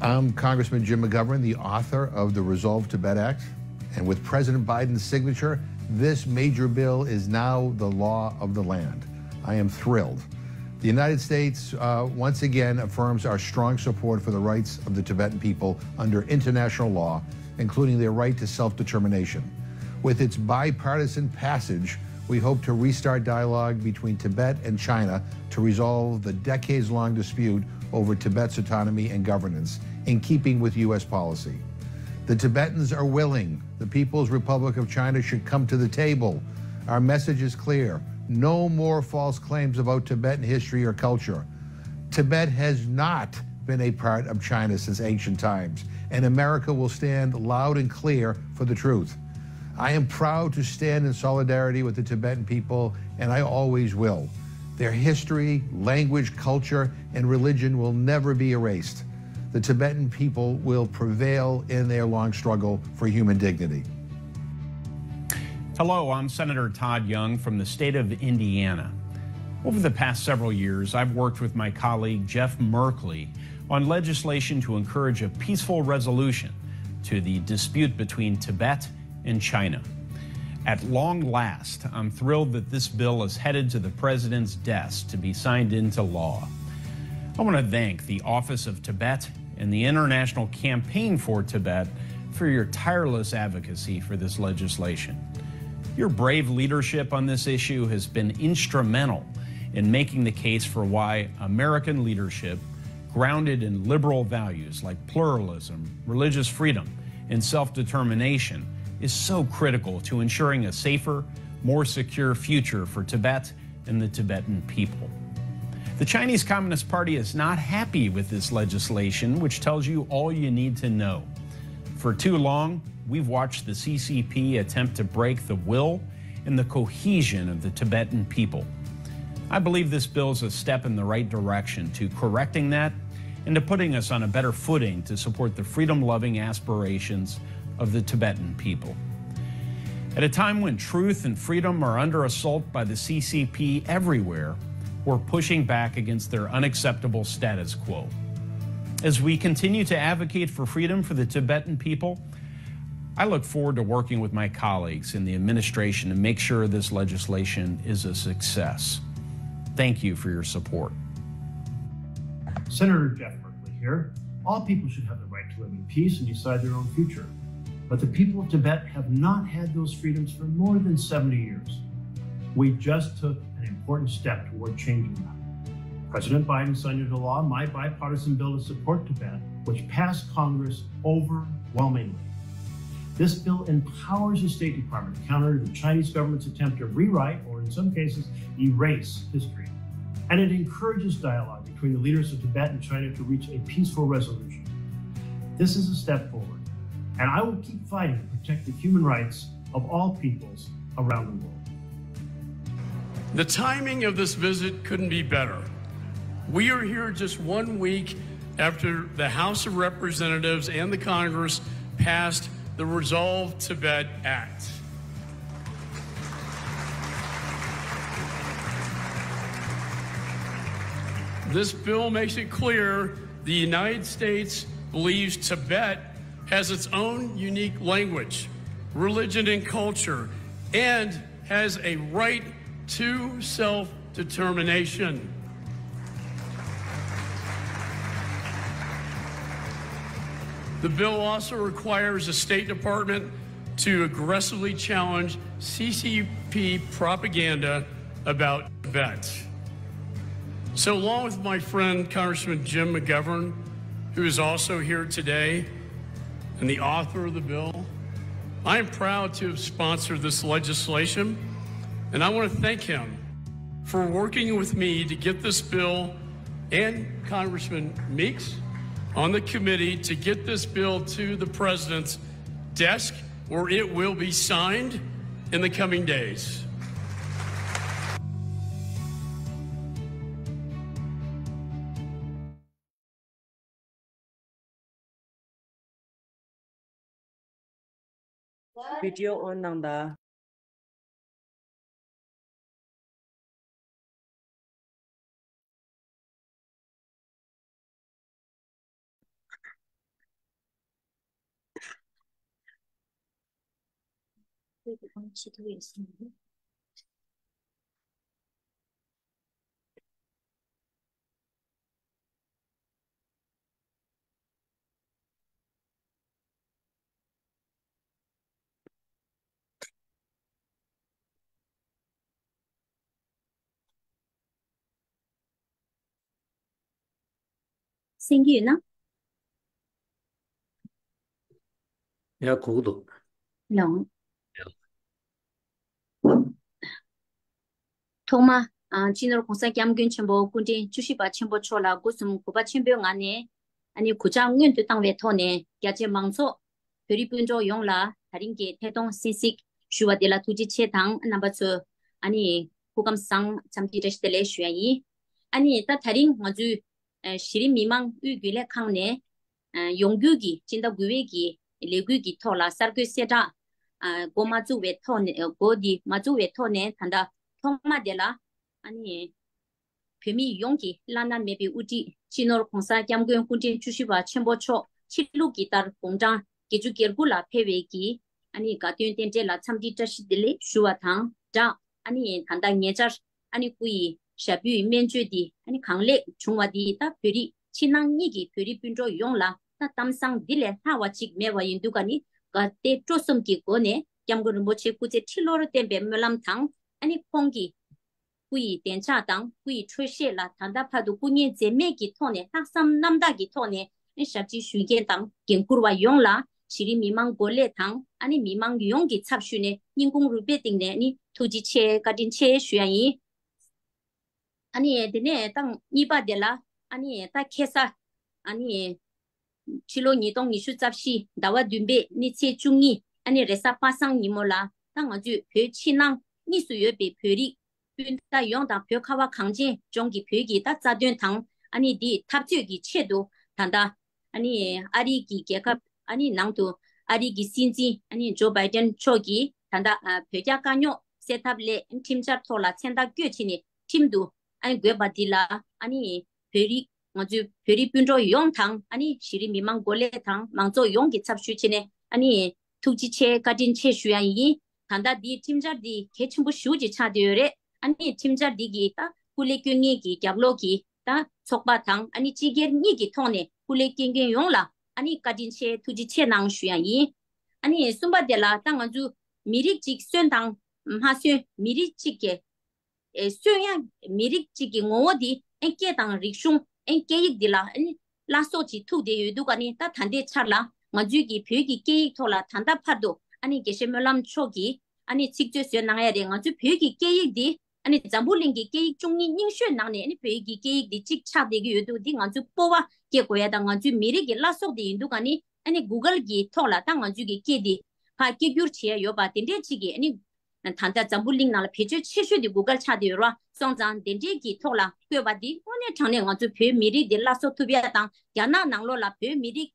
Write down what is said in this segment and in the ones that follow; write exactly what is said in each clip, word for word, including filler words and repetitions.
I'm Congressman Jim McGovern, the author of the Resolve Tibet Act. And with President Biden's signature, this major bill is now the law of the land. I am thrilled. The United States, uh, once again affirms our strong support for the rights of the Tibetan people under international law, including their right to self-determination. With its bipartisan passage, we hope to restart dialogue between Tibet and China to resolve the decades-long dispute over Tibet's autonomy and governance, in keeping with U S policy. The Tibetans are willing. The People's Republic of China should come to the table. Our message is clear. No more false claims about Tibetan history or culture. Tibet has not been a part of China since ancient times, and America will stand loud and clear for the truth. I am proud to stand in solidarity with the Tibetan people, and I always will. Their history, language, culture, and religion will never be erased. The Tibetan people will prevail in their long struggle for human dignity. Hello, I'm Senator Todd Young from the state of Indiana. Over the past several years, I've worked with my colleague Jeff Merkley on legislation to encourage a peaceful resolution to the dispute between Tibet and China. At long last, I'm thrilled that this bill is headed to the president's desk to be signed into law. I want to thank the Office of Tibet and the International Campaign for Tibet for your tireless advocacy for this legislation. Your brave leadership on this issue has been instrumental in making the case for why American leadership, grounded in liberal values like pluralism, religious freedom, and self determination, is so critical to ensuring a safer, more secure future for Tibet and the Tibetan people. The Chinese Communist Party is not happy with this legislation, which tells you all you need to know. For too long, we've watched the C C P attempt to break the will and the cohesion of the Tibetan people. I believe this bill is a step in the right direction to correcting that and to putting us on a better footing to support the freedom loving aspirations of the Tibetan people. At a time when truth and freedom are under assault by the C C P everywhere, we're pushing back against their unacceptable status quo. As we continue to advocate for freedom for the Tibetan people, I look forward to working with my colleagues in the administration to make sure this legislation is a success. Thank you for your support. Senator Jeff Merkley here. All people should have the right to live in peace and decide their own future. But the people of Tibet have not had those freedoms for more than seventy years. We just took an important step toward changing that. President Biden signed into law my bipartisan bill to support Tibet, which passed Congress overwhelmingly. This bill empowers the State Department to counter the Chinese government's attempt to rewrite, or in some cases, erase history. And it encourages dialogue between the leaders of Tibet and China to reach a peaceful resolution. This is a step forward, and I will keep fighting to protect the human rights of all peoples around the world. The timing of this visit couldn't be better. We are here just one week after the House of Representatives and the Congress passed the Resolve Tibet Act. This bill makes it clear the United States believes Tibet has its own unique language, religion, and culture, and has a right to self determination. The bill also requires the State Department to aggressively challenge C C P propaganda about Tibet. So, along with my friend Congressman Jim McGovern, who is also here today and the author of the bill, I am proud to have sponsored this legislation, and I want to thank him for working with me to get this bill and Congressman Meeks on the committee to get this bill to the president's desk where it will be signed in the coming days. Video on གནང་དང་། གསན་གྱི་ཡོད་ན། ཡ་གོ་གི་འདུག་ལོང་། ཐོག་མ། ཨ། སྤྱི་ནོར་༸གོང་ས་༸སྐྱབས་མགོན་ཆེན་པོ་སྐུ་ཕྲེང་བཅུ་བཞི་པ་ཆེན་པོ་མཆོག་ལ་སྒོ་གསུམ་གུས་པ་ཆེན་པོའི་ངང་ནས། ཨ་ནི་གུས་ཕྱག་སྔོན་དུ་བཏང་བའི་ཐོག་ནས། རྒྱ་ཆེ་མང་ཚོགས་བོད་རིགས་སྤུན་གྲོགས་ཡོངས་ལ་དེ་རིང་གི་ཐད་གཏོང་གསན་གཟིགས་ཞུ་བ་དེ་ལ་ཐུགས་རྗེ་ཆེ་དང་། རྣམ་པ་ཚོ་ཨ་ནི་སྐུ་ཁམས་བཟང་། འཚམས་འདྲི་བཀྲ་ཤིས་བདེ་ལེགས་ཞུ་ཡ་ཡིན། ཨ་ནི་ད་དེ་རིང་ང་ཚོའི་ཨ་གཞི་རིམ་མི་མང་དབུས་རྒྱུན་ལས་ཁང་ནས་ཨ་ཡོང་རྒྱུ་གི་སྤྱི་ཟླ་དགུ་པའི་གི་ལས་འགུལ་གྱི་ཐོག་ལ་གསར་འགོད་གསལ་བསྒྲགས་ཨ་འགོ་མ་བཙུགས་པའི་ཐོག་ནས། འགོ་འདི་མ་བཙུགས་པའི་ཐོག་ནས། ད་ལྟ་ཐོག་མ་དེ་ལ་ཨ་ནི་བོད་མི་ཡོངས་ཀྱི་བླ་ན་མེད་པའི་དབུ་ཁྲིད་སྤྱི་ནོར་༸གོང་ས་༸སྐྱབས་མགོན་སྐུ་ཕྲེང་བཅུ་བཞི་པ་ཆེན་པོ་མཆོག་ཕྱི་ལུགས་ཀྱི་ལྟར་དགུང་གྲངས་བརྒྱད་ཅུ་གྱ་དགུ་ལ་ཕེབས་པའི་གི་ཨ་ནི་དགའ་སྟོན་རྟེན་འབྲེལ་ལ་འཚམས་འདྲི་བཀྲ་ཤིས་བདེ་ལེགས་ཞུ་བ་དང་སྦྲགས། ཨ་ནི་ད་ལྟ་ཉེ་ཆར་ཨ་ནི་སྐུ་ཡི་ཞབས་པུས་སྨན་བཅོས་འདི་ཨ་ནི་གང་ལེགས་བྱུང་བ་འདི། ད་བོད་རིགས་ཕྱི་ནང་གཉིས་ཀྱི་བོད་རིགས་སྤུན་གྲོགས་ཡོངས་ལ་ད་གཏམ་བཟང་འདི་ལས་ལྷག་པ་ཅིག་མེད་པ་ཡིན་དུས་ཀ་ནི། དགའ་དད་སྤྲོ་གསུམ་གྱི་སྒོ་ནས་༸སྐྱབས་མགོན་རིན་པོ་ཆེ་སྐུ་ཚེ་ཁྲི་ལོར་བརྟན་པའི་སྨོན་ལམ་དང་། ཨ་ནི་ཁོང་གི་སྐུ་ཡི་བདེ་འཇགས་དང་སྐུ་ཡི་འཕྲོད་བཞེས་ལ་ད་ལྟ་བར་དུ་སྐུ་ངལ་འཛེམས་མེད་ཀྱི་ཐོག་ནས། ལྷག་བསམ་རྣམ་དག་གི་ཐོག་ནས་ཞབས་ཕྱི་ཞུ་མཁན་དང་འགན་འཁུར་བ་ཡོངས་ལ་གཞི་རིམ་མི་མང་འགོ་ལས་དང་། ཨ་ནི་མི་མང་ཡོངས་ཀྱི་ཚབ་ཞུས་ནས་སྙིང་ཁུང་རུས་པའི་གཏིང་ནས་ཨ་ནི་ཐུགས་རྗེ་ཆེ་བཀའ་དྲིན་ཆེ་ཞུ་ཡ་ཡིན། ཨ་ནི་དེ་ནས་ད་གཉིས་པ་དེ་ལ། ཨ་ནི་ད་ཁ་སང་ཨ་ནི་ཕྱི་ལོ་ཉིས་སྟོང་ཉི་ཤུ་རྩ་བཞི་ཟླ་བ་བདུན་པའི་ནི་ཚེས་བཅུ་གཉིས། ཨ་ནི་རེས་གཟའ་པ་སངས་ཉིན་མོ་ལ། ད་ང་ཚོས་བོད་ཕྱི་ནང་གཉིས་སུ་ཡོད་པའི་བོད་རིགས་སྤུན་ཟླ་ཡོངས་དང་། བོད་ཁ་བ་གངས་ཅན་ལྗོངས་ཀྱི་བོད་ཀྱི་ད་རྩ་དོན་དང་། ཨ་ནི་འདི་འཐབ་རྩོད་ཀྱི་ཆེད་དུ་ད་ལྟ་ཨ་ནི་ཨ་རི་གི་རྒྱལ་ཁབ་ཨ་ནི་ནང་དུ་ཨ་རི་གི་སྲིད་འཛིན་ཨ་ནི་ཇོ་བྷའི་ཏན་མཆོག་གིས་ད་ལྟ་ཨ་བོད་རྒྱ་དཀའ་རྙོག་སེལ་ཐབས་སླད་ཁྲིམས་འཆར་ཐོག་ལ་མཚན་རྟགས་བཀོད་བྱས་ནས་ཁྲིམས་དུ་ཨ་ནི་འགོད་པ་འདི་ལ། ཨ་ནི་བོད་རིགས་ང་ཚོའི་བོད་རིགས་སྤུན་གྲོགས་ཡོངས་དང་། ཨ་ནི་གཞི་རིམ་མི་མང་འགོ་ལས་དང་མང་ཚོགས་ཡོངས་ཀྱི་ཚབ་ཞུས་བྱས་ནས་ཨ་ནི་ཐུགས་རྗེ་ཆེ་བཀའ་དྲིན་ཆེ་ཞུ་ཡ་ཡིན། ད་ལྟ་འདིའི་ཁྲིམས་འཆར་འདི་གལ་ཆེན་པོ་ཞེ་པོ་ཅིག་ཆགས་བསྡད་ཡོད་རེད། ཨ་ནི་ཁྲིམས་འཆར་འདི་གི་ད་སྐུ་ལས་སྐྱོན་མཁན་གྱི་རྒྱབ་ལོགས་ཀྱི་ད་ཚོགས་པ་དང་། ཨ་ནི་སྤྱི་སྒེར་གཉིས་ཀྱི་ཐོག་ནས་སྐུ་ལས་སྐྱོན་མཁན་ཡོངས་ལ་ཨ་ནི་བཀའ་དྲིན་ཆེ། ཐུགས་རྗེ་ཆེ་གནང་ཞུ་ཡ་ཡིན། ཨ་ནི་གསུམ་པ་དེ་ལ་ད་ང་ཚོ་མི་རིགས་གཅིག་གསོན་དང་མ་གསོན། མི་རིགས་གཅིག་གི་ཨེ་གསོན་ཡང་མི་རིགས་གཅིག་གི་ངོ་བོ་འདི་ཨེ་སྐད་དང་རིག་གཞུང་། ཨེ་སྐད་ཡིག་འདི་ལ་ཨེ་བླ་སྲོག་ཅིག་ཐུག་བསྡད་ཡོད་དུས་ཀ་ནི། ད་ད་ལྟའི་ཆར་ལ་ང་ཚོའི་གི་བོད་ཀྱི་སྐད་ཡིག་ཐོག་ལ་ད་ལྟ་བར་དུ་ཨ་ནི་དགེ་བཤེས་སྨོན་ལམ་མཆོག་གིས་ཨ་ནི་ཚིག་མཛོད་བཟོས་གནང་ཡ་རེད། ང་ཚོའི་བོད་ཀྱི་སྐད་ཡིག་འདི་ཨ་ནི་འཛམ་བུ་གླིང་གི་སྐད་ཡིག་བཅུ་གཉིས་རྙིང་ཤོས་ནང་ནས་ཨ་ནི་བོད་ཀྱི་སྐད་ཡིག་འདི་གཅིག་ཆགས་བསྡད་ཀྱི་ཡོད་དུས། འདི་ང་ཚོའི་སྤོབས་པ་སྐྱེ་དགོས་ཡ་དང་། ང་ཚོའི་མི་རིགས་ཀྱི་བླ་སྲོག་དེ་ཡིན་དུས་ཀ་ནི། ཨ་ནི་གུ་གལ་གྱི་ཐོག་ལ་ད་ང་ཚོའི་གི་སྐད་འདི་ཕར་སྐད་སྒྱུར་བྱེད་ཡ་ཡོད་པ་དེ་འདྲས་ཅིག་གི་ཨ་ནི། ད་ལྟ་འཛམ་བུ་གླིང་ནང་ལ་བེད་སྤྱོད་ཆེ་ཤོས་དེ་གུ་གལ་ཆགས་བསྡད་ཡོད་རེད་པ། སོང་ཙང་དེ་འདྲའི་གི་ཐོག་ལ་བཀོད་པ་འདི་དངོས་གནས་དྲང་གནས་ང་ཚོ་བོད་མི་རིགས་འདི་བླ་སྲོག་ཐུབ་ཡ་དང་། རྒྱ་ནག་ནང་ལོགས་ལ་བོད་མི་རིགས་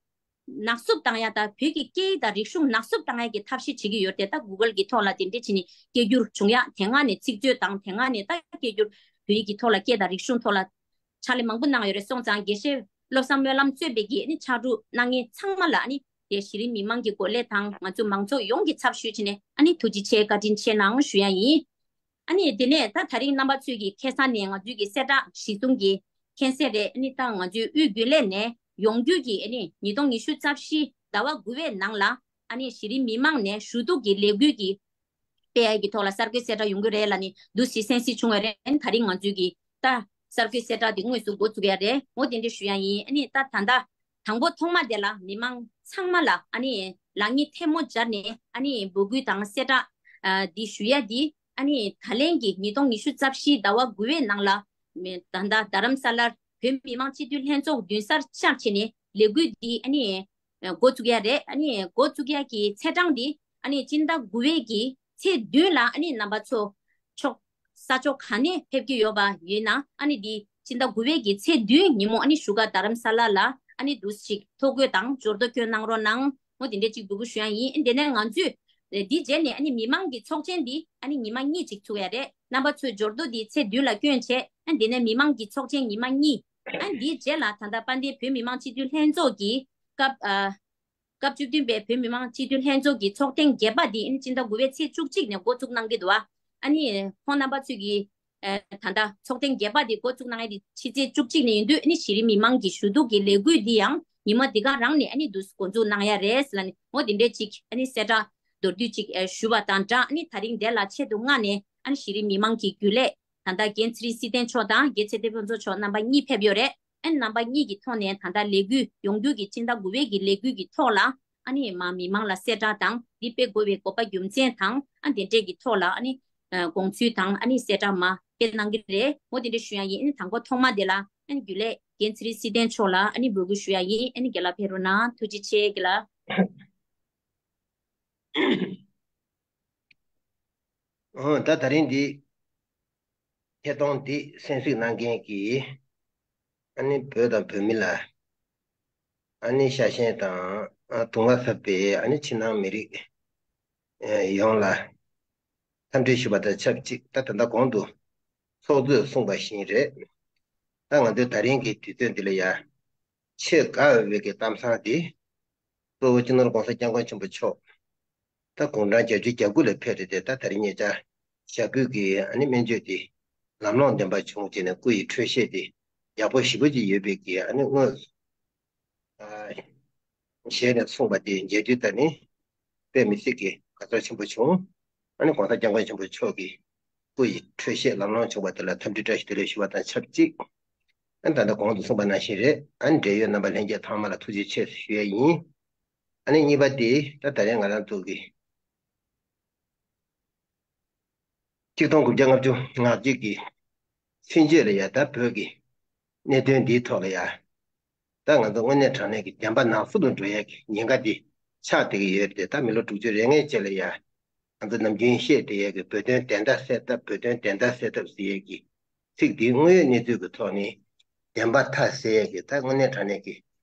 ནག་བསུབ་བཏང་ཡ་དང་། བོད་ཀྱི་སྐད་ཡིག་དང་རིག་གཞུང་ནག་བསུབ་བཏང་ཡ་གི་ཐབས་ཤེས་བྱེད་ཀྱི་ཡོད་རེད་དེ། ད་གུ་གལ་གི་ཐོག་ལ་དེ་འདྲས་བྱས་ནས་སྐད་སྒྱུར་བྱུང་ཡ། དེ་སྔ་ནས་ཚིག་མཛོད་དང་། དེ་སྔ་ནས་ད་སྐད་སྒྱུར་བོད་ཡིག་གི་ཐོག་ལ་སྐད་དང་རིག་གཞུང་ཐོག་ལ་ཕྱག་ལས་མང་པོ་གནང་ཡོད་རེད། སོང་ཙང་དགེ་བཤེས་བློ་བཟང་སྨོན་ལམ་གཙོས་པའི་གི་ཨ་ནི་ཕྱག་རོགས་གནང་མཁན་ཚང་མ་ལ་ཨ་ནི་དེ་གཞི་རིམ་མི་མང་གི་འགོ་ལས་དང་ང་ཚོ་མང་ཚོགས་ཡོངས་ཀྱི་ཚབ་ཞུས་བྱས་ནས་ཨ་ནི་ཐུགས་རྗེ་ཆེ་བཀའ་དྲིན་ཆེ་གནང་ཞུ་ཡ་ཡིན། ཨ་ནི་དེ་ནས་ད་ད་རིང་རྣམ་པ་ཚོས་ཀྱི་ཁ་སང་ནས་ང་ཚོའི་གི་གསལ་བསྒྲགས་གཞི་བཟུང་གི་མཁྱེན་གསལ་རེད། ཨ་ནི་ད་ང་ཚོའི་དབུས་རྒྱུན་ལས་ནས་ཡོང་རྒྱུ་གི་ཨ་ནི་ཉིས་སྟོང་ཉི་ཤུ་རྩ་བཞི་ཟླ་བ་དགུ་པའི་ནང་ལ་ཨ་ནི་གཞི་རིམ་མི་མང་ནས་ཞུ་གཏུག་གི་ལས་འགུལ་གྱི་སྤེལ་ཡ་གི་ཐོག་ལ་གསར་འགོད་གསལ་བསྒྲགས་ཡོང་གི་རེད་ལབ་ནས་འདུག་སེ་གསན་གཟིགས་བྱུང་བ་རེད། ད་རིང་ང་ཚོའི་གི་ད་གསར་འགོད་གསལ་བསྒྲགས་དེ་དངོས་སུ་འགོ་བཙུགས་ཡ་རེད། འོ་དེ་འདྲ་ཞུ་ཡ་ཡིན། ཨ་ནི་ད་ད་ལྟ་དང་པོ་ཐོག་མ་དེ་ལ་མི་མང་ཚང་མ་ལ་ཨ་ནི་ལག་གཉིས་ཐལ་མོ་སྦྱར་ནས་ཨ་ནི་འབོད་སྐུལ་དང་གསལ་བསྒྲགས་ཨ་འདི་ཞུ་ཡ་འདི། ཨ་ནི་ད་ལན་གྱི་ཉིས་སྟོང་ཉི་ཤུ་རྩ་བཞི་ཟླ་བ་དགུ་པའི་ནང་ལ་མི་ད་ལྟ་རྡ་རམ་ས་ལར་བོད་མི་མང་སྤྱི་འཐུས་ལྷན་ཚོགས་མདུན་སར་བཅར་བྱས་ནས་ལས་འགུལ་འདི་ཨ་ནི་འགོ་བཙུགས་ཡ་རེད། ཨ་ནི་འགོ་བཙུགས་ཡ་གི་ཚེས་གྲངས་འདི་ཨ་ནི་སྤྱི་ཟླ་དགུ་པའི་གི་ཚེས་བདུན་ལ་ཨ་ནི་རྣམ་པ་ཚོ་ཕྱོགས་ས་ཕྱོགས་གང་ནས་ཕེབས་ཀྱི་ཡོད་པ་ཡིན་ན། ཨ་ནི་འདི་སྤྱི་ཟླ་དགུ་པའི་གི་ཚེས་བདུན་ཉིན་མོ་ཨ་ནི་བཞུགས་སྒར་རྡ་རམ་ས་ལ་ལ་ཨ་ནི་འདུག་ཅིག་ཐོ་འགོད་དང་འབྱོར་ཐོ་སྐྱོན་གནང་རོགས་གནང་། འོ་དེ་འདྲ་ཅིག་འབོད་སྐུལ་ཞུ་ཡ་ཡིན། དེ་ནས་ང་ཚོས་འདི་རྗེས་ནས་ཨ་ནི་མི་མང་གི་ཚོགས་ཆེན་འདི་ཨ་ནི་ཉི་མ་གཉིས་ཅིག་ཚུགས་ཡ་རེད། རྣམ་པ་ཚོས་འབྱོར་ཐོ་འདི་ཚེས་བདུན་ལ་སྐྱོན་བྱས། ཨ་དེ་ནས་མི་མང་གི་ཚོགས་ཆེན་ཉི་མ་གཉིས། ཨ་འདིའི་རྗེས་ལ་ད་ལྟ་དཔལ་ལྡན་བོད་མི་མང་སྤྱི་འཐུས་ལྷན་ཚོགས་ཀྱི་སྐབས་ཨ། སྐབས་བཅུ་བདུན་པའི་བོད་མི་མང་སྤྱི་འཐུས་ལྷན་ཚོགས་ཀྱི་ཚོགས་ཐེངས་བརྒྱད་པ་འདི་ཨ་ནི་སྤྱི་ཟླ་དགུ་པའི་ཚེས་བཅུ་གཅིག་ནས་འགོ་བཙུགས་གནང་གི་འདུག་བ། ཨ་ནི་ཁོང་རྣམ་པ་ཚོས་ཀྱིས་ཨ་ད་ལྟ་ཚོགས་ཐེངས་བརྒྱད་པ་འདི་འགོ་བཙུགས་གནང་ཡ་འདི་ཕྱི་ཚེས་བཅུ་གཅིག་ནས་ཡིན་དུས་ཨ་ནི་གཞི་རིམ་མི་མང་གི་ཞུ་གཏུག་གི་ལས་འགུལ་འདི་ཡང་ཉི་མ་འདི་ག་རང་ནས་ཨ་ནི་འདུག་འགོ་འཛུགས་གནང་ཡ་རེད་ལབ་ནས་འོ་དེ་འདྲས་ཅིག་ཨ་ནི་གསལ་བསྒྲགས་མདོར་བསྡུས་ཅིག་ཨ་ཞུ་བ་དང་སྦྲགས་ཨ་ནི་ད་རིང་འདི་ལ་ཆེད་དུ་མངགས་ནས་ཨ་ནི་གཞི་རིམ་མི་མང་གི་རྒྱུན་ལས་ད་ལྟ་རྒན་ཚེ་རིང་བསིལ་ལྡན་མཆོག་དང་རྒན་ཚེ་བརྟན་ཕུན་ཚོགས་མཆོག་རྣམ་པ་གཉིས་ཕེབས་ཡོད་རེད། ཨ་ནི་རྣམ་པ་གཉིས་ཀྱི་ཐོག་ནས་ད་ལྟ་ལས་འགུལ་ཡོངས་རྒྱུགས་ཀྱི་སྤྱི་ཟླ་དགུ་པའི་གི་ལས་འགུལ་གྱི་ཐོག་ལ་ཨ་ནི་མ་མི་མང་ལ་གསལ་བསྒྲགས་དང་འདི་སྤེལ་དགོས་པའི་དགོས་པ་རྒྱུ་མཚན་དང་ཨ་འདི་འདྲས་ཀྱི་ཐོག་ལ་ཨ་ནི་དགོངས་ཚུལ་དང་ཨ་ནི་གསལ་བསྒྲགས་མ་སྤེལ་གནང་གི་རེད། འོ་དེ་འདྲས་ཞུ་ཡ་ཡིན། ཨ་ནི་དང་པོ་ཐོག་མ་དེ་ལ་ཨ་ནི་རྒྱུན་ལས་རྒན་ཚེ་རིང་བསིལ་ལྡན་མཆོག་ལ་ཨ་ནི་འབོད་སྐུལ་ཞུ་ཡ་ཡིན། ཨ་ནི་རྒན་ལགས་ཕེབས་རོགས་གནང་། ཐུགས་རྗེ་ཆེ་རྒན་ལགས། ཨོ་ད་ད་རིང་འདི་ཐད་གཏོང་འདི་གསན་གཟིགས་གནང་མཁན་གྱི་ཨ་ནི་བོད་དང་བོད་མི་ལ་ཨ་ནི་ཤ་ཞེན་དང་ཨ་དུང་བ་ཟབ་པའི་ཨ་ནི་ཕྱི་ནང་མི་རིགས་ཡོངས་ལ་འཚམས་འདྲི་ཞུ་བ་དང་ཆབས་ཅིག་ད་ད་ལྟ་གོང་དུ་ཚོགས་གཙོས་གསུངས་པ་བཞིན་རེད། ད་ང་ཚོའི་ད་རིང་གི་དུས་ཚོད་འདི་ལ་ཡ་ཆེས་དགའ་འོས་པའི་གི་གཏམ་བཟང་འདི་གཙོ་བོ་སྤྱི་ནོར་༸གོང་ས་༸སྐྱབས་མགོན་ཆེན་པོ་མཆོག་ད་དགུང་གྲངས་བརྒྱད་ཅུ་གྱ་དགུ་ལ་ཕེབས་རེད་དེ། ད་ད་རིང་ཉེ་ཆར་ཞབས་པུས་ཀྱི་ཨ་ནི་སྨན་བཅོས་དེ་ལམ་ལྷོང་ལྡན་པ་བྱུང་བྱས་ནས་སྐུ་ཡི་འཕྲོད་བཞེས་དེ་ཡག་པོ་ཞེ་པོ་ཅིག་ཡོད་པའི་གི་ཨ་ནི་དངོས་སུ་ཞལ་ནས་གསུངས་པ་དེ་མཇལ་དུས་ད་ནི་དཔེ་མི་སྲིད་ཀྱི་དགའ་ཚོར་ཆེན་པོ་བྱུང་། ཨ་ནི་༸གོང་ས་༸སྐྱབས་མགོན་ཆེན་པོ་མཆོག་གི་སྐུ་ཡི་འཕྲོད་བཞེས་ལམ་ལྷོང་བྱུང་བ་དེ་ལ་འཚམས་འདྲི་བཀྲ་ཤིས་བདེ་ལེགས་ཞུ་བ་དང་ཆབས་ཅིག་ཨ་ནི་ད་ལྟ་གོང་དུ་གསུངས་པ་ནང་བཞིན་རེད། ཨ་ནི་འབྲེལ་ཡོད་རྣམ་པ་ལྷན་རྒྱས་ཚང་མ་ལ་ཐུགས་རྗེ་ཆེ་ཞུ་ཡས་ཡིན། ཨ་ནི་གཉིས་པ་དེ་ད་ད་རེས་ང་རང་ཚོ་གི་ཆིག་སྟོང་དགུ་བརྒྱ་ལྔ་བཅུ་ང་གཅིག་གི་ཚུན་ཆད་ལ་ཡ་ད་བོད་ཀྱི་གནད་དོན་འདིའི་ཐོག་ལ་ཡ་ད་ང་ཚོ་དངོས་གནས་དྲང་གནས་ཀྱི་བདེན་པ་ནང་གསུག་ཏུ་འགྲོ་ཡས་ཀྱི་ཉེན་ཁ་འདི་ཆགས་བསྡད་ཀྱི་ཡོད་རེད། ད་མི་ལོ་དྲུག་ཅུ་རེ་ལྔའི་རྗེས་ལ་ཡ་ང་ཚོ་ནམ་རྒྱུན་བཤད་བསྡད་ཡས་ཀྱི་བོད་དོན་བདེན་མཐའ་གསལ་ཐབས། བོད་དོན་བདེན་མཐའ་གསལ་ཐབས་ཟེར་ཡས་ཀྱི་ཚིག་འདིའི་དངོས་ཡོད་གནས་ཚུལ་གྱི་ཐོག་ནས་བདེན་པ་མཐའ་གསལ་ཡས་ཀྱི་ད་དངོས་གནས་དྲང་གནས་ཀྱི་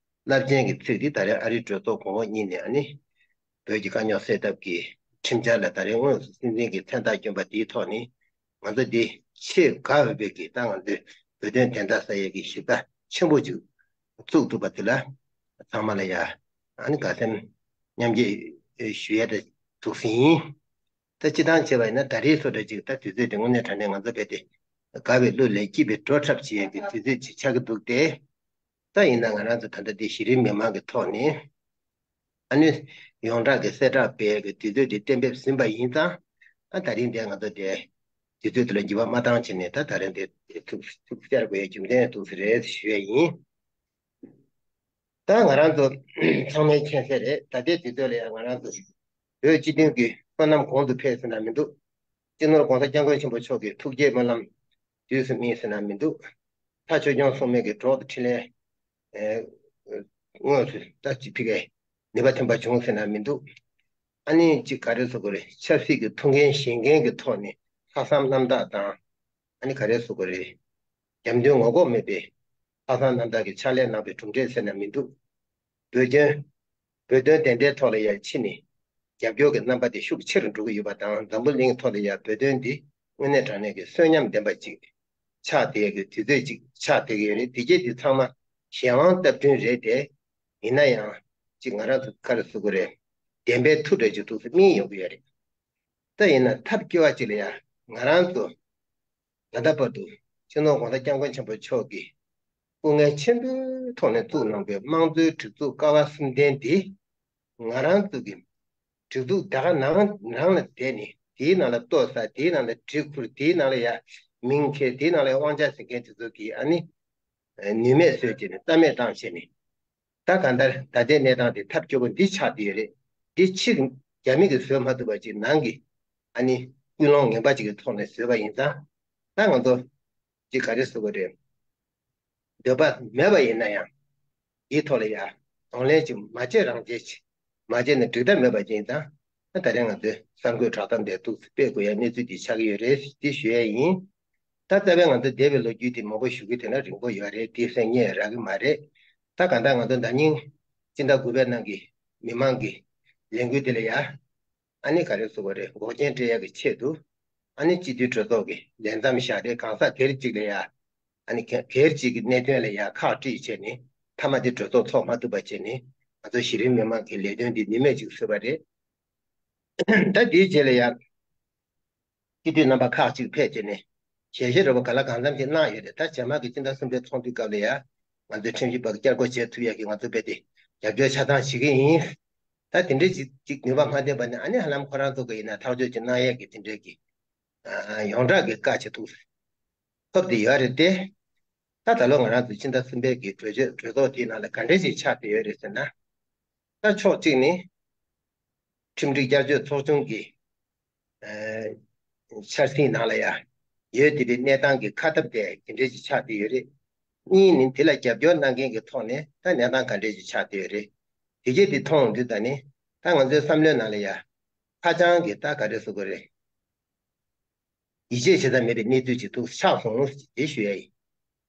རླབས་ཆེན་གྱི་ཚིག་འདི་ད་རེས་ཨ་རིའི་གྲོས་ཚོགས་གོང་འོག་གཉིས་ནས་ཨ་ནི་བོད་ཀྱི་དཀའ་རྙོག་སེལ་ཐབས་ཀྱི་ཁྲིམས་འཆར་ལ་ད་རེས་དངོས་སུ་སྲིད་འཛིན་གྱིས་མཚན་རྟགས་བསྐྱོན་པ་འདིའི་ཐོག་ནས་ང་ཚོ་འདི་ཆེས་དགའ་འོས་པའི་གི་ད་ང་ཚོའི་བོད་དོན་བདེན་མཐའ་གསལ་ཡས་ཀྱི་གཞི་རྩ་ཆེན་པོ་ཅིག་བཙུགས་ཐུབ་པ་དེ་ལ་ཚང་མ་ལ་ཡ་ཨ་ནི་དགའ་སེམས་མཉམ་སྐྱེད་ཞུ་ཡས་དེ་ཐུགས་སེམས་ཡིན། ད་སྤྱི་བཏང་བྱས་པ་ཡིན་ན་ད་རེས་སོ་འདྲ་ཅིག་ད་དུས་ཚོད་དེ་དངོས་གནས་དྲང་གནས་ང་ཚོ་རྦད་དེ་དགའ་བའི་གླུ་ལས་སྐྱིད་པའི་བྲོ་འཁྲབ་བྱེད་ཡས་ཀྱི་དུས་ཚོད་ཅིག་ཆགས་ཀྱི་འདུག་སྟེ། ད་ཡིན་ན་ང་རང་ཚོ་ད་ལྟ་འདི་གཞི་རིམ་མི་མང་གི་ཐོག་ནས་ཨ་ནི་ཡོངས་གྲགས་ཀྱི་གསལ་བསྒྲགས་སྤེལ་ཡས་ཀྱི་དུས་ཚོད་འདི་གཏན་འབེབས་ཟིན་པ་ཡིན་ཙང་། ཨ་ད་རིང་འདི་ང་ཚོ་འདི་དུས་ཚོད་འདི་ལ་འགྱུར་བ་མ་བཏང་བྱས་ནས་ད་ད་རིང་འདི་ཐུགས་ཐུགས་བསྐྱར་དགོས་ཡས་རྒྱུ་མཚན་འདུག་ཟེར་རེད་ཞུ་ཡས་ཡིན། ད་ང་རང་ཚོ་ཚང་མས་མཁྱེན་གསལ་རེད། ད་ལྟའི་དུས་ཚོད་ལ་ཡང་ང་རང་ཚོ་བོད་སྤྱི་མཐུན་གྱི་སོ་ནམ་གོང་དུ་འཕེལ་ཟེར་ན་མི་འདུག་སྤྱི་ནོར་༸གོང་ས་༸སྐྱབས་མགོན་ཆེན་པོ་མཆོག་གི་ཐུགས་བསྐྱེད་སྨོན་ལམ་དུས་སུ་སྨིན་ཟེར་ན་མི་འདུག་ལྷ་ཆོས་སྐྱོང་སྲུང་མའི་གི་གྲོགས་དང་འཕྲིན་ལས་དངོས་སུ་ད་ཅི་ཕི་གའི་ནུས་པ་ཐོན་པ་བྱུང་ཟེར་ན་མི་འདུག་ཨ་ནི་ཅིག་ག་རེ་ཟེར་དགོས་རེད། ཆབ་སྲིད་ཀྱི་ཐུགས་འགན་བཞེས་མཁན་གྱི་ཐོག་ནས་ལྷག་བསམ་རྣམ་དག་དང་། ཨ་ནི་ག་རེ་ཟེར་དགོས་རེད། རྒྱབ་མདུན་ངོ་ལྐོག་མེད་པའི་ལྷག་བསམ་རྣམ་དག་གི་ཕྱག་ལས་གནང་བའི་གྲུབ་འབྲས་ཟེར་ན་མི་འདུག་བོད་དོན། བོད་དོན་བདེན་མཐའི་ཐོག་ལ་ཡང་ཕྱི་ནས་རྒྱབ་སྐྱོར་གྱི་རྣམ་པ་དེ་ཤུགས་ཆེ་རུ་འགྲོ་གི་ཡོད་པ་དང་། འཛམ་བུ་གླིང་ཐོག་ལ་ཡང་བོད་དོན་འདི་དངོས་གནས་དྲང་གནས་ཀྱི་གསོན་ཉམས་ལྡན་པ་ཅིག་ཆགས་བསྡད་ཀྱི་དུས་ཚོད་ཅིག་ཆགས་བསྡད་ཀྱི་ཡོད་རེད། དེ་རྗེས་དེ་ཚང་མ་གཞན་དབང་སྟབས་བསྟུན་རེད་དེ། ཡིན་ན་ཡང་ཅིག་ང་རང་ཚོ་ག་རེ་ཟེར་དགོས་རེད། བདེན་པའི་མཐུ་འདྲ་ཅིག་ཐུགས་སུ་སྨིན་ཡོང་གི་ཡོད་རེད། ད་ཡིན་ན་ཐབས་སྐྱོ་བ་ཅིག་ལ་ཡང་ང་རང་ཚོ་ད་ལྟ་བར་དུ་སྤྱི་ནོར་༸གོང་ས་༸སྐྱབས་མགོན་ཆེན་པོ་མཆོག་གིས་སྐུ་ངལ་ཆེན་པོའི་ཐོག་ནས་བཙུགས་གནང་བའི་དམངས་གཙོའི་སྒྲིག་འཛུགས་ཀ་བ་གསུམ་ལྡན་འདི་ང་རང་ཚོ་གི་སྒྲིག་འཛུགས་དེ་ག་ནང་ནང་ལ་བསྡད་ནས། དེའི་ནང་ལ་ལྟོ་ཟ། དེའི་ནང་ལ་གྲི་ཁུར། དེའི་ནང་ལ་ཡ་མིང་འཁྱེར། དེའི་ནང་ལ་ཡ་དབང་ཆ་ཟིན་མཁན་དེ་ཚོ་གིས་ཨ་ནི་ནུས་མེད་བཟོས་བྱས་ནས་རྩ་མེད་བཏང་བྱས་ནས། ད་གང་ལྟར་ད་ལྟའི་གནས་སྟངས་དེ་ཐབས་སྐྱོ་པོ་འདི་ཆགས་བསྡད་ཡོད་རེད། འདི་ཕྱིར་རྒྱ་མི་གིས་བཟོས་མ་ཐུབ་པ་ཅིག་ནང་གི་ཨ་ནི་ཀུན་སློང་ངན་པ་ཅིག་གི་ཐོག་ནས་བཟོས་པ་ཡིན་ཙང་། ད་ང་ཚོ་ཅིག་ག་རེ་ཟེར་དགོས་རེད། འདོད་པ་མེད་པ་ཡིན་ན་ཡང་། འདིའི་ཐོག་ལ་ཡ་གདོང་ལེན་ཅིག་མ་བྱེད་རང་བྱེད་ཅིག་མ་བྱས་ན་འགྲིག་ཐབས་མེད་པ་ཅིག་ཡིན་ཙང་། ད་ད་རེས་ང་ཚོས་གསར་འགོད་བསྒྲགས་གཏམ་དེ་འདུག་སེ་སྤེལ་དགོས་ཡ་གནས་ཚུལ་འདི་ཆགས་ཀྱི་ཡོད་རེད། འདི་ཞུ་ཡ་ཡིན། ད་རྩ་བའི་ང་ཚོ་འདས་པའི་ལོ་རྒྱུས་དེ་མང་པོ་ཞུ་གི་དེ་ན་རིང་པོ་ཡོད་རེད། དེ་སེང་ཉེ་རག་གི་མ་རེད། ད་གང་ལྟར་ང་ཚོ་ཟླ་ཉིན་སྤྱི་ཟླ་དགུ་པའི་ནང་གི་མི་མང་གི་ལས་འགུལ་དེ་ལ་ཡ། ཨ་ནི་ག་རེ་ཟེར་དགོས་རེད། འགོག་རྐྱེན་སྤྲད་ཡག་གི་ཆེད་དུ། ཨ་ནི་སྤྱི་འཐུས་གྲོས་ཚོགས་ཀྱི་ལས་མཚམས་བཞག་སྟེ་གང་ཟག་སྒེར་གཅིག་ལ་ཡ། ཨ་ནི་སྒེར་གཅིག་གི་གནད་དོན་ལ་ཡ་ཁག་དཀྲིས་བྱས་ནས་མཐའ་མ་དེ་གྲོས་ཚོགས་ཚོགས་མ་ཐུབ་པ་བྱས་ནས། ང་ཚོ་གཞི་རིམ་མི་མང་གི་ལས་དོན་འདི་ནུས་མེད་ཅིག་བཟོས་པ་རེད། ད་དེའི་རྗེས་ལ་ཡང་སྤྱི་འཐུས་རྣམ་པ་ཁག་ཅིག་ཕེབས་བྱས་ནས་ཞལ་བཞེས་རོགས་པ་ག་ལ་གང་འཚམ་ཅིག་གནང་ཡོད་རེད། ད་རྗེས་མ་གི་སྤྱི་ཟླ་གསུམ་པའི་ཚོགས་འདུའི་སྐབས་ལ་ཡང་ང་ཚོའི་ཁྲིམས་ཞིབ་པ་བསྐྱར་བསྐོ་བྱེད་ཐུབ་ཡག་གི་ང་ཚོ་རྦད་དེ་རྒྱབ་སྐྱོར་ཆ་ཚང་བྱེད་ཀྱི་ཡིན། ད་དེ་འདྲའི་ཅིག་ཅིག་ནུས་པ་མ་ལྡན་པ་ནི་ཨ་ནི་ཧ་ལམ་ཁོ་རང་ཚོ་གི་ཡིན་ན་ཐག་གཅོད་ཅིག་གནང་ཡག་གི་དེ་འདྲའི་གི་ཨ་ཡོངས་གྲགས་ཀྱི་བཀའ་ཆེ་ཐུགས་ཐོབ་བསྡད་ཡོད་རེད་དེ། ད་ད་ལོ་ང་རང་ཚོ་སྤྱི་ཟླ་གསུམ་པའི་གི་གྲོས་ཆོད་གྲོས་ཚོགས་དེའི་ནང་ལ་ག་འདྲ་ཞིག་ཆགས་བསྡད་ཡོད་རེད་ཟེར་ན། ད་ཕྱོགས་གཅིག་ནི་ཁྲིམས་སྒྲིག་བསྐྱར་བཅོས་ཚོགས་ཆུང་གི་ཨ་འཆར་ཟིན་ནང་ལ་ཡང་ཡོད་བསྡད་པའི་གནས་སྟངས་ཀྱི་ཁ་སྟབས་དེ་དེ་འདྲ་ཞིག་ཆགས་བསྡད་ཡོད་རེད། གཉིས་ནི་དེ་ལ་རྒྱབ་སྐྱོར་གནང་མཁན་གྱི་ཐོག་ནས་ད་གནས་སྟངས་ག་འདྲ་ཞིག་ཆགས་བསྡད་ཡོད་རེད། དེ་གས་དེ་མཐོང་དུས་ད་ནི་ད་ང་ཚོའི་བསམ་བློའི་ནང་ལ་ཡང་ཧ་ཅང་གི་ད་ག་རེ་ཟེར་དགོས་རེད། ཡིད་ཆེས་བྱེད་ས་མེད་པའི་གནས་ཚུལ་ཅིག་ཏུ་ཆགས་སོང་ཞེས་ཞུ་ཡ་ཡིན།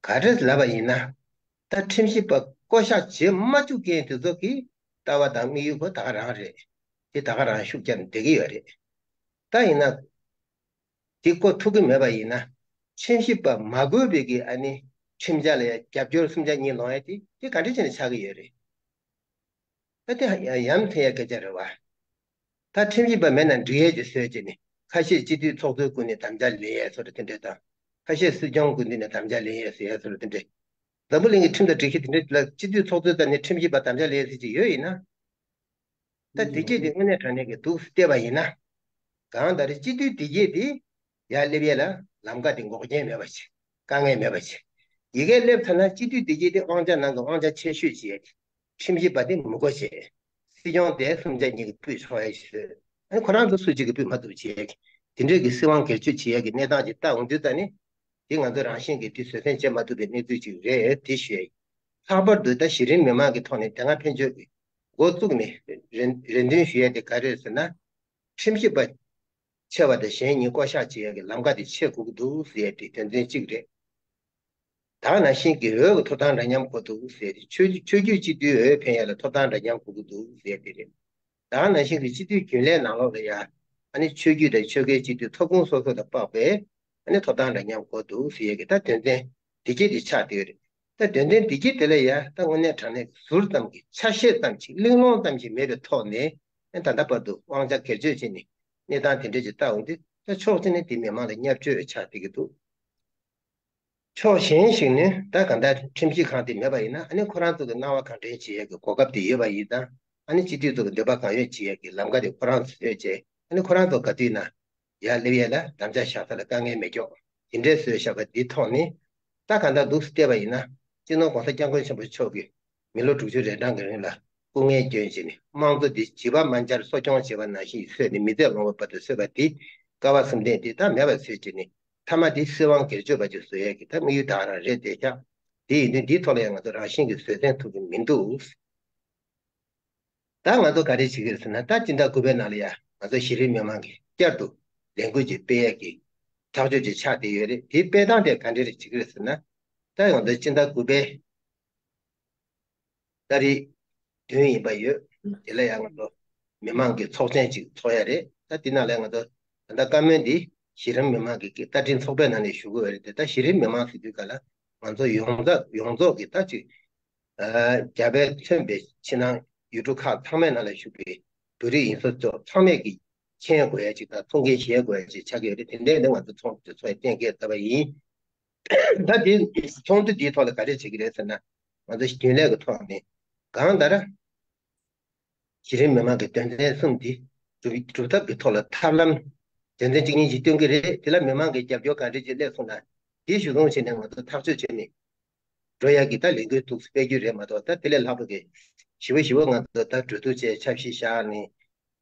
ག་རེ་ལབ་པ་ཡིན་ན། ད་ཁྲིམས་ཞིབ་པ་བསྐོ་གཞག་བྱེད་མ་བཅུག་མཁན་དེ་ཚོ་གི་ལྟ་བ་དང་དམིགས་ཡུལ་ཁོ་ད་ག་རང་རེད། དེ་ད་ག་རང་ཤུགས་རྒྱབ་ནས་བསྡད་ཀྱི་ཡོད་རེད། ད་ཡིན་ན། དེ་བསྐོ་ཐུབ་ཀྱི་མེད་པ་ཡིན་ན། ཁྲིམས་ཞིབ་པ་མ་དགོས་པའི་གི་ཨ་ནི་ཁྲིམས་འཆར་ལ་ཡ་རྒྱབ་སྐྱོར་གསུམ་ཆ་གཉིས་ལོང་ཡ་དེ་དེ་ག་འདྲ་བྱས་ནས་ཆགས་ཀྱི་ཡོད་རེད། ད་དེ་ཡ་ཡ་མཚན་ཡ་སྐད་ཆ་རེད་བ། ད་ཁྲིམས་ཞིབ་པ་མེད་ན་འགྲིག་ཡས་ཀྱི་བཟོས་ཀྱི་ནི་ཁ་ཤས་སྤྱི་འཐུས་ཚོགས་གཙོའི་སྐུ་ནས་དམ་བཅའ་ལེན་ཡས་བཟོ་འདྲ་དེ་འདྲས་དང་། ཁ་ཤས་སྲིད་སྐྱོང་སྐུ་མདུན་ནས་དམ་བཅའ་ལེན་ཡས་བཟོ་ཡས་བཟོ་འདྲ་དེ་འདྲས། འཛམ་བུ་གླིང་གི་ཁྲིམས་དང་སྒྲིག་གཞི་དེ་འདྲས་ལ་སྤྱི་འཐུས་ཚོགས་གཙོའི་རྩ་ནས་ཁྲིམས་ཞིབ་པ་དམ་བཅའ་ལེན་ཡས་ཟེར་གྱི་ཡོད་ཡིན་ན། ད་དེ་སྐད་དེ་དངོས་གནས་དྲང་གནས་ཀྱི་འདུག་བལྟས་པ་ཡིན་ན། གང་ལྟར་སྤྱི་འཐུས་དེ་སྐད་དེ་ཡར་སླེབས་ཡས་ལ་ལམ་ཁ་དེ་འགོག་རྐྱེན་མེད་པ་བྱས། དཀའ་ངལ་མེད་པ་བྱས། ཡི་གེ་སླེབས་ཚར་ན་སྤྱི་འཐུས་དེ་སྐད་དེ་དབང་ཆ་ནང་གི་དབང་ཆ་ཆེ་ཤོས་བྱས། ཁྲིམས་ཞིབ་པ་དེ་མི་དགོས་བྱས། སྲིད་སྐྱོང་དེ་གསུམ་ཆ་གཉིས་ཀྱིས་ཕུད་ཆོག་ཡ་ཞིག་བཟོས། ཨ་ནི་ཁོ་རང་ཚོ་སུ་གཅིག་གིས་ཕུད་མ་ཐུབ་བྱས་ཡ་གི། དེ་འདྲས་ཀྱི་སྲིད་དབང་སྒེར་གཅོད་བྱེད་ཡ་གི་གནས་སྟངས་ཅིག་བལྟ་འོང་དུས་ད་ནི། དེ་ང་ཚོ་རང་བཞིན་གྱིས་དེ་བཟོད་བསྲན་བྱེད་མ་ཐུབ་པའི་གནས་ཚུལ་ཅིག་རེད་དེ་ཞུ་ཡ་ཡིན། ལྷག་པར་དུ་ད་གཞི་རིམ་མི་མང་གི་ཐོག་ནས་དེ་སྔ་ཕན་ཆོད་ཀྱི་འགོ་བཙུགས་ནས་རེ་རེ་འདུན་ཞུ་ཡ་དེ་ག་རེ་རེད་ཟེར་ན། ཁྲིམས་ཞིབ་པ་ཆེ་བ་དང་གཞན་གཉིས་བསྐོ་གཞག་བྱེད་ཡ་གི་ལམ་ཁ་དེ་ཕྱེ་དགོས་ཀྱི་འདུག་ཟེར་ཡ་དེ་དོན་ཚན་གཅིག་རེད། ད་ག་ནང་བཞིན་གྱི་འོས་ཀྱི་ཐོབ་ཐང་འདྲ་མཉམ་དགོས་འདུག་ཟེར་ཏེ། ཆོས་ཆོས་བརྒྱུད་སྤྱི་འཐུས་འོས་འཕེན་ཡ་ལ་ཐོབ་ཐང་འདྲ་མཉམ་དགོས་ཀྱི་འདུག་ཟེར་ཏེ་རེད། ད་ག་ནང་བཞིན་གྱི་སྤྱི་འཐུས་རྒྱུན་ལས་ནང་ལོགས་ལ་ཡ། ཨ་ནི་ཆོས་བརྒྱུད་དང་ཆོལ་ཁའི་སྤྱི་འཐུས་ཐོབ་ཁུངས་སོ་སོ་ལ་དཔག་པའི་ཨ་ནི་ཐོབ་ཐང་འདྲ་མཉམ་དགོས་འདུག་ཟེར་ཡ་གི་ད་དོན་ཚན་འདི་གྱད་དེ་ཆགས་བསྡད་ཡོད་རེད། ད་དོན་ཚན་འདི་གྱད་དེ་ལ་ཡ་ད་དངོས་གནས་དྲང་གནས་ཟུར་ཙམ་གྱི་ཆ་ཤས་ཙམ་ཞིག་གླེང་སློང་ཙམ་ཞིག་མེད་པའི་ཐོག་ནས་ཨ་ནི་ད་ལྟ་བར་དུ་དབང་ཆ་སྒེར་གཅོད་བྱས་ནས་གནས་སྟངས་དེ་འདྲ་ཞིག་བལྟ་འོང་དུས། ད་ཕྱོགས་གཅིག་ནས་དེ་མི་མང་ལ་བརྙས་བཅོས་ཆགས་བསྡད་ཀྱི་འདུག་ཕྱོགས་གཞན་ཞིག་ནས་ད་གང་ལྟར་ཁྲིམས་ཞིབ་ཁང་དེ་མེད་པ་ཡིན་ན། ཨ་ནི་ཁོ་རང་ཚོ་གི་སྣང་བ་གང་དྲན་བྱེད་ཡས་ཀྱི་གོ་སྐབས་དེ་ཡོད་པ་ཡིན་ཙང་། ཨ་ནི་སྤྱི་འཐུས་ཚོ་གི་འདོད་པ་གང་ཡོད་བྱེད་ཡས་ཀྱི་ལམ་ཁ་དེ་ཁོ་རང་ཚོ་ཡོད་བྱས། ཨ་ནི་ཁོ་རང་ཚོ་ག་དུས་ན་ཡར་སླེབས་ཡས་ལ་དམ་བཅའ་བཞག་ས་ལ་དཀའ་ངལ་མེད་ཀྱོག་དེ་འདྲའི་བཟོས་བཞག་པ་འདི་ཐོག་ནས། ད་གང་ལྟར་འདུག་བལྟས་པ་ཡིན་ན། སྤྱི་ནོར་༸གོང་ས་༸སྐྱབས་མགོན་ཆེན་པོ་མཆོག་གིས་མི་ལོ་དྲུག་ཅུ་རེ་གྲངས་ཀྱི་རིང་ལ་སྐུ་ངལ་བསྐྱོན་བྱས་ནས་དམངས་གཙོ་འདི་བྱིས་པ་དམར་འབྱར་གསོ་སྐྱོང་བྱས་པ་ནང་བཞིན་བཟོས་ནས་མི་ཚེ་ལོངས་པ་བར་དུ་བཟོས་པ་འདི། ཀ་བ་གསུམ་ལྡན་འདི་ད་མེད་པ་བཟོས་བྱས་ནས། མཐའ་མ་འདི་སྲིད་དབང་སྒེར་གཅོད་པ་ཅིག་བཟོ་ཡས་ཀྱི་ད་དམིགས་ཡུལ་ད་ག་རང་རེད་བསྡད་ཤག་དེ་ཡིན་དུས་འདིའི་ཐོག་ལ་ཡང་ང་ཚོ་རང་བཞིན་གྱིས་བཟོད་བསྲན་ཐུབ་ཀྱི་མི་འདུག་ད་ང་ཚོ་ག་རེ་བྱེད་ཀྱི་རེད་ཟེར་ན། ད་སྤྱི་ཟླ་དགུ་པའི་ནང་ལ་ཡ་ང་ཚོ་གཞི་རིམ་མི་མང་གིས་བསྐྱར་དུ་ལས་འགུལ་ཅིག་སྤེལ་ཡས་ཀྱི་ཐག་གཅོད་ཅིག་ཆགས་བསྡད་ཡོད་རེད། དེའི་སྤེལ་སྟངས་དེ་ག་འདྲ་རེ་བྱེད་ཀྱི་རེད་ཟེར་ན། ད་ང་ཚོ་སྤྱི་ཟླ་དགུ་པའི་ཏ་རིག་བདུན་ཡིན་པ་ཡོད། དེ་ལ་ཡང་ང་ཚོ་མི་མང་གི་ཚོགས་ཆེན་ཅིག་ཚོགས་ཡ་རེད། ད་དེ་ནང་ལ་ང་ཚོ་ད་ལྟ་བཀའ་མོལ་འདི་གཞི་རིམ་མི་མང་གི་ལྟ་འཕྲིན་ཚོགས་པའི་ནང་ནས་ཞུ་དགོས་པ་རེད་དེ། ད་གཞི་རིམ་མི་མང་ཟེར་དུས་ག་ལ་ང་ཚོ་ཡོངས་རྫོགས་ཡོངས་རྫོགས་ཀྱི་ད་ཅིག་རྒྱ་བལ་མཚོན་པའི་ཕྱི་ནང་ཡུལ་གྲུ་ཁག་ཚང་མའི་ནང་ལ་བཞུགས་པའི་བོད་རིགས་ཡིན་སོ་ཚོ་ཚང་མས་ཀྱི་མཁྱེན་དགོས་ཡ་ཅིག་དང་མཐོང་མཁན་ཤེས་དགོས་ཡ་ཅིག་ཆགས་ཀྱི་ཡོད་རེད། དེ་འདྲའི་ནི་ང་ཚོ་ཚོགས་འདུ་ཚོགས་ཡ་གཏན་འཁེལ་བཏབ་པ་ཡིན། ད་དེ་ཚོགས་འདུ་འདིའི་ཐོག་ལ་ག་རེ་བྱེད་ཀྱི་རེད་ཟེར་ན། ང་ཚོ་རྒྱུན་ལས་ཀྱི་ཐོག་ནས་གང་ལྟར་གཞི་རིམ་མི་མང་གི་དོན་ཚན་གསུམ་འདི་སྒྲུབ་སྒྲུབ་ཐབས་ཀྱི་ཐོག་ལ་ཐབས་ལམ་དོན་ཚན་གཅིག་གཉིས་ཤིག་སྟོན་གྱི་རེད། དེ་ལ་མི་མང་གི་རྒྱབ་སྐྱོར་གང་འདྲ་ཅིག་སླེབས་སོང་ན། དེ་གཞིར་བཟུང་བྱས་ནས་ང་ཚོ་ཐག་གཅོད་བྱས་ནས་འགྲོ་ཡག་གི་ད་ལས་འགུལ་འདུག་སྤེལ་རྒྱུ་རེད་མ་གཏོགས། ད་དེ་ལས་ལྷག་པ་གི་ཞེ་པོ་ཞེ་པོ་ང་ཚོ་ད་གྲོས་བསྡུར་བྱས་འཆར་གཞི་བཞག་ནས།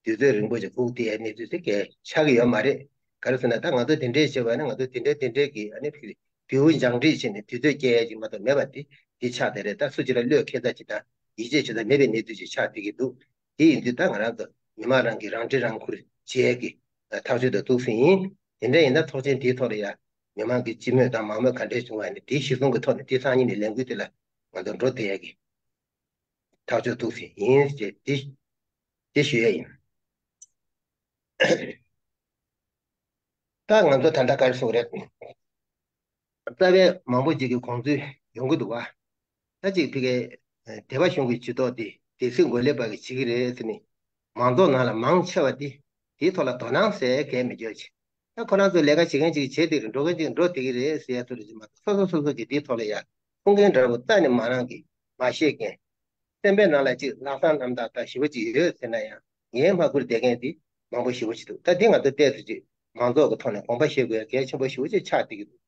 དུས་ཚོད་རིང་པོ་ཅིག་སྒུག་བསྡད་ཡའི་གནས་ཚུལ་དེ་གས་ཆགས་ཀྱི་ཡོད་མ་རེད། ག་རེ་ཟེར་ན། ད་ང་ཚོ་དེ་འདྲས་བྱས་པ་ནི་ང་ཚོ་དེ་འདྲས་དེ་འདྲས་ཀྱི་ཨ་ནི་བེའུ་འཇང་འདྲིས་བྱས་ནས་དུས་ཚོད་སྐྱེལ་ཡ་ཅིག་མ་གཏོགས་མེད་པ་དེ་དེ་ཆགས་བསྡད་རེད། ད་སུ་གཅིག་ལ་བློས་འཁེལ་ས་ཅིག་དང་ཡིད་ཆེས་བྱེད་ས་མེད་པའི་གནས་ཚུལ་ཅིག་ཆགས་བསྡད་ཀྱི་འདུག་དེ་ཡིན་དུས་ད་ང་རང་ཚོ་མི་མང་རང་གིས་རང་འདྲི་རང་ཁུར་བྱེད་ཡས་ཀྱི་ཐག་གཅོད་དེ་འདུག་སེ་ཡིན། དེ་འདྲ་ཡིན་ན་ཚོགས་ཆེན་དེའི་ཐོག་ལ་ཡ་མི་མང་གི་སྤྱི་མོས་དང་མང་མོས་ག་འདྲས་བྱུང་བ་ནི་དེའི་གཞི་བཟུང་གི་ཐོག་ནས་དེ་སང་ཉིན་ནས་ལས་འགུལ་དེ་ལ་ང་ཚོ་འགྲོ་བསྡད་ཡས་ཀྱི་ཐག་གཅོད་འདུག་སེ་ཡིན་ཞེས་དེ་དེ་ཞུ་ཡས་ཡིན། ད་ང་ཚོ་ད་ལྟ་ག་རེ་གསུང་གི་རེད། རྩ་བའི་མང་པོ་ཅིག་གི་དགོངས་ཚུལ་ཡོང་གི་འདུག་བ། ད་ཅིག་ཕ་གིའི་སྡེ་པ་གཞུང་གི་ཇུས་གཏོགས་དེ་ སྡེ་སྲིད་འགོ་ལས་པ་གིས་བྱེད་ཀྱི་རེད་ཟེར་ནས། མང་ཚོགས་ནང་ལ་མང་ཆེ་བ་དེ་དེའི་ཐོག་ལ་དོ་སྣང་ཟེར་གང་ཡང་མི་འཇོག་ཅིག་ད་ཁོ་རང་ཚོ་ལས་ཀ་བྱེད་མཁན་ཅིག་བྱེད་བསྡད་ཀྱི་རེད། འགྲོ་མཁན་ཅིག་འགྲོ་བསྡད་ཀྱི་རེད་ཟེར་ཡ་ཚོ་རེད་ཅིག་མ་གཏོགས། སོ་སོ་སོ་སོ་གིས་དེའི་ཐོག་ལ་ཡ་མཐོང་མཁན་འདྲ་བོ་རྩ་ནས་མ་རང་གིས་མ་ཤེས་མཁན། སེམས་པའི་ནང་ལ་ཅིག་ལྷག་བསམ་རྣམ་དག་དང་ཞེ་པོ་ཅིག་ཡོད་ཟེར་ན་ཡང་ངས་མ་བསྐུར་བསྡད་མཁན་དེ་མང་པོ་ཞེ་པོ་ཅིག་འདུག་ད་འདི་ང་ཚོ་ཏོག་ཙམ་ཅིག་མང་ཚོགས་ཀྱི་ཐོག་ནས་དགོངས་པ་བཞེས་དགོས་ཡ་གལ་ཆེན་པོ་ཞེ་པོ་ཅིག་ཆགས་བསྡད་ཀྱི་འདུག་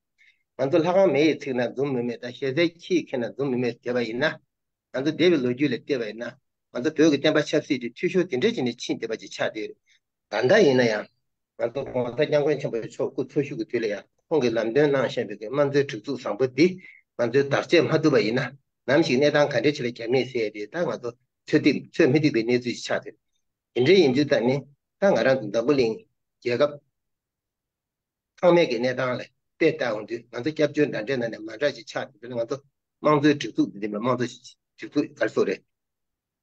ང་ཚོ་ལྷ་ཁང་མེ་ཡིས་ཚིག་ན་འཛུམ་མི་མེད་དང་། ཞལ་ཟས་ཁྱིས་ཁྱེར་ན་འཛུམ་མི་མེད་ཟེར་བ་ཡིན་ན། ང་ཚོ་འདས་པའི་ལོ་རྒྱུས་ལ་བལྟས་པ་ཡིན་ན། ང་ཚོ་བོད་ཀྱི་བསྟན་པ་ཆབ་སྲིད་དེ་འཐུས་ཤོར་དེ་འདྲ་ཅིག་ནས་ཕྱིན་བསྡད་པ་ཅིག་ཆགས་བསྡད་ཡོད། ད་ལྟ་ཡིན་ན་ཡང་། ང་ཚོ་༸གོང་ས་༸སྐྱབས་མགོན་ཆེན་པོ་མཆོག་སྐུ་འཚོ་བཞུགས་ཀྱི་དུས་ལ་ཡང་ཁོང་གིས་ལམ་སྟོན་གནང་བཞིན་པའི་དམངས་གཙོའི་སྒྲིག་འཛུགས་བཟང་པོ་འདི་ང་ཚོས་བདག་གཅེས་མ་ཐུབ་པ་ཡིན་ན། ནམ་ཞིག་གནས་སྟངས་ག་འདྲ་ཅིག་ལ་འགྱུར་མིན་ཟེར་ཡ་དེ་ད་ང་ཚོ་ཚོད་ཐིག་ཚོད་མི་ཐིག་པའི་གནས་ཚུལ་ཞིག་ཆགས་ཏེ། དེ་འདྲ་ཡིན་དུས་ད་ནི་ད་ང་རང་ཚོ་འཛམ་བུ་གླིང་རྒྱལ་ཁབ་ཚང་མའི་གི་གནས་སྟངས་ལ་དཔེ་བལྟ་འོང་དུས། ང་ཚོ་སྐྱབས་བཅོལ་འདྲ་འདྲའི་ནང་ནས་མ་འདྲ་ཅིག་ཆགས་ཏེ། དེ་ནི་ང་ཚོ་དམངས་གཙོའི་སྒྲིག་འཛུགས་འདི་འདི་མ་དམངས་གཙོ་སྒྲིག་འཛུགས་ག་རེ་ཟེར་རེད།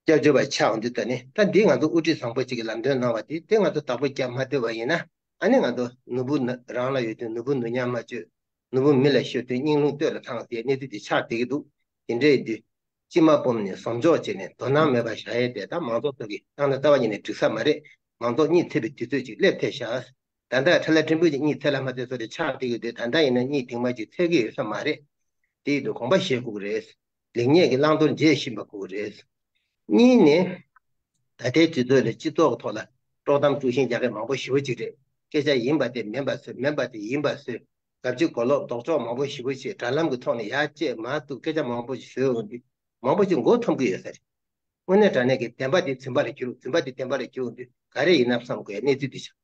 སྐྱབས་བཅོལ་བ་ཆགས་འོང་དུས། ད་ནི་ད་འདི་ང་ཚོ་དབུ་ཁྲིད་བཟང་པོ་ཅིག་གིས་ལམ་སྟོན་གནང་བ་དེ་དེ་ང་ཚོ་བདག་པོ་རྒྱབ་མ་ཐུབ་པ་ཡིན་ན། ཨ་ནི་ང་ཚོ་ནོར་བུ་ནི་རང་ལ་ཡོད་དུས་ནོར་བུ་ནོར་ཉམས་མ་བཅོས། ནོར་བུ་མི་ལ་ཤོར་དུས་སྙིང་རླུང་སྟོད་ལ་འཐེན་ཟེར་གནས་ཚུལ་དེ་ཆགས་བསྡད་ཀྱི་འདུག་དེ་འདྲ་ཡིན་དུས། སྤྱི་མ་སྤོམ་ནས་ཟོམ་འཇོག་བྱས་ནས་དོ་སྣང་མེད་པར་བཞག་ཡས་དེ་ད་མང་ཚོགས་ཚོ་གི་སྣང་ན་རྩ་བ་ཉིད་ནས་འགྲིག་ས་མ་རེད། མང་ཚོགས་གཉིད་ཐེབས་པའི་དུས་ཚོད་ཅིག་སླེབས་ཐལ་ཤག་ད་ལྟ་ཁྲ་ལ་ཕྲན་བུ་ཅིག་གཉིད་ཐེབས་ལ་མ་ཐེབས་བཟོ་འདྲ་ཆགས་བསྡད་ཀྱི་འདུག་ད་ལྟ་ཡིན་ན་གཉིད་གདིང་མ་ཅིག་ཐེབས་ཀྱི་ཡོད་ས་མ་རེད། དེ་ཡིན་དུས་དགོངས་པ་བཞེས་དགོས་ཀྱི་རེད། ལེགས་ཉེས་ཀྱི་བླང་དོར་འབྱེད་ཤེས་པ་དགོས་ཀྱི་རེད། གཉིས་ནས། ད་ལྟའི་དུས་ཚོད་ལ་སྤྱི་ཚོགས་ཀྱི་ཐོག་ལ་དཀྲོག་གཏམ་དཀྲུག་ཤིང་རྒྱག་མཁན་མང་པོ་ཞེ་པོ་ཅིག་རེད། སྐད་ཆ་ཡིན་པ་དེ་མིན་པ་བཟོས། མིན་པ་དེ་ཡིན་པ་བཟོས། གབ་ཅིག་གོ་ལོག་ལྡོག་ཕྱོགས་མང་པོ་ཞེ་པོ་ཅིག་དྲ་ལམ་གྱི་ཐོག་ནས་ཡར་བཅད་མར་གཏུབ། སྐད་ཆ་མང་པོ་ཞིག་བཟོས་འོང་དུས་མང་པོ་ཅིག་མགོ་འཐོམ་གྱི་ཡོད་ས་རེད། དངོས་གནས་དྲང་གནས་ཀྱི་བདེན་པ་དེ་རྫུན་པ་ལ་འགྱུར། རྫུན་པ་དེ་བདེན་པ་ལ་འགྱུར་འོང་དུས་ག་རེ་ཡིན་ནམ་བསམ་དགོས་ཡ་གནས་ཚུལ་འདི་ཤག་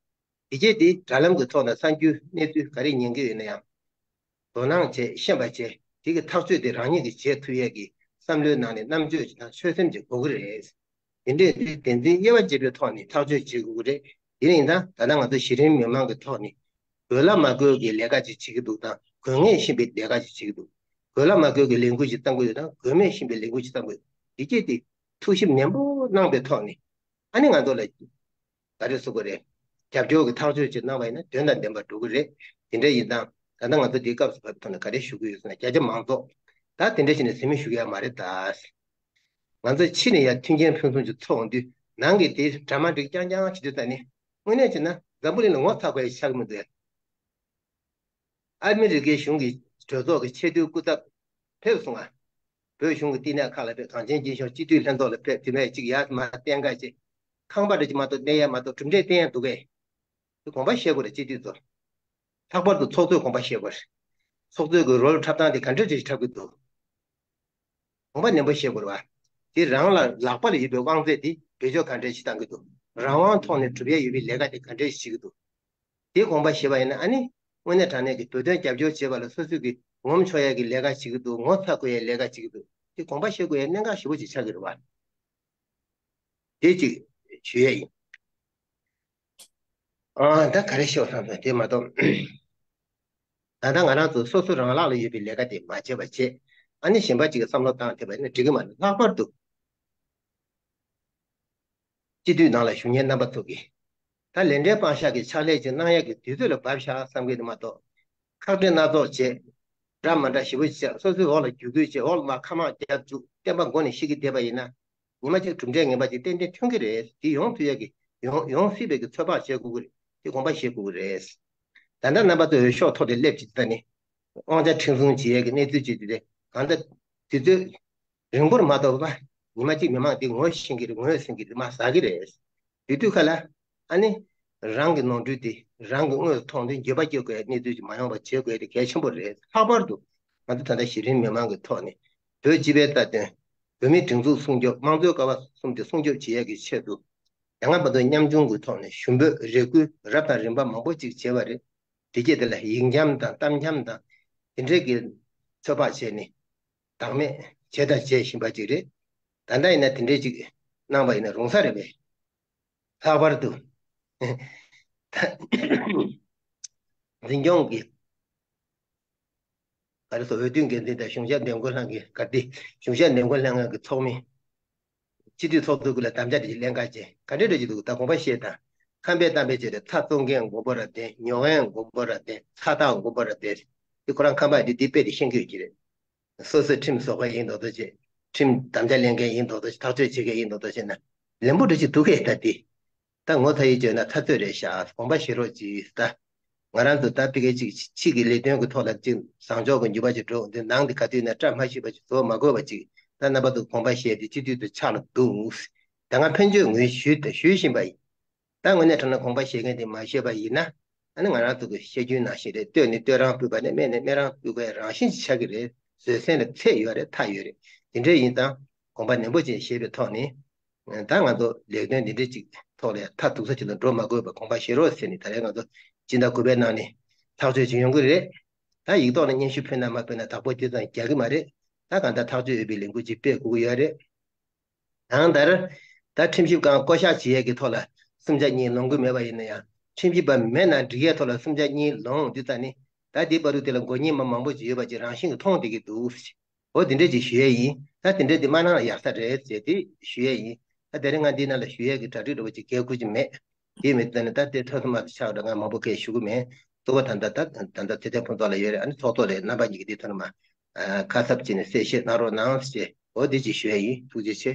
དེ་རྗེས་དེ་དྲ་ལམ་གྱི་ཐོག་ནས་གསར་འགྱུར་གནས་ཚུལ་ག་རེ་ཉན་གྱི་ཡོད་ན་ཡང་། དོ་སྣང་བྱེད། ཤེས་པ་བྱེད། དེ་གི་ཐག་གཅོད་དེ་རང་ཉིད་ཀྱིས་བྱེད་ཐུབ་ཡས་ཀྱི་བསམ་བློའི་ནང་ནས་རྣམ་དཔྱོད་ཅིག་དང་ཆོད་སེམས་ཅིག་དགོས་ཀྱི་རེད། དེ་འདྲས་དེ་བདེན་འཛིན་དབྱེ་བ་འབྱེད་པའི་ཐོག་ནས་ཐག་གཅོད་བྱེད་དགོས་ཀྱི་རེད། དེ་ཡིན་ཙང་ད་ལྟ་ང་ཚོ་གཞི་རིམ་མི་མང་གི་ཐོག་ནས་དགོས་ལ་མ་དགོས་ཀྱི་ལས་ཀ་ཅིག་བྱེད་ཀྱི་འདུག་དང་། དགོས་ངེས་ཤེས་པའི་ལས་ཀ་ཅིག་བྱེད་ཀྱི་འདུག་དགོས་ལ་མ་དགོས་ཀྱི་ལས་འགུལ་ཅིག་བཏང་གི་ཡོད་དང་། དགོས་མེད་ཤེས་པའི་ལས་འགུལ་ཅིག་བཏང་གི་ཡོད། དེ་སྐད་དེ་ཐུགས་ཞིབ་ནན་པོ་གནང་པའི་ཐོག་ནས། ཨ་ནི་ང་ཚོ་ལ་ག་རེ་ཟེར་དགོས་རེད། རྒྱབ་སྐྱོར་གྱི་ཐག་གཅོད་ཅིག་གནང་བ་ཡིན་ན་དོན་དང་ལྡན་པ་འགྲོ་གི་རེད། དེ་འདྲ་ཡིན་ཙང་ད་ལྟ་ང་ཚོ་འདིའི་སྐབས་སུ་བབས་པའི་ཐོག་ནས་ག་རེ་ཞུ་གི་ཡོད་ཟེར་ན། བརྒྱ་ཆ་མང་ཚོགས་ད་དེ་འདྲ་བྱས་ནས་ཟིན་མི་ཞུ་གི་ཡོད་མ་རེད་ད། ང་ཚོ་ཕྱི་ནས་ཡར་མཐུན་རྐྱེན་ཕུན་སུམ་ཅིག་ཚོགས་འོང་དུས་ནང་གི་དེ་གྲ་མ་འགྲིག་རྐྱང་རྐྱང་བྱེད་དུས། ད་ནི་དངོས་གནས་བྱས་ན་འཛམ་བུ་གླིང་ལ་ངོ་ཚ་དགོས་ཡ་ཆགས་ཀྱི་མི་འདུག་ཡ། ཨ་མི་རི་ཀའི་གཞུང་གི་གྲོས་ཚོགས་ཀྱི་ཆེས་མཐོའི་སྐུ་ཚབ་ཕེབས་སོང་ང་། བོད་གཞུང་གི་བསྟི་གནས་ཁག་ལ་ཕེབས། གངས་ཅན་སྐྱིད་གཤོངས་སྤྱི་འཐུས་ལྷན་ཚོགས་ལ་ཕེབས། དེ་ནས་ཅིག་ཡར་མར་བསྟན་ག་ཅིག་ཁང་པ་འདྲ་ཅིག་མ་གཏོགས་གནས་ཡ་མ་གཏོགས་གྲུབ་འབྲས་བསྟན་ཡ་འདུག་གས། དེ་དགོངས་པ་བཞེས་དགོས་རེད། སྤྱི་འཐུས་ཚོ། ལྷག་པར་དུ་ཚོགས་གཙོས་དགོངས་པ་བཞེས་དགོས་རེད། ཚོགས་གཙོས་ཀྱི་རོལ་འཁྲབ་སྟངས་དེ་ག་འདྲ་ཅིག་འཁྲབ་ཀྱི་འདུག་དགོངས་པ་ནན་པོ་བཞེས་དགོས་རེད་བ། དེ་རང་ལ་ལག་པ་ལ་ཡོད་པའི་དབང་ཚད་དེ་བེད་སྤྱོད་ག་འདྲ་ཞིག་བཏང་གི་འདུག་རང་དབང་ཐོག་ནས་སྒྲུབ་ཡ་ཡོད་པའི་ལས་ཀ་དེ་ག་འདྲ་ཞིག་བྱེད་ཀྱི་འདུག་དེ་དགོངས་པ་བཞེས་པ་ཡིན་ན། ཨ་ནི་དངོས་གནས་དྲང་གནས་ཀྱི་བོད་དོན་རྒྱབ་སྐྱོར་བྱེད་པ་ལ་སོ་སོས་ཀྱི་ངོམ་ཆོག་ཡ་གི་ལས་ཀ་བྱེད་ཀྱི་འདུག་ངོ་ཚ་དགོས་ཡ་ལས་ཀ་བྱེད་ཀྱི་འདུག་དེ་དགོངས་པ་བཞེས་དགོས་ཡ་གནད་འགག་ཞེ་པོ་ཅིག་ཆགས་ཀྱི་རེད་བ། དེ་ཅིག་ཞུ་ཡ་ཡིན། ཨ་ད་ག་རེ་ཤོད་བསམ་སོང་། དེ་མ་གཏོགས། ད་ལྟ་ང་རང་ཚོ་སོ་སོ་རང་ལག་ལ་ཡོད་པའི་ལས་ཀ་དེ་མ་བྱས་པ་བྱས། ཨ་ནི་གཞན་པ་ཅིག་གི་བསམ་བློ་བཏང་ཐེབས་པ་ཡིན་ན་འགྲིག་གི་མ་རེད། ལྷག་པར་དུ་སྤྱི་འཐུས་ནང་ལ་བཞུགས་མཁན་རྣམ་པ་ཚོ་གིས། ད་ལས་འབྲས་དཔང་ཤག་གི་ཕྱག་ལས་ཅིག་གནང་ཡག་གི་དུས་ཚོད་ལ་བབས་ཤག་བསམ་གྱི་འདུག་མ་གཏོགས། ཁག་དཀྲི་སྣ་ཚོགས་བྱས། འདྲ་མ་འདྲ་ཞེ་པོ་བྱས། སོ་སོའི་འོག་ལ་རྒྱུད་སྐུལ་བྱས། འོག་ལ་མར་ཁ་མང་རྒྱབ་བཅུག་བསྟན་པ་མགོ་ནས་བཤིག་གི་བསྡད་པ་ཡིན་ན། ཉི་མ་གཅིག་གྲུབ་འབྲས་ངན་པ་ཅིག་ཏན་ཏན་ཐོན་གྱི་རེད། དེ་ཡོང་ཐུབ་ཡ་གི། ཡོང་ཡོང་སྲིད་པའི་གི་ཚོད་དཔག་བྱེད་དགོས་ཀྱི་རེད། དེ་དགོངས་པ་བཞེས་དགོས་ཀྱི་རེད། ད་ལྟ་རྣམ་པ་ཚོ་འོས་ཤོག་ཐོག་དེ་སླེབས་ཀྱི་ད་ནི། དབང་ཆ་འཕྲིན་བཟུང་བྱེད་ཡ་གི་གནས་ཚུལ་ཅིག་དེ་གང་ལྟར་དུས་ཚོད་རིང་པོར་མ་གཏོགས་པ། ཉི་མ་གཅིག་མི་མང་དེ་ངོ་ཤེས་ཀྱི་རེད། ངོས་ཟིན་གྱི་རེད། མ་ཟ་གི་རེད། དེ་དུས་ཁ་ལ། ཨ་ནི། རང་གི་ནོར་འཁྲུལ་དེ་རང་གི་དངོས་སུ་མཐོང་དུས་འགྱོད་པ་སྐྱེ་དགོས་ཡ་གནས་ཚུལ་ཅིག་མ་ཡོང་བ་བྱེད་དགོས་ཡ་དེ་གལ་ཆེན་པོ་རེད། ལྷག་པར་དུ་ང་ཚོ་ད་ལྟ་གཞི་རིམ་མི་མང་གི་ཐོག་ནས་བོད་སྤྱི་པའི་རྩ་དོན། བོད་མིའི་སྒྲིག་འཛུགས་སྲུང་སྐྱོབ། དམངས་གཙོའི་ཀ་བ་གསུམ་དེ་སྲུང་སྐྱོབ་བྱེད་ཡ་གི་ཆེད་དུ། ཡ་ང་བར་དུ་མཉམ་ཆུང་གི་ཐོག་ནས་ཞུ་འབོད་རེ་སྐུལ་རབ་དང་རིམ་པ་མང་པོ་ཅིག་བྱས་པ་རེད། དེ་རྗེས་དེ་ལ་ཡིག་འཁྱམ་དང་གཏམ་འཁྱམ་དང་། དེ་འདྲས་ཀྱི་ཚོད་དཔག་བྱས་ནས་བདག་མེད་བྱས་དང་བྱེད་བཞིན་པ་ཅིག་རེད། ད་ལྟ་ཡིན་ན་དེ་འདྲས་ཅིག་གནང་བ་ཡིན་ན་རུང་ས་རེད་པས། ལྷག་པར་དུ། འཛིན་སྐྱོང་གི། ག་རེ་ཟེར། འོས་བསྡུ་འགན་འཛིན་དང་གཞུང་ཞབས་འདེམས་བསྐོ་ལྷན་ཁང་གི་ག་དེ། གཞུང་ཞབས་འདེམས་བསྐོ་ལྷན་ཁང་གི་ཚོགས་མི། སྤྱི་འཐུས་ཚོགས་གཙོ་ཀུན་ལ་དམ་བཅའ་དེ་ཅིག་ལེན་ག་བྱས། ག་འདྲས་འདྲ་ཅིག་འདུག་ད་དགོངས་པ་བཞེས་དང་། ཁམས་པའི་གཏམ་དཔེ་བྱས་ཏེ་ཚྭ་བཙོང་མཁན་མགོན་པོ་རབ་བརྟན། ཉོ་མཁན་མགོན་པོ་རབ་བརྟན། ཚྭ་ཐག་མགོན་པོ་རབ་བརྟན། དེ་ཁོ་རང་ཁམས་པ་དེ་དེ་དཔེ་དེ་ཤེས་ཀྱི་ཡོད་ཀྱི་རེད། སོ་སོའི་ཁྲིམས་བཟོ་མཁན་ཡིན་མདོག་མདོག་བྱས། ཁྲིམས་དམ་བཅའ་ལེན་མཁན་ཡིན་མདོག་མདོག་བྱས། ཐག་གཅོད་བྱེད་མཁན་ཡིན་མདོག་མདོག་བྱས་ན་ལན་པོ་འདྲ་ཅིག་འདུག་གས། ད་དེ་ད་ངོ་མཐའ་ཡིས་བརྗོད་ན་འཐབ་རྩོད་རེད་ཤག་དགོངས་པ་བཞེས་རོགས་གྱིས། ད་ང་རང་ཚོ་ད་ཕ་གི་ཅིག་ཕྱི་གི་ལས་དོན་གྱི་ཐོག་ལ་ཅིག་བཟང་ཕྱོགས་ཀྱི་འགྱུར་བ་ཅིག་འགྲོ་འདི། ནང་དེ་ག་དུས་ན་བཀྲ་མ་ཤིས་པ་ཅིག་བཟོ་མ་དགོས་པ་ཅིག་ད་རྣམ་པ་ཚོ་དགོངས་པ་བཞེས་ཏེ་སྤྱི་འཐུས་དུ་ཆགས་ལ་འདུག་ད་ང་ཕན་ཆོད་ངོས་ཞུས་ཞུས་བཞིན་པ་ཡིན། ད་དངོས་གནས་དྲང་གནས་དགོངས་པ་བཞེས་མཁན་དེ་མ་བཞེས་པ་ཡིན་ན། ཨ་ནི་ང་རང་ཚོ་གི་བཤད་རྒྱུན་ནང་བཞིན་རེད། བསྟོད་ནི་བསྟོད་རང་ཕུལ་བ་ནི་སྨད་ནི་སྨད་རང་ཕུལ་བའི་རང་བཞིན་ཅིག་ཆགས་ཀྱི་རེད། བཟོད་བསྲན་ལ་ཚད་ཡོད་རེད། མཐའ་ཡོད་རེད། དེ་འདྲ་ཡིན་ཙང་དགོངས་པ་ནན་པོ་ཅིག་བཞེས་པའི་ཐོག་ནས། ད་ང་ཚོ་ལས་དོན་འདི་འདྲ་ཅིག་ཐོག་ལ་མཐའ་སྡུག་ས་ཅིག་ལ་འགྲོ་མ་དགོས་པར་དགོངས་པ་བཞེས་རོགས་ཟེར་ནས། ད་རེས་ང་ཚོ་སྤྱི་ཟླ་དགུ་པའི་ནང་ནས་ཐག་གཅོད་ཅིག་ཡོང་གི་རེད། ད་ཡིག་ཐོག་ལ་སྙན་ཞུ་ཕུལ་ན་མ་ཕུལ་ན་བདག་པོ་དེ་ཙམ་རྒྱག་གི་མ་རེད། ད་གང་ལྟར་ཐག་གཅོད་ཡོད་པའི་ལས་འགུལ་ཅིག་སྤེལ་དགོས་ཀྱི་ཡོད་རེད། གང་ལྟར། ད་ཁྲིམས་ཞིབ་ཁང་བསྐོ་གཞག་བྱེད་ཡས་ཀྱི་ཐོག་ལ་སུམ་ཆ་གཉིས་ལོངས་ཀྱི་མེད་པ་ཡིན་ན་ཡང་། ཁྲིམས་ཞིབ་པ་མེད་ན་འགྲིག་ཡས་ཐོག་ལ་སུམ་ཆ་གཉིས་ལོངས་དུས་ཙ་ནི། ད་དེའི་བར་དུ་དེ་ལ་མགོ་གཉིས་མ་མང་པོ་ཅིག་ཡོད་པ་ཅིག་རང་བཞིན་གྱིས་མཐོང་བསྡད་ཀྱི་འདུག་འོ་དེ་འདྲས་ཅིག་ཞུ་ཡས་ཡིན། ད་དེ་འདྲས་དེ་མ་གནང་ལ་ཡག་ས་རེད་ཟེར་ཏེ་ཞུ་ཡས་ཡིན། ད་དེ་རིང་ང་འདི་ནང་ལ་ཞུ་ཡས་ཀྱི་གྲ་སྒྲིག་འདྲ་བོ་ཅིག་གལ་ཁུར་གྱི་མེད། དེ་མེད་ཙ་ནི་ད་དེ་ཐོས་ཐོས་མ་ཐོས་ཆགས་འདྲ་ང་མང་པོ་སྐད་ཞུ་གི་མེད། ལྟོ་བ་ད་ལྟ་ད་ད་ལྟ་ཚེ་བརྟན་ཕུན་ཚོགས་ལ་ཡོད་རེད། ཨ་ནི་ཚོགས་གཙོ་ལས་རྣམ་པ་གཉིས་ཀྱིས་དེ་ཐོག་ནས་མ། ཨ། ཁ་གསབ་བྱས་ནས་གསལ་བཤད་གནང་རོགས་གནང་ཞེས། འོ་དེ་ཅིག་ཞུ་ཡ་ཡིན། ཐུགས་རྗེ་ཆེ།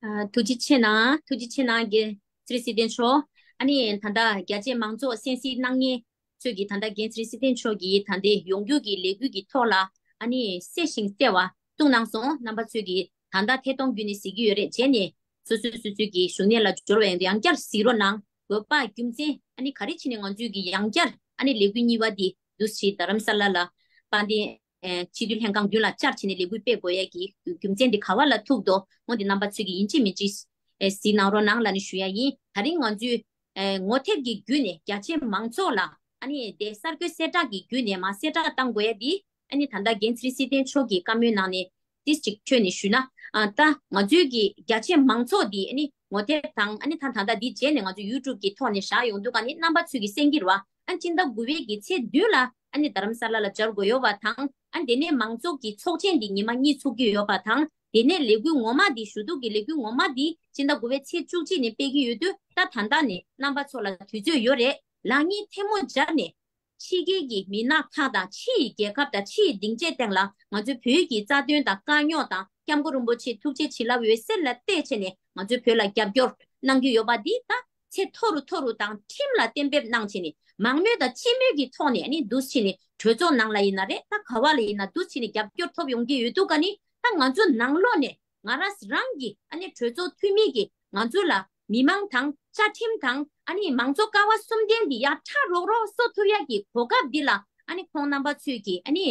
ཨ། ཐུགས་རྗེ་ཆེ་གནང་། ཐུགས་རྗེ་ཆེ་གནང་། འགན་འཛིན་སྲིད་བསྟན་མཆོག་ཨ་ནི་ད་ལྟ་རྒྱ་ཆེའི་མང་ཚོགས་གསན་གཟིགས་གནང་མཁན་ཚོས་ཀྱིས་ད་ལྟ་འགན་འཛིན་སྲིད་བསྟན་མཆོག་གིས་ད་ལྟའི་ཡོང་རྒྱུ་གི་ལས་འགུལ་གྱི་ཐོག་ལ་ཨ་ནི་གསལ་ཞིང་གསལ་བ་གསུངས་གནང་སོང་། རྣམ་པ་ཚོས་ཀྱིས་ད་ལྟ་ཐད་གཏོང་བརྒྱུད་ནས་གཟིགས་ཀྱི་ཡོད་རེད། རྗེས་ནས་སོ་སོའི་སོ་སོའི་གི་བཞུགས་གནས་ལ་འབྱོར་བ་ཡོང་དུས་ཡང་བསྐྱར་གཟིགས་རོགས་གནང་། དགོས་པ་རྒྱུ་མཚན་ཨ་ནི་ག་རེ་བྱས་ནས་ང་ཚོས་ཀྱིས་ཡང་བསྐྱར་ཨ་ནི་ལས་འགུལ་གཉིས་པ་འདི་འདུག་སེ་རྡ་རམ་ས་ལ་ལ་དཔལ་ལྡན་ཨེ་སྤྱི་འཐུས་ལྷན་ཁང་མདུན་ལ་བཅར་བྱས་ནས་ལས་འགུལ་སྤེལ་དགོས་ཡ་གི་རྒྱུ་མཚན་འདི་ག་བ་ལ་ཐུག་འདུག་འོ་འདི་རྣམ་པ་ཚོས་ཀྱིས་ཡིན་གཅིག་མིན་གཅིག་ཨེ་གཟིགས་གནང་རོགས་གནང་ལབ་ནས་ཞུ་ཡ་ཡིན། ད་རིང་ང་ཚོས་ཨེ་ངོ་དེབ་ཀྱི་བརྒྱུད་ནས་རྒྱ་ཆེ་མང་ཚོགས་ལ་ཨ་ནི་དེ་གསར་འགོད་གསལ་བསྒྲགས་ཀྱི་བརྒྱུད་ནས་མར་གསལ་བསྒྲགས་བཏང་དགོས་ཡ་འདི་ཨ་ནི་ད་ལྟ་འགན་འཛིན་སྲིད་བསྟན་མཆོག་གིས་བཀའ་མོལ་གནང་ནས་ཏིས་ཅིག་ཁྱོན་ནས་ཞུས་ན། ཨ་ད་ང་ཚོའི་གི་རྒྱ་ཆེ་མང་ཚོགས་འདི་ཨ་ནི་ངོ་དེབ་དང་ཨ་ནི་ད་ད་ལྟ་འདི་རྗེས་ནས་ང་ཚོ་ཡུ་ཊུབ་ཀྱི་ཐོག་ནས་བཞག་ཡོང་དུས་ག་ནི་རྣམ་པ་ཚོས་ཀྱིས་གསན་གྱི་རེད་བ། ཨ་ནི་སྤྱི་ཟླ་དགུ་པའི་གི་ཚེས་བདུན་ལ་ཨ་ནི་རྡ་རམ་ས་ལ་ལ་བཅར་དགོས་ཡོད་པ་དང་། ཨ་ནི་དེ་ནས་མང་ཚོགས་ཀྱི་ཚོགས་ཆེན་འདི་ཉི་མ་གཉིས་ཚོགས་ཀྱི་ཡོད་པ་དང་། དེ་ནས་ལས་འགུལ་ངོ་མ་འདི་ཞུ་གཏུག་གི་ལས་འགུལ་ངོ་མ་འདི་སྤྱི་ཟླ་དགུ་པའི་ཚེས་བཅུ་གཅིག་ནས་སྤེལ་གྱི་ཡོད་དུས། ད་ད་ལྟ་ནས་རྣམ་པ་ཚོ་ལ་དུས་ཚོད་ཡོད་རེད། ལག་གཉིས་ཐལ་མོ་སྦྱར་ནས་ཕྱི་རྒྱལ་གྱི་མི་སྣ་ཁག་དང་ཕྱི་ཡི་རྒྱལ་ཁབ་དང་ཕྱི་ཡི་སྡིངས་ཆའི་སྟེང་ལ་ང་ཚོའི་བོད་ཀྱི་རྩ་དོན་དང་དཀའ་རྙོག་དང་སྐྱབས་མགོན་རིན་པོ་ཆེ་ཐུགས་རྗེ་བྱིན་རླབས་འོད་ཟེར་ལ་བལྟས་བྱས་ནས་ང་ཚོའི་བོད་ལ་རྒྱབ་སྐྱོར་གནང་གི་ཡོད་པ་འདི་ད་ཚད་མཐོ་རུ་མཐོ་རུ་དང་ཁྲིམས་ལ་གཏན་འབེབས་གནང་བྱས་ནས་མང་མོས་དང་སྤྱི་མོས་ཀྱི་ཐོག་ནས་ཨ་ནི་འདུག་བྱས་ནས་གྲོས་ཚོགས་ནང་ལ་ཡིན་ན་རེད། ད་ག་བ་ལ་ཡིན་ན་འདུག་བྱས་ནས་རྒྱབ་སྐྱོར་ཐོབ་ཡོང་གི་ཡོད་དུས་ག་ནི་ད་ང་ཚོ་ནང་ལོགས་ནས་ང་རང་རང་གི་ཨ་ནི་གྲོས་ཚོགས་འཐུས་མི་གི་ང་ཚོ་ལ་མི་མང་དང་བཅའ་ཁྲིམས་དང་ཨ་ནི་མང་གཙོ་ཀ་བ་གསུམ་ལྡན་འདི་ཡར་ཕྲ་རོགས་རོགས་བཟོ་ཐུབ་ཡ་གི་གོ་སྐབས་འདི་ལ་ཨ་ནི་ཁོང་རྣམ་པ་ཚོས་ཀྱིས་ཨ་ནི་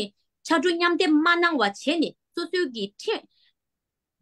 ཕྱར་གྲུ་མཉམ་འདེགས་མ་གནང་བ་བྱས་ནས་སོ་སོའི་གི་ཁྲིམས་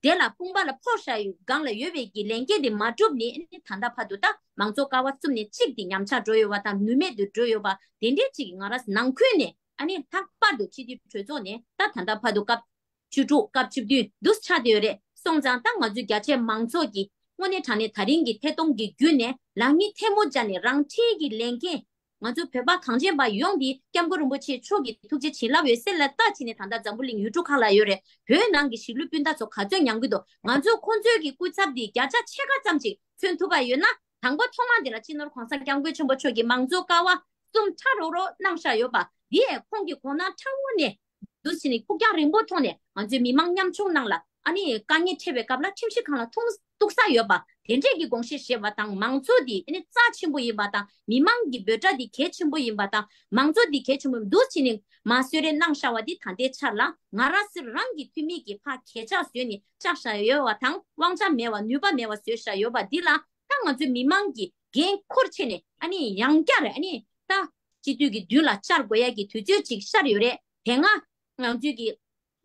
དེ་ལ་དཔུང་པ་ལ་ཕོག་བཞག་ཡོད་སྒང་ལ་ཡོད་པའི་གི་ལས་འགན་དེ་མ་འགྲུབ་ནས་ཨ་ནི་ད་ལྟ་བར་དུ་ད་མང་གཙོ་ཀ་བ་གསུམ་ནས་གཅིག་དེ་ཉམས་ཆག་འགྲོ་ཡོད་པ་དང་ནུས་མེད་དུ་འགྲོ་ཡོད་པ་དེ་འདྲས་ཅིག་ང་རང་ནང་ཁུལ་ནས་ཨ་ནི་ལྷག་པར་དུ་སྤྱི་འཐུས་གྲོས་ཚོགས་ནས་ད་ད་ལྟ་བར་དུ་སྐབས་བཅུ་དྲུག་སྐབས་བཅུ་བདུན་འདུག་ཆགས་བསྡད་ཡོད་རེད། སོང་ཙང་ད་ང་ཚོའི་རྒྱ་ཆེ་མང་ཚོགས་ཀྱིས་དངོས་གནས་དྲང་གནས་ད་རིང་གི་ཐད་གཏོང་གི་བརྒྱུད་ནས་ལག་གཉིས་ཐལ་མོ་སྦྱར་ནས་རང་འཁྲིའི་གི་ལས་འགན་ང་ཚོ་བོད་པ་གངས་ཅན་པ་ཡོངས་འདི་སྐྱབས་མགོན་རིན་པོ་ཆེ་མཆོག་གི་ཐུགས་རྗེ་བྱིན་རླབས་འོད་ཟེར་ལ་ལྟ་བྱས་ནས་ད་ལྟ་འཛམ་བུ་གླིང་ཡུལ་གྲུ་ཁག་ལ་ཡོད་རེད། བོད་ནང་གི་གཞིས་ལུས་སྤུན་ཟླ་ཚོ་ག་ཚོད་མྱངས་ཀྱི་འདུག་ང་ཚོ་ཁོང་ཚོའི་གི་སྐུ་ཚབ་འདི་བརྒྱ་ཆ་ཕྱེད་ཀ་ཙམ་ཅིག་མཚོན་ཐུབ་པ་ཡོད་ན། དང་པོ་ཐོག་མ་འདི་ལ་སྤྱི་ནོར་གོང་ས་སྐྱབས་མགོན་ཆེན་པོ་མཆོག་གིས་མང་གཙོ་ཀ་བ་གསུམ་ཕྲ་རོགས་རོགས་གནང་བཞག་ཡོད་པ་འདི་ཡང་ཁོང་གིས་དགོངས་གནང་ཕྲ་མོ་ནས་འདུག་བྱས་ནས་ཕུགས་རྒྱང་རིང་པོ་ཐོག་ནས་ང་ཚོའི་མི་མང་ཉམ་ཆུང་ནང་ལ་ཨ་ནི་དཀའ་ངལ་འཕྲད་པའི་སྐབས་ལ་ཁྲིམས་ཞིབ་ཁང་ལ་ཐུག་ཐུག་ས་ཡོད་པ་དེ་འདྲས་ཀྱི་དགོངས་བཞེས་བཞེས་པ་དང་མང་གཙོ་འདི་ཨ་ནི་རྩ་ཆེན་པོ་ཡིན་པ་དང་མི་མང་གི་འབོད་སྒྲ་འདི་གལ་ཆེན་པོ་ཡིན་པ་དང་མང་གཙོ་འདི་གལ་ཆེན་པོ་འདུག་བྱས་ནས་མར་གསོལ་རས་གནང་བཞག་པ་འདི་ད་ལྟའི་ཆར་ལ་ང་རང་སེ་རང་གི་འཐུས་མི་གི་ཕར་གས་ཆག་བཟོས་ནས་བཅག་བཞག་ཡོད་པ་དང་དབང་ཆ་མེད་པ་ནུས་པ་མེད་པ་བཟོས་བཞག་ཡོད་པ་འདི་ལ། ད་ང་ཚོའི་མི་མང་གིས་འགན་འཁུར་བྱས་ནས་ཨ་ནི་ཡང་བསྐྱར་ཨ་ནི་ད་སྤྱི་འཐུས་ཀྱི་མདུན་ལ་བཅར་དགོས་ཡ་གི་དུས་ཚོད་ཅིག་ཤར་ཡོད་རེད། དེ་སྔ་ང་ཚོའི་གི་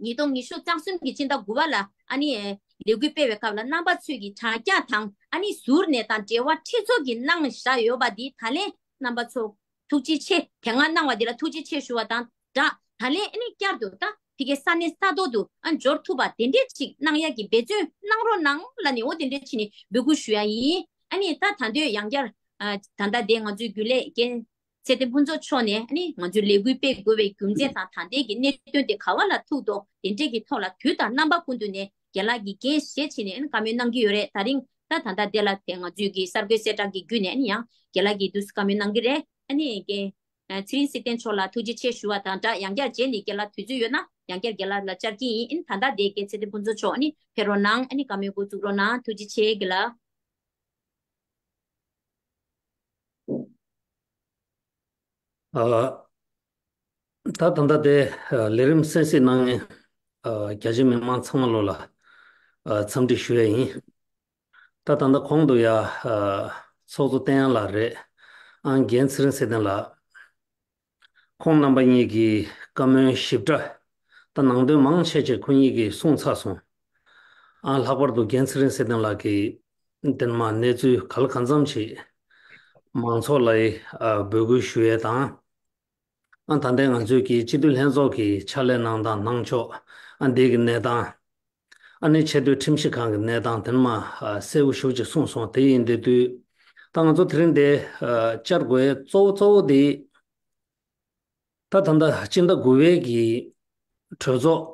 ཉིས་སྟོང་ཉི་ཤུ་རྩ་གསུམ་གྱི་སྤྱི་ཟླ་དགུ་པ་ལ་ཨ་ནི་ལས་འགུལ་སྤེལ་བའི་སྐབས་ལ་རྣམ་པ་ཚོས་ཀྱི་དྲ་རྒྱ་དང་ཨ་ནི་ཟུར་ནས་དང་འབྲེལ་བ་ཁྲིད་ཚོགས་ཀྱི་གནང་བཞག་ཡོད་པ་འདི་ད་ལན་རྣམ་པ་ཚོ་ཐུགས་རྗེ་ཆེ། དེ་སྔ་གནང་བ་འདི་ལ་ཐུགས་རྗེ་ཆེ་ཞུ་བ་དང་སྦྲགས། ད་ལན་ཨ་ནི་བསྐྱར་དུ་ད་ཕ་གི་ས་གནས་ས་ཐོག་ཏུ་ཨ་འབྱོར་ཐུབ་པ་དེ་འདྲས་ཅིག་གནང་ཡ་གི་འབད་བརྩོན་གནང་རོགས་གནང་ལབ་ནས་འོ་དེ་འདྲས་བྱས་ནས་འབོད་སྐུལ་ཞུ་ཡ་ཡིན། ཨ་ནི་ད་ད་འདོད་ཡང་བསྐྱར་ཨ་ད་ལྟ་དེ་ང་ཚོའི་རྒྱུན་ལས་རྒན་ཚེ་བརྟན་ཕུན་ཚོགས་མཆོག་ནས་ཨ་ནི་ང་ཚོའི་ལས་འགུལ་སྤེལ་དགོས་པའི་རྒྱུ་མཚན་དང་ད་ལྟའི་གི་གནད་དོན་དེ་ག་བ་ལ་ཐུག་འདུག་དེ་འདྲས་ཀྱི་ཐོག་ལ་དུས་དང་རྣམ་པ་ཀུན་ཏུ་ནས་རྒན་ལགས་ཀྱིས་འགན་བཞེས་བྱས་ནས་ཨ་ནི་བཀའ་མོལ་གནང་གི་ཡོད་རེད། ད་རིང་ད་ད་ལྟ་དེ་ལ་དེ་ང་ཚོའི་གི་གསར་འགོད་གསལ་བསྒྲགས་ཀྱི་བརྒྱུད་ནས་ཨ་ནི་ཡང་རྒན་ལགས་ཀྱིས་འདུག་སེ་བཀའ་མོལ་གནང་གི་རེད། ཨ་ནི་རྒན། ཚེ་རིང་སྲིད་བརྟན་མཆོག་ལ་ཐུགས་རྗེ་ཆེ་ཞུ་བ་དང་སྦྲགས། ཡང་བསྐྱར་རྗེས་ནས་རྒན་ལགས་དུས་ཚོད་ཡོད་ན་ ཡང་བསྐྱར་རྒན་ལགས་ལ་བཅར་གྱི་ཡིན། ཨ་ནི་ད་ལྟ་དེ་རྒན་ཚེ་བརྟན་ཕུན་ཚོགས་མཆོག་ཨ་ནི་ཕེབས་རོགས་གནང་། ཨ་ནི་བཀའ་མོལ་འགོ་འཛུགས་རོགས་གནང་། ཐུགས་རྗེ་ཆེ་རྒན་ལགས། ཨ། ད་ད་ལྟ་དེ་ཨ་ལས་རིམ་གསན་གཟིགས་གནང་མཁན་ཨ་རྒྱ་ཆེ་མི་མང་ཚང་མ་ལོ་ལ་ཨ་འཚམས་འདྲི་ཞུ་ཡ་ཡིན། ད་ད་ལྟ་གོང་དུ་ཡ་ཨ་ཚོགས་གཙོ་བསྟན་དབྱངས་ལགས་རེད། ཨང་རྒན་ཚེ་རིང་ཚེ་བརྟན་ལགས། ཁོང་རྣམ་པ་གཉིས་ཀྱིས་བཀའ་མོལ་ཞིབ་ཕྲ་ད་ནང་དོན་མང་ཆེ་ཆེ་ཁོ་གཉིས་ཀྱིས་གསུངས་ཚར་སོང་། ཨང་ལྷག་པར་དུ་རྒན་ཚེ་རིང་ཚེ་བརྟན་ལགས་ཀྱིས་དེ་མ་གནས་ཚུལ་ག་ལ་གང་འཚམ་ཞིག་མང་ཚོགས་ལ་ཨ་འབོད་སྐུལ་ཞུ་ཡས་དང་། ཨ་ད་ལྟའི་ང་ཚོས་ཀྱི་སྤྱི་འཐུས་ལྷན་ཚོགས་ཀྱི་ཕྱག་ལས་གནང་སྟངས་གནང་ཕྱོགས་ཨ་འདི་གི་གནས་སྟངས། ཨ་ནི་ཆེས་མཐོའི་ཁྲིམས་ཞིབ་ཁང་གི་གནས་སྟངས་དེ་མ་ཨ་གསལ་པོ་ཞེ་པོ་ཅིག་གསུངས་སོང་། དེ་ཡིན་དེ་དུས་ད་ང་ཚོ་དེ་རིང་འདི་ཨ་བཅར་དགོས་གཙོ་བོ་གཙོ་བོ་འདི་ད་ད་ལྟ་སྤྱི་ཟླ་དགུ་པའི་གི་གྲོས་ཚོགས་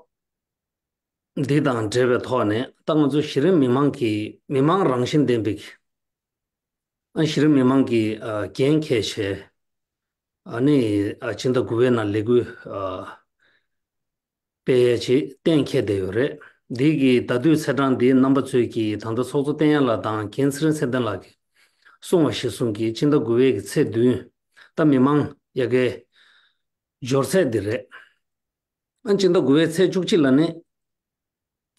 འདི་དང་འབྲེལ་བའི་ཐོག་ནས་ད་ང་ཚོ་གཞི་རིམ་མི་མང་གི་མི་མང་རང་བཞིན་ལྡན་པའི་ཨ་གཞི་རིམ་མི་མང་གི་ཨ་འགན་འཁྱེར་བྱས་ཨ་ནི་ཨ་སྤྱི་ཟླ་དགུ་པའི་ནང་ལས་འགུལ་ཨ་སྤེལ་ཡས་ཆེད་གཏན་འཁེལ་བསྡད་ཡོད་རེད། འདི་གི་ཟླ་དུས་ཚེས་གྲངས་འདི་རྣམ་པ་ཚོས་ཀྱིས་ད་ལྟ་ཚོགས་གཙོ་བསྟན་དབྱངས་ལགས་དང་རྒན་ཚེ་རིང་ཚེ་བརྟན་ལགས་ཀྱིས་གསུངས་པ་གཞིར་བཟུང་གིས་སྤྱི་ཟླ་དགུ་པའི་གི་ཚེས་བདུན་ད་མི་མང་ཡ་གའི་འབྱོར་ཚད་འདི་རེད། ཨ་སྤྱི་ཟླ་དགུ་པའི་ཚེས་བཅུ་གཅིག་ལ་ནི་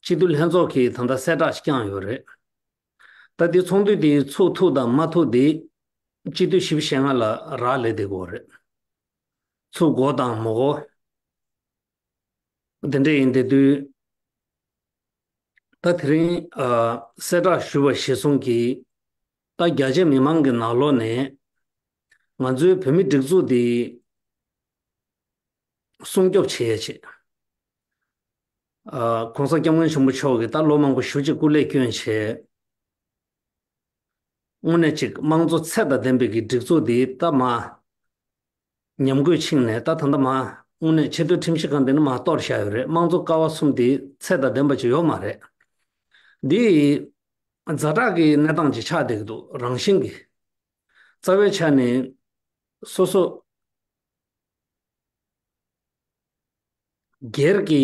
སྤྱི་འཐུས་ལྷན་ཚོགས་ཀྱིས་ད་ལྟ་གསལ་བསྒྲགས་ཤིག་བསྐྱངས་ཡོད་རེད། ད་འདི་ཚོགས་འདུ་འདི་ཚུགས་ཐུབ་དང་མ་ཐུབ་འདི་སྤྱི་འཐུས་བཞི་བཅུ་ཞེ་ལྔ་ལ་རག་ལས་བསྡད་ཀྱི་ཡོད་རེད། ཚུགས་དགོས་དང་མ་དགོས། དེ་འདྲ་ཡིན་དེ་དུས་ད་དེ་རིང་ཨ་གསལ་བསྒྲགས་ཞུས་པ་གཞིར་བཟུང་གིས་ད་རྒྱ་ཆེ་མི་མང་གི་ནང་ལོགས་ནས་ང་ཚོའི་བོད་མི་སྒྲིག་འཛུགས་འདི་སྲུང་སྐྱོབ་བྱེད་ཡས་ཆེད། ཨ་༸གོང་ས་༸སྐྱབས་མགོན་ཆེན་པོ་མཆོག་གིས་ད་ལོ་མང་པོ་ཞེ་པོ་ཅིག་སྐུ་ལས་བསྐྱོན་བྱས། དངོས་གནས་ཅིག་དམངས་གཙོ་ཚད་དང་ལྡན་པའི་གི་སྒྲིག་འཛུགས་འདི་ད་མ་ཉམས་རྒུད་ཕྱིན་ནས་ད་ད་ལྟ་མ་དངོས་གནས་ཆེས་མཐོའི་ཁྲིམས་ཞིབ་ཁང་འདི་ནི་མ་གཏོར་བཞག་ཡོད་རེད། དམངས་གཙོ་ཀ་བ་གསུམ་འདི་ཚད་དང་ལྡན་པ་ཅིག་ཡོད་མ་རེད། འདི་ཛ་དྲག་གི་གནས་སྟངས་ཅིག་ཆགས་བསྡད་ཀྱི་འདུག་རང་བཞིན་གྱིས། རྩ་བའི་ཆ་ནས་སོ་སོ་སྒེར་གྱི་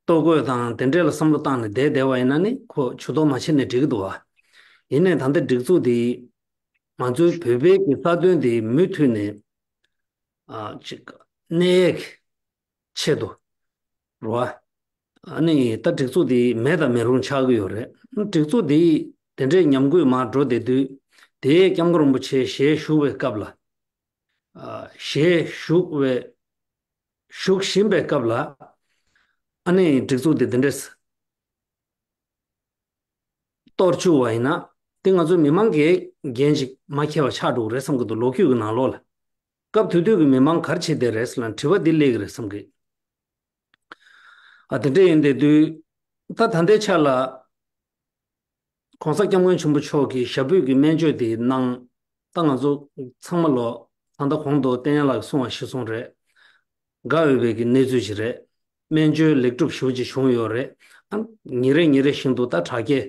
ལྟོ་གོས་དང་དེ་འདྲས་ལ་བསམ་བློ་བཏང་ནས་བསྡད་བསྡད་པ་ཡིན་ན་ནི་ཁོ་ཇུས་གཏོགས་མ་བྱས་ནས་འགྲིག་གི་འདུག་བ། ཡིན་ནའི་ད་ལྟ་སྒྲིག་འཛུགས་འདི་ང་ཚོའི་བོད་པའི་གི་རྩ་དོན་འདི་མུ་མཐུད་ནས་ཨ་ཅིག་གནས་ཡས་ཀྱི་ཆེད་དུ་རེད་བ། ཨ་ནི་ད་སྒྲིག་འཛུགས་འདི་མེད་དང་མེད་རུང་ཆགས་ཀྱི་ཡོད་རེད། སྒྲིག་འཛུགས་འདི་དེ་འདྲའི་ཉམས་རྒུད་མར་འགྲོ་བསྡད་དུས་དེའི་སྐྱབས་མགོན་རིན་པོ་ཆེ་ཞལ་བཞུགས་པའི་སྐབས་ལ། ཨ་ཞལ་བཞུགས་པའི་བཞུགས་བཞིན་པའི་སྐབས་ལ་ཨ་ནི་སྒྲིག་འཛུགས་འདི་དེ་འདྲས་གཏོར་བཅུག་པ་ཡིན་ན་དེ་ང་ཚོ་མི་མང་གིས་འགན་ཅིག་མ་འཁྱེར་བ་ཆགས་འགྲོ་གི་རེད་བསམ་གྱི་འདུག་ལོ་རྒྱུས་ཀྱི་ནང་ལོགས་ལ་སྐབས་དེ་དུས་ཀྱི་མི་མང་ག་རེ་བྱེད་བསྡད་རེད་ཟེར་ན་དྲི་བ་འདི་སླེབས་ཀྱི་རེད་བསམ་གི། ཨ་དེ་འདྲ་ཡིན་དེ་དུས་ད་ད་ལྟའི་ཆ་ལ་༸གོང་ས་༸སྐྱབས་མགོན་ཆེན་པོ་མཆོག་གིས་ཞབས་པུས་ཀྱི་སྨན་བཅོས་དེ་གནང་། ད་ང་ཚོ་ཚང་མ་ལོ་ད་ལྟ་གོང་དུ་བསྟན་དབྱངས་ལགས་ཀྱིས་གསུངས་པ་གཞིར་བཟུང་རེད། དགའ་འོས་པའི་གི་གནས་ཚུལ་ཞིག་རེད། སྨན་བཅོས་ལེགས་གྲུབ་ཞེ་པོ་ཅིག་བྱུང་ཡོད་རེད། ཨ་ཉིན་རེ་ཉིན་རེ་བཞིན་དུ་ད་དྲག་སྐྱེད་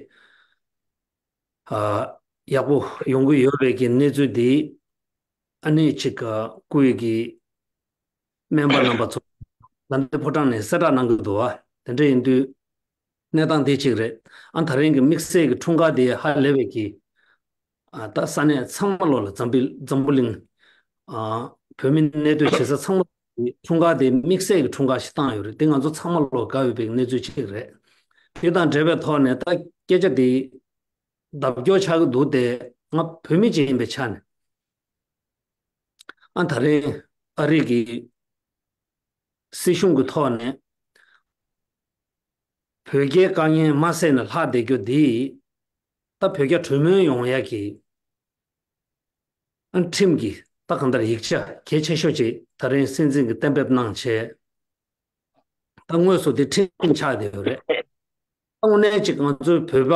ཨ་ཡག་པོ་ཡོང་གི་ཡོད་པའི་གི་གནས་ཚུལ་འདི་ཨ་ནི་ཅིག་ག་སྐུའི་གི་སྨན་པ་རྣམ་པ་ཚོ་ད་ལྟའི་ཕོ་བྲང་ནས་གསལ་བསྒྲགས་གནང་གི་འདུག་བ། དེ་འདྲ་ཡིན་དུས་གནས་སྟངས་དེ་གཅིག་རེད། ཨ་ད་རིང་གི་དམིགས་བསལ་གྱི་འཁྲུངས་སྐར་དེ་ཧ་ལས་པའི་གི་ཨ་ད་ས་གནས་ཚང་མ་ལོག་ལ་འཛམ་བུ་འཛམ་བུ་གླིང་ཨ་བོད་མི་གནས་སྡོད་བྱེད་ས་ཚང་མ་འཁྲུངས་སྐར་དེ་དམིགས་བསལ་གྱི་འཁྲུངས་སྐར་ཞིག་བཏང་ཡོད་རེད། དེ་ང་ཚོ་ཚང་མ་ལོག་དགའ་འོས་པའི་གནས་ཚུལ་གཅིག་རེད། དེ་དང་འབྲེལ་བའི་ཐོག་ནས་ད་སྐད་ཆ་དེ་ལྡབ་སྐྱོར་ཆགས་ཀྱི་འདུག་སྟེ། ང་བོད་མི་ཅིག་ཡིན་པའི་ཆ་ནས་ཨ་ད་རེས་ཨ་རི་གི་སྲིད་གཞུང་གི་ཐོག་ནས་བོད་རྒྱའི་དཀའ་ངལ་མ་སེལ་ནས་ལྷག་བསྡད་རྒྱུ་འདི་ད་བོད་རྒྱ་གྲོས་མོལ་ཡོང་ཡག་གི་ཨ་ཁྲིམས་ཀྱི་ད་གང་ལྟར་ཡིག་ཆ་གལ་ཆེ་ཤོས་ཅིག་ད་རིང་སྲིད་འཛིན་གྱིས་གཏན་འབེབས་གནང་བྱས། ད་དངོས་སུ་དེ་ཁྲིམས་ཆགས་བསྡད་ཡོད་རེད། ད་དངོས་གནས་ཅིག་ང་ཚོའི་བོད་པ་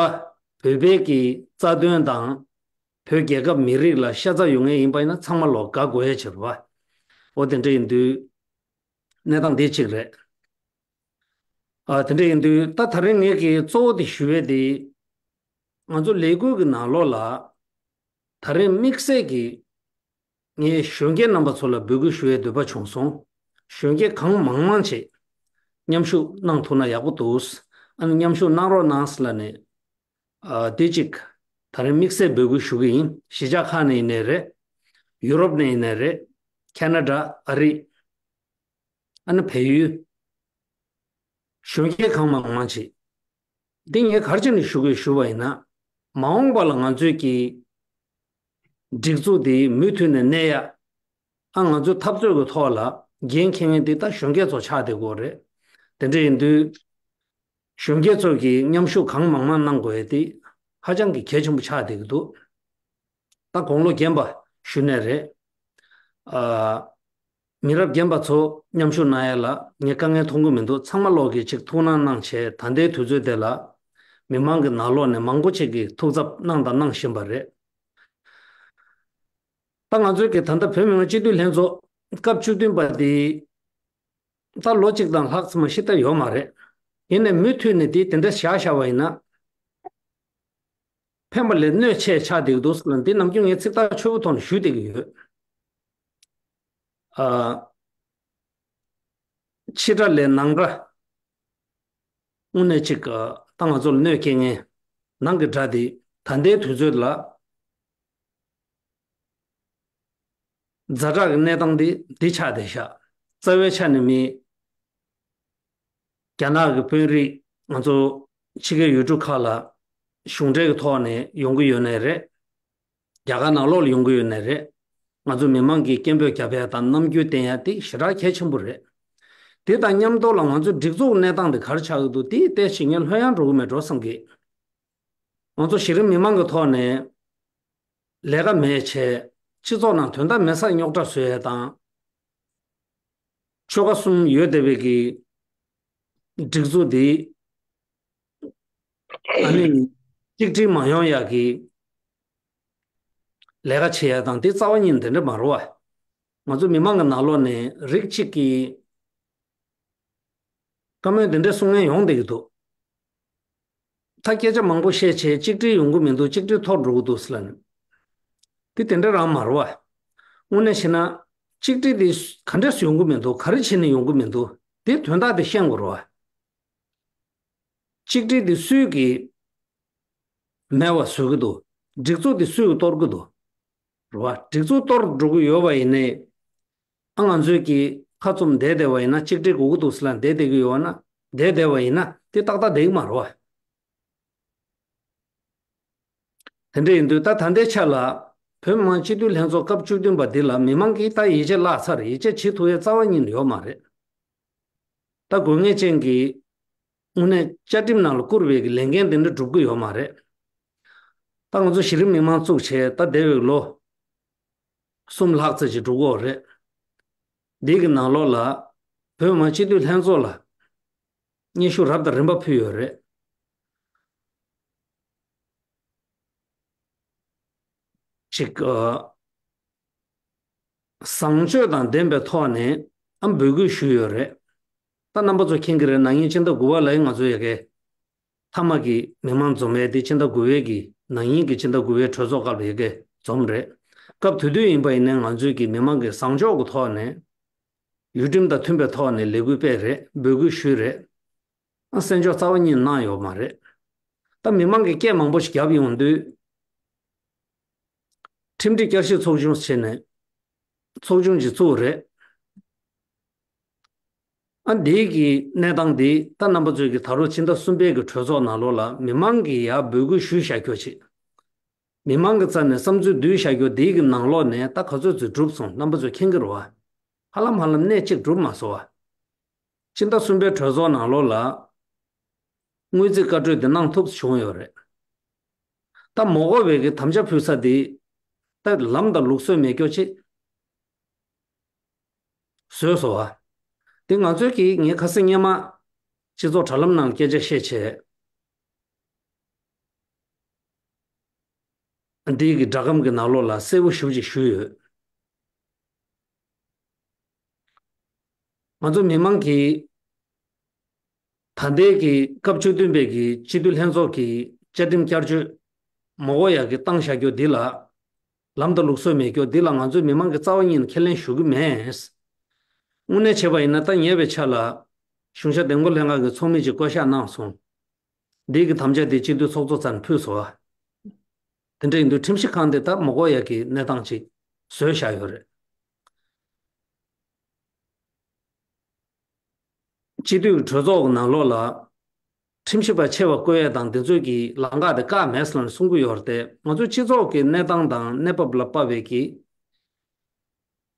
བོད་པའི་གི་རྩ་དོན་དང་བོད་རྒྱལ་ཁབ་མི་རིགས་ལ་ཤ་ཚ་ཡོད་མཁན་ཡིན་པ་ཡིན་ན་ཚང་མ་ལོག་དགའ་དགོས་ཡ་ཆེ་རེད་བ། འོ་དེ་འདྲ་ཡིན་དུས་གནས་སྟངས་དེ་གཅིག་རེད། ཨ་དེ་འདྲ་ཡིན་དུས་ད་ད་རིང་ངས་ཀྱི་གཙོ་བོ་དེ་ཞུ་ཡས་དེ་ང་ཚོ་ལས་འགུལ་གྱི་ནང་ལོགས་ལ་ད་རིང་དམིགས་བསལ་གྱི་ངས་གཞོན་སྐྱེས་རྣམ་པ་ཚོ་ལ་འབོད་སྐུལ་ཞུ་ཡས་འདོད་པ་བྱུང་སོང་། གཞོན་སྐྱེས་གང་མང་མང་ཞིག་ མཉམ་ཞུགས་གནང་ཐུབ་ན་ཡག་པོ་འདུག་ཨ་ནི་མཉམ་ཞུགས་གནང་རོགས་གནང་ཟེར་ལབ་ནས། ཨ་དེ་གཅིག་ད་རིང་དམིགས་བསལ་འབོད་སྐུལ་ཞུ་གི་ཡིན། གཞིས་ཆགས་ཁག་ནས་ཡིན་ནའི་རེད། ཡུ་རོབ་ནས་ཡིན་ནའི་རེད། ཁེ་ན་ཌ། ཨ་རི། ཨ་ནི་བལ་ཡུལ། གཞོན་སྐྱེས་གང་མང་མང་ཅིག་འདི་ངས་ག་རེ་བྱས་ནས་ཞུ་དགོས་ཞུ་བ་ཡིན་ན། མ་འོངས་པ་ལ་ང་ཚོས་ཀྱི་སྒྲིག་འཛུགས་འདི་མུ་མཐུད་ནས་གནས་ཡ། ཨ་ང་ཚོའི་འཐབ་རྩོད་ཀྱི་ཐོག་ལ་འགན་འཁྱེར་མཁན་འདི་ད་གཞོན་སྐྱེས་ཚོ་ཆགས་བསྡད་ཀྱི་ཡོད་རེད། དེ་འདྲ་ཡིན་དུས། གཞོན་སྐྱེས་ཚོ་གིས་མཉམ་ཞུགས་གང་མང་མང་གནང་དགོས་ཡ་དེ་ཧ་ཅང་གི་གལ་ཆེན་པོ་ཆགས་བསྡད་ཀྱི་འདུག་ད་དགུང་ལོ་རྒན་པ་ཞུ་ནས་རེད། ཨ། མི་རབས་རྒན་པ་ཚོ་མཉམ་ཞུགས་གནང་ཡ་ལ་ངས་དཀའ་ངལ་མཐོང་གི་མི་འདུག་ཚང་མ་ལོག་གིས་ཅིག་ཐུགས་སྣང་གནང་བྱས། ད་ལྟའི་དུས་ཚོད་དེ་ལ་མི་མང་གི་ནང་ལོགས་ནས་མང་པོ་ཅིག་གིས་ཐུགས་འཚབ་གནང་དང་གནང་བཞིན་པ་རེད། ད་ང་ཚོའི་གི་ད་ལྟ་བོད་མི་མང་སྤྱི་འཐུས་ལྷན་ཚོགས་སྐབས་བཅུ་བདུན་པ་དེ་ད་ལོ་གཅིག་དང་ལྷག་ཙམ་ཞིག་ད་ཡོད་མ་རེད། ཡིན་ནའི་མུ་མཐུད་ནས་དེ་དེ་འདྲ་བཞག་བཞག་པ་ཡིན་ན། ཕན་པ་ལས་གནོད་ཆེ་ཆགས་བསྡད་ཀྱི་འདུག་ཟེར་ལ། འདི་ནམ་རྒྱུན་ངས་ཚིག་ཐག་ཆོད་པོ་ཐོག་ནས་ཞུ་བསྡད་ཀྱི་ཡོད། ཨ། ཕྱི་དགྲ་ལས་ནང་དགྲ། དངོས་གནས་ཅིག་ད་ང་ཚོ་ལ་གནོད་སྐྱེལ་མཁན་ནང་གི་དགྲ་འདི་ད་ལྟའི་དུས་ཚོད་ལ། ཛ་དྲག་གི་གནས་སྟངས་འདི་འདི་ཆགས་བསྡད་ཤག་རྩ་བའི་ཆ་ནས་མི། རྒྱ་ནག་གི་དཔོན་རིགས་ང་ཚོ་ཕྱི་རྒྱལ་ཡུལ་གྲུ་ཁག་ལ་གཞུང་འབྲེལ་གྱི་ཐོག་ནས་ཡོང་གི་ཡོད་ནའི་རེད། རྒྱ་གར་ནང་ལོགས་ལ་ཡོང་གི་ཡོད་ནའི་རེད། ང་ཚོ་མི་མང་གིས་སྐད་འབོད་རྒྱབ་ཡ་དང་རྣམ་འགྱུར་བསྟན་ཡ་དེ་ཞེ་དྲག་གལ་ཆེན་པོ་རེད། དེ་དང་མཉམ་དུ་ལ་ང་ཚོའི་སྒྲིག་འཛུགས་གནས་སྟངས་དེ་ག་རེ་ཆགས་ཀྱི་འདུག་དེ་བལྟས་ཤིག་ངས་ལྷོད་ཡངས་འགྲོ་གི་མེད་འགྲོ་བསམ་གི། ང་ཚོ་གཞི་རིམ་མི་མང་གི་ཐོག་ནས་ལས་ཀ་མེད་བྱས། སྤྱི་ཚོགས་ནང་དོན་དག་མེད་སར་རྙོག་དྲ་བཟོ་ཡས་དང་། ཆོལ་ཁ་གསུམ་ཡོད་བསྡད་པའི་གི་སྒྲིག་འཛུགས་འདི་ཨ་ནི་གཅིག་སྒྲིལ་མ་ཡོང་ཡག་གི་ལས་ཀ་བྱེད་ཡ་དང་དེ་རྩ་བ་ཉིད་དེ་འདྲ་མ་རེད་བ། ང་ཚོ་མི་མང་གི་ནང་ལོགས་ནས་རིགས་གཅིག་གིས་བཀའ་མོལ་དེ་འདྲ་གསུང་མཁན་ཡོང་བསྡད་ཀྱི་འདུག་ད་སྐད་ཆ་མང་པོ་བཤད་བྱས་གཅིག་སྒྲིལ་ཡོང་གི་མི་འདུག་གཅིག་སྒྲིལ་འཐོར་འགྲོ་གི་འདུག་ཟེར་ལབ་ནས། དེ་དེ་འདྲ་རང་མ་རེད་བ། དངོས་གནས་བྱས་ན་གཅིག་སྒྲིལ་དེ་ག་འདྲས་སུ་ཡོང་གི་མི་འདུག་ག་རེ་བྱས་ནས་ཡོང་གི་མི་འདུག་དེ་དོན་དག་དེ་ཤེས་དགོས་རེད་བ། གཅིག་སྒྲིལ་དེ་སུས་ཀྱིས་མེད་པ་བཟོ་གི་འདུག་སྒྲིག་འཛུགས་དེ་སུས་ཀྱིས་གཏོར་གི་འདུག་རེད་བ། སྒྲིག་འཛུགས་གཏོར་འགྲོ་གི་ཡོད་པ་ཡིན་ནའི། ཨ་ང་ཚོས་ཀྱིས་ཁ་བཙུམ་བསྡད་བསྡད་པ་ཡིན་ན། གཅིག་སྒྲིལ་དགོས་ཀྱི་འདུག་ཟེར་ལབ་བསྡད་བསྡད་ཀྱི་ཡོད་ན། བསྡད་བསྡད་པ་ཡིན་ན་དེ་ཏག་ཏག་བསྡད་ཀྱི་མ་རེད་བ། དེ་འདྲ་ཡིན་དུས་ད་ད་ལྟའི་ཆ་ལ་བོད་མི་མང་སྤྱི་འཐུས་ལྷན་ཚོགས་སྐབས་བཅུ་བདུན་པ་འདི་ལ་མི་མང་གིས་ད་ཡིད་ཆེས་བརླག་ཚར། ཡིད་ཆེས་བྱེད་ཐུབ་ཡས་རྩ་བ་ཉིད་ནས་ཡོད་མ་རེད། ད་དགོས་ངེས་ཅན་གྱི་དངོས་གནས་བཅའ་ཁྲིམས་ནང་ལ་བསྐུར་བའི་གི་ལས་འགན་དེ་འདྲ་སྒྲུབ་ཀྱི་ཡོད་མ་རེད། ད་ང་ཚོ་གཞི་རིམ་མི་མང་བཙུགས་བྱས་ད་འདས་པའི་ལོ་གསུམ་ལྷག་ཙམ་ཅིག་འགྲོ་གི་ཡོད་རེད། འདི་གི་ནང་ལོགས་ལ་བོད་མི་མང་སྤྱི་འཐུས་ལྷན་ཚོགས་ལ་སྙན་ཞུ་རབ་དང་རིམ་པ་ཕུལ་ཡོད་རེད། ཅིག་ཨ། བཟང་སྤྱོད་དང་ལྡན་པའི་ཐོག་ནས་ཨ་འབོད་སྐུལ་ཞུས་ཡོད་རེད། ད་རྣམ་པ་ཚོ་མཁྱེན་གྱི་རེད། ན་ནིང་སྤྱི་ཟླ་དགུ་པ་ལ་ཡང་ང་ཚོ་ཡ་གི་མཐའ་མ་གི་མི་མང་འཛོམས་ཡས་དེ་སྤྱི་ཟླ་དགུ་པའི་གི་ན་ནིང་གི་སྤྱི་ཟླ་དགུ་པའི་གྲོས་ཚོགས་སྐབས་ལ་ཡ་གི་འཛོམས་རེད། སྐབས་དེ་དུས་ཡིན་པ་ཡིན་ནའི་ང་ཚོའི་གི་མི་མང་གི་བཟང་ཕྱོགས་ཀྱི་ཐོག་ནས་ཡུལ་ཁྲིམས་དང་མཐུན་པའི་ཐོག་ནས་ལས་འགུལ་སྤེལ་རེད། འབོད་སྐུལ་ཞུས་རེད། ཨ་གསན་འཇོག་རྩ་བ་ཉིད་གནང་ཡོད་མ་རེད། ད་མི་མང་གིས་སྐད་མང་པོ་ཞིག་བརྒྱབ་ཡོང་དུས། ཁྲིམས་སྒྲིག་བསྐྱར་ཞིབ་ཚོགས་ཆུང་བྱས་ནས་ཚོགས་ཆུང་ཅིག་བཙུགས་རེད། ཨ་འདིའི་གི་གནས་སྟངས་འདི་ད་རྣམ་པ་ཚོས་ཀྱི་ད་རུང་ཕྱི་ཟླ་གསུམ་པའི་གི་གྲོས་ཚོགས་ནང་ལོགས་ལ་མི་མང་གིས་ཡར་འབོད་སྐུལ་ཞུས་བཞག་རྒྱུ་ཅིག་མི་མང་གི་རྩ་ནས་བསམ་ཚུལ་བསྡུས་བཞག་རྒྱུ་འདིའི་གི་ནང་ལོགས་ནས་ད་ག་ཚོད་ཚོད་གྲུབ་སོང་རྣམ་པ་ཚོས་མཁྱེན་གྱི་རེད་བ། ཧ་ལམ་ཧ་ལམ་སྣེ་གཅིག་གྲུབ་མ་སོང་བ། ཕྱི་ཟླ་གསུམ་པའི་གྲོས་ཚོགས་ནང་ལོགས་ལ་དངུལ་རྩིས་བཀའ་གྲོས་དེ་གནང་ཐུབ་བྱུང་ཡོད་རེད། ད་མ་དགོས་པའི་གི་དམ་བཅའ་ཕུལ་ས་དེ་ད་ལམ་དང་ལུགས་སྲོལ་མེད་སྐྱོ་ཆེ་བཟོས་སོང་བ། དེ་ང་ཚོའི་གི་ངས་ཁ་སང་སྔོན་མ་སྤྱི་ཚོགས་དྲ་ལམ་ནང་སྐད་ཆ་བཤད་བྱས། འདིའི་གི་སྒྲ་སྒམ་གི་ནང་ལོགས་ལ་གསལ་པོ་ཞེ་པོ་ཅིག་ཞུས་ཡོད། ང་ཚོ་མི་མང་གིས་ད་ལྟའི་གི་སྐབས་བཅུ་བདུན་པའི་གི་སྤྱི་འཐུས་ལྷན་ཚོགས་ཀྱི་བཅའ་ཁྲིམས་བསྐྱར་བཅོས་མ་དགོས་ཡག་གི་བཏང་བཞག་རྒྱུ་འདི་ལ། ལམ་དང་ལུགས་སྲོལ་མེད་རྒྱུ་འདི་ལ་ང་ཚོའི་མི་མང་གིས་རྩ་བ་ཉིད་ནས་ཁས་ལེན་ཞུ་གི་མེད། དངོས་གནས་བྱས་པ་ཡིན་ན་ད་ཉེ་བའི་ཆར་ལ་ གཞུང་ཞབས་འདེམས་བསྐོ་ལྷན་ཁང་གི་ཚོགས་མི་ཅིག་བསྐོ་གཞག་གནང་སོང་། འདི་གི་དམ་བཅའ་དེ་སྤྱི་འཐུས་ཚོགས་གཙོ་རྩ་ནས་ཕུལ་སོང་བ། དེ་འདྲ་ཡིན་དུས་ཁྲིམས་ཞིབ་ཁང་དེ་ད་མ་དགོས་ཡ་གི་གནས་སྟངས་ཅིག་བཟོས་བཞག་ཡོད་རེད། སྤྱི་འཐུས་ཀྱི་གྲོས་ཚོགས་ཀྱི་ནང་ལོགས་ལ་ཁྲིམས་ཞིབ་པ་ཆེ་བ་བསྐོ་ཡས་དང་དེ་ཚོའི་གི་ལམ་ཁ་དེ་བཀག་མེད་ཟེར་ནས་གསུང་གི་ཡོད་རེད་དེ། ང་ཚོའི་སྤྱི་ཚོགས་ཀྱི་གནས་སྟངས་དང་གནས་བབ་ལ་དཔག་པའི་གི་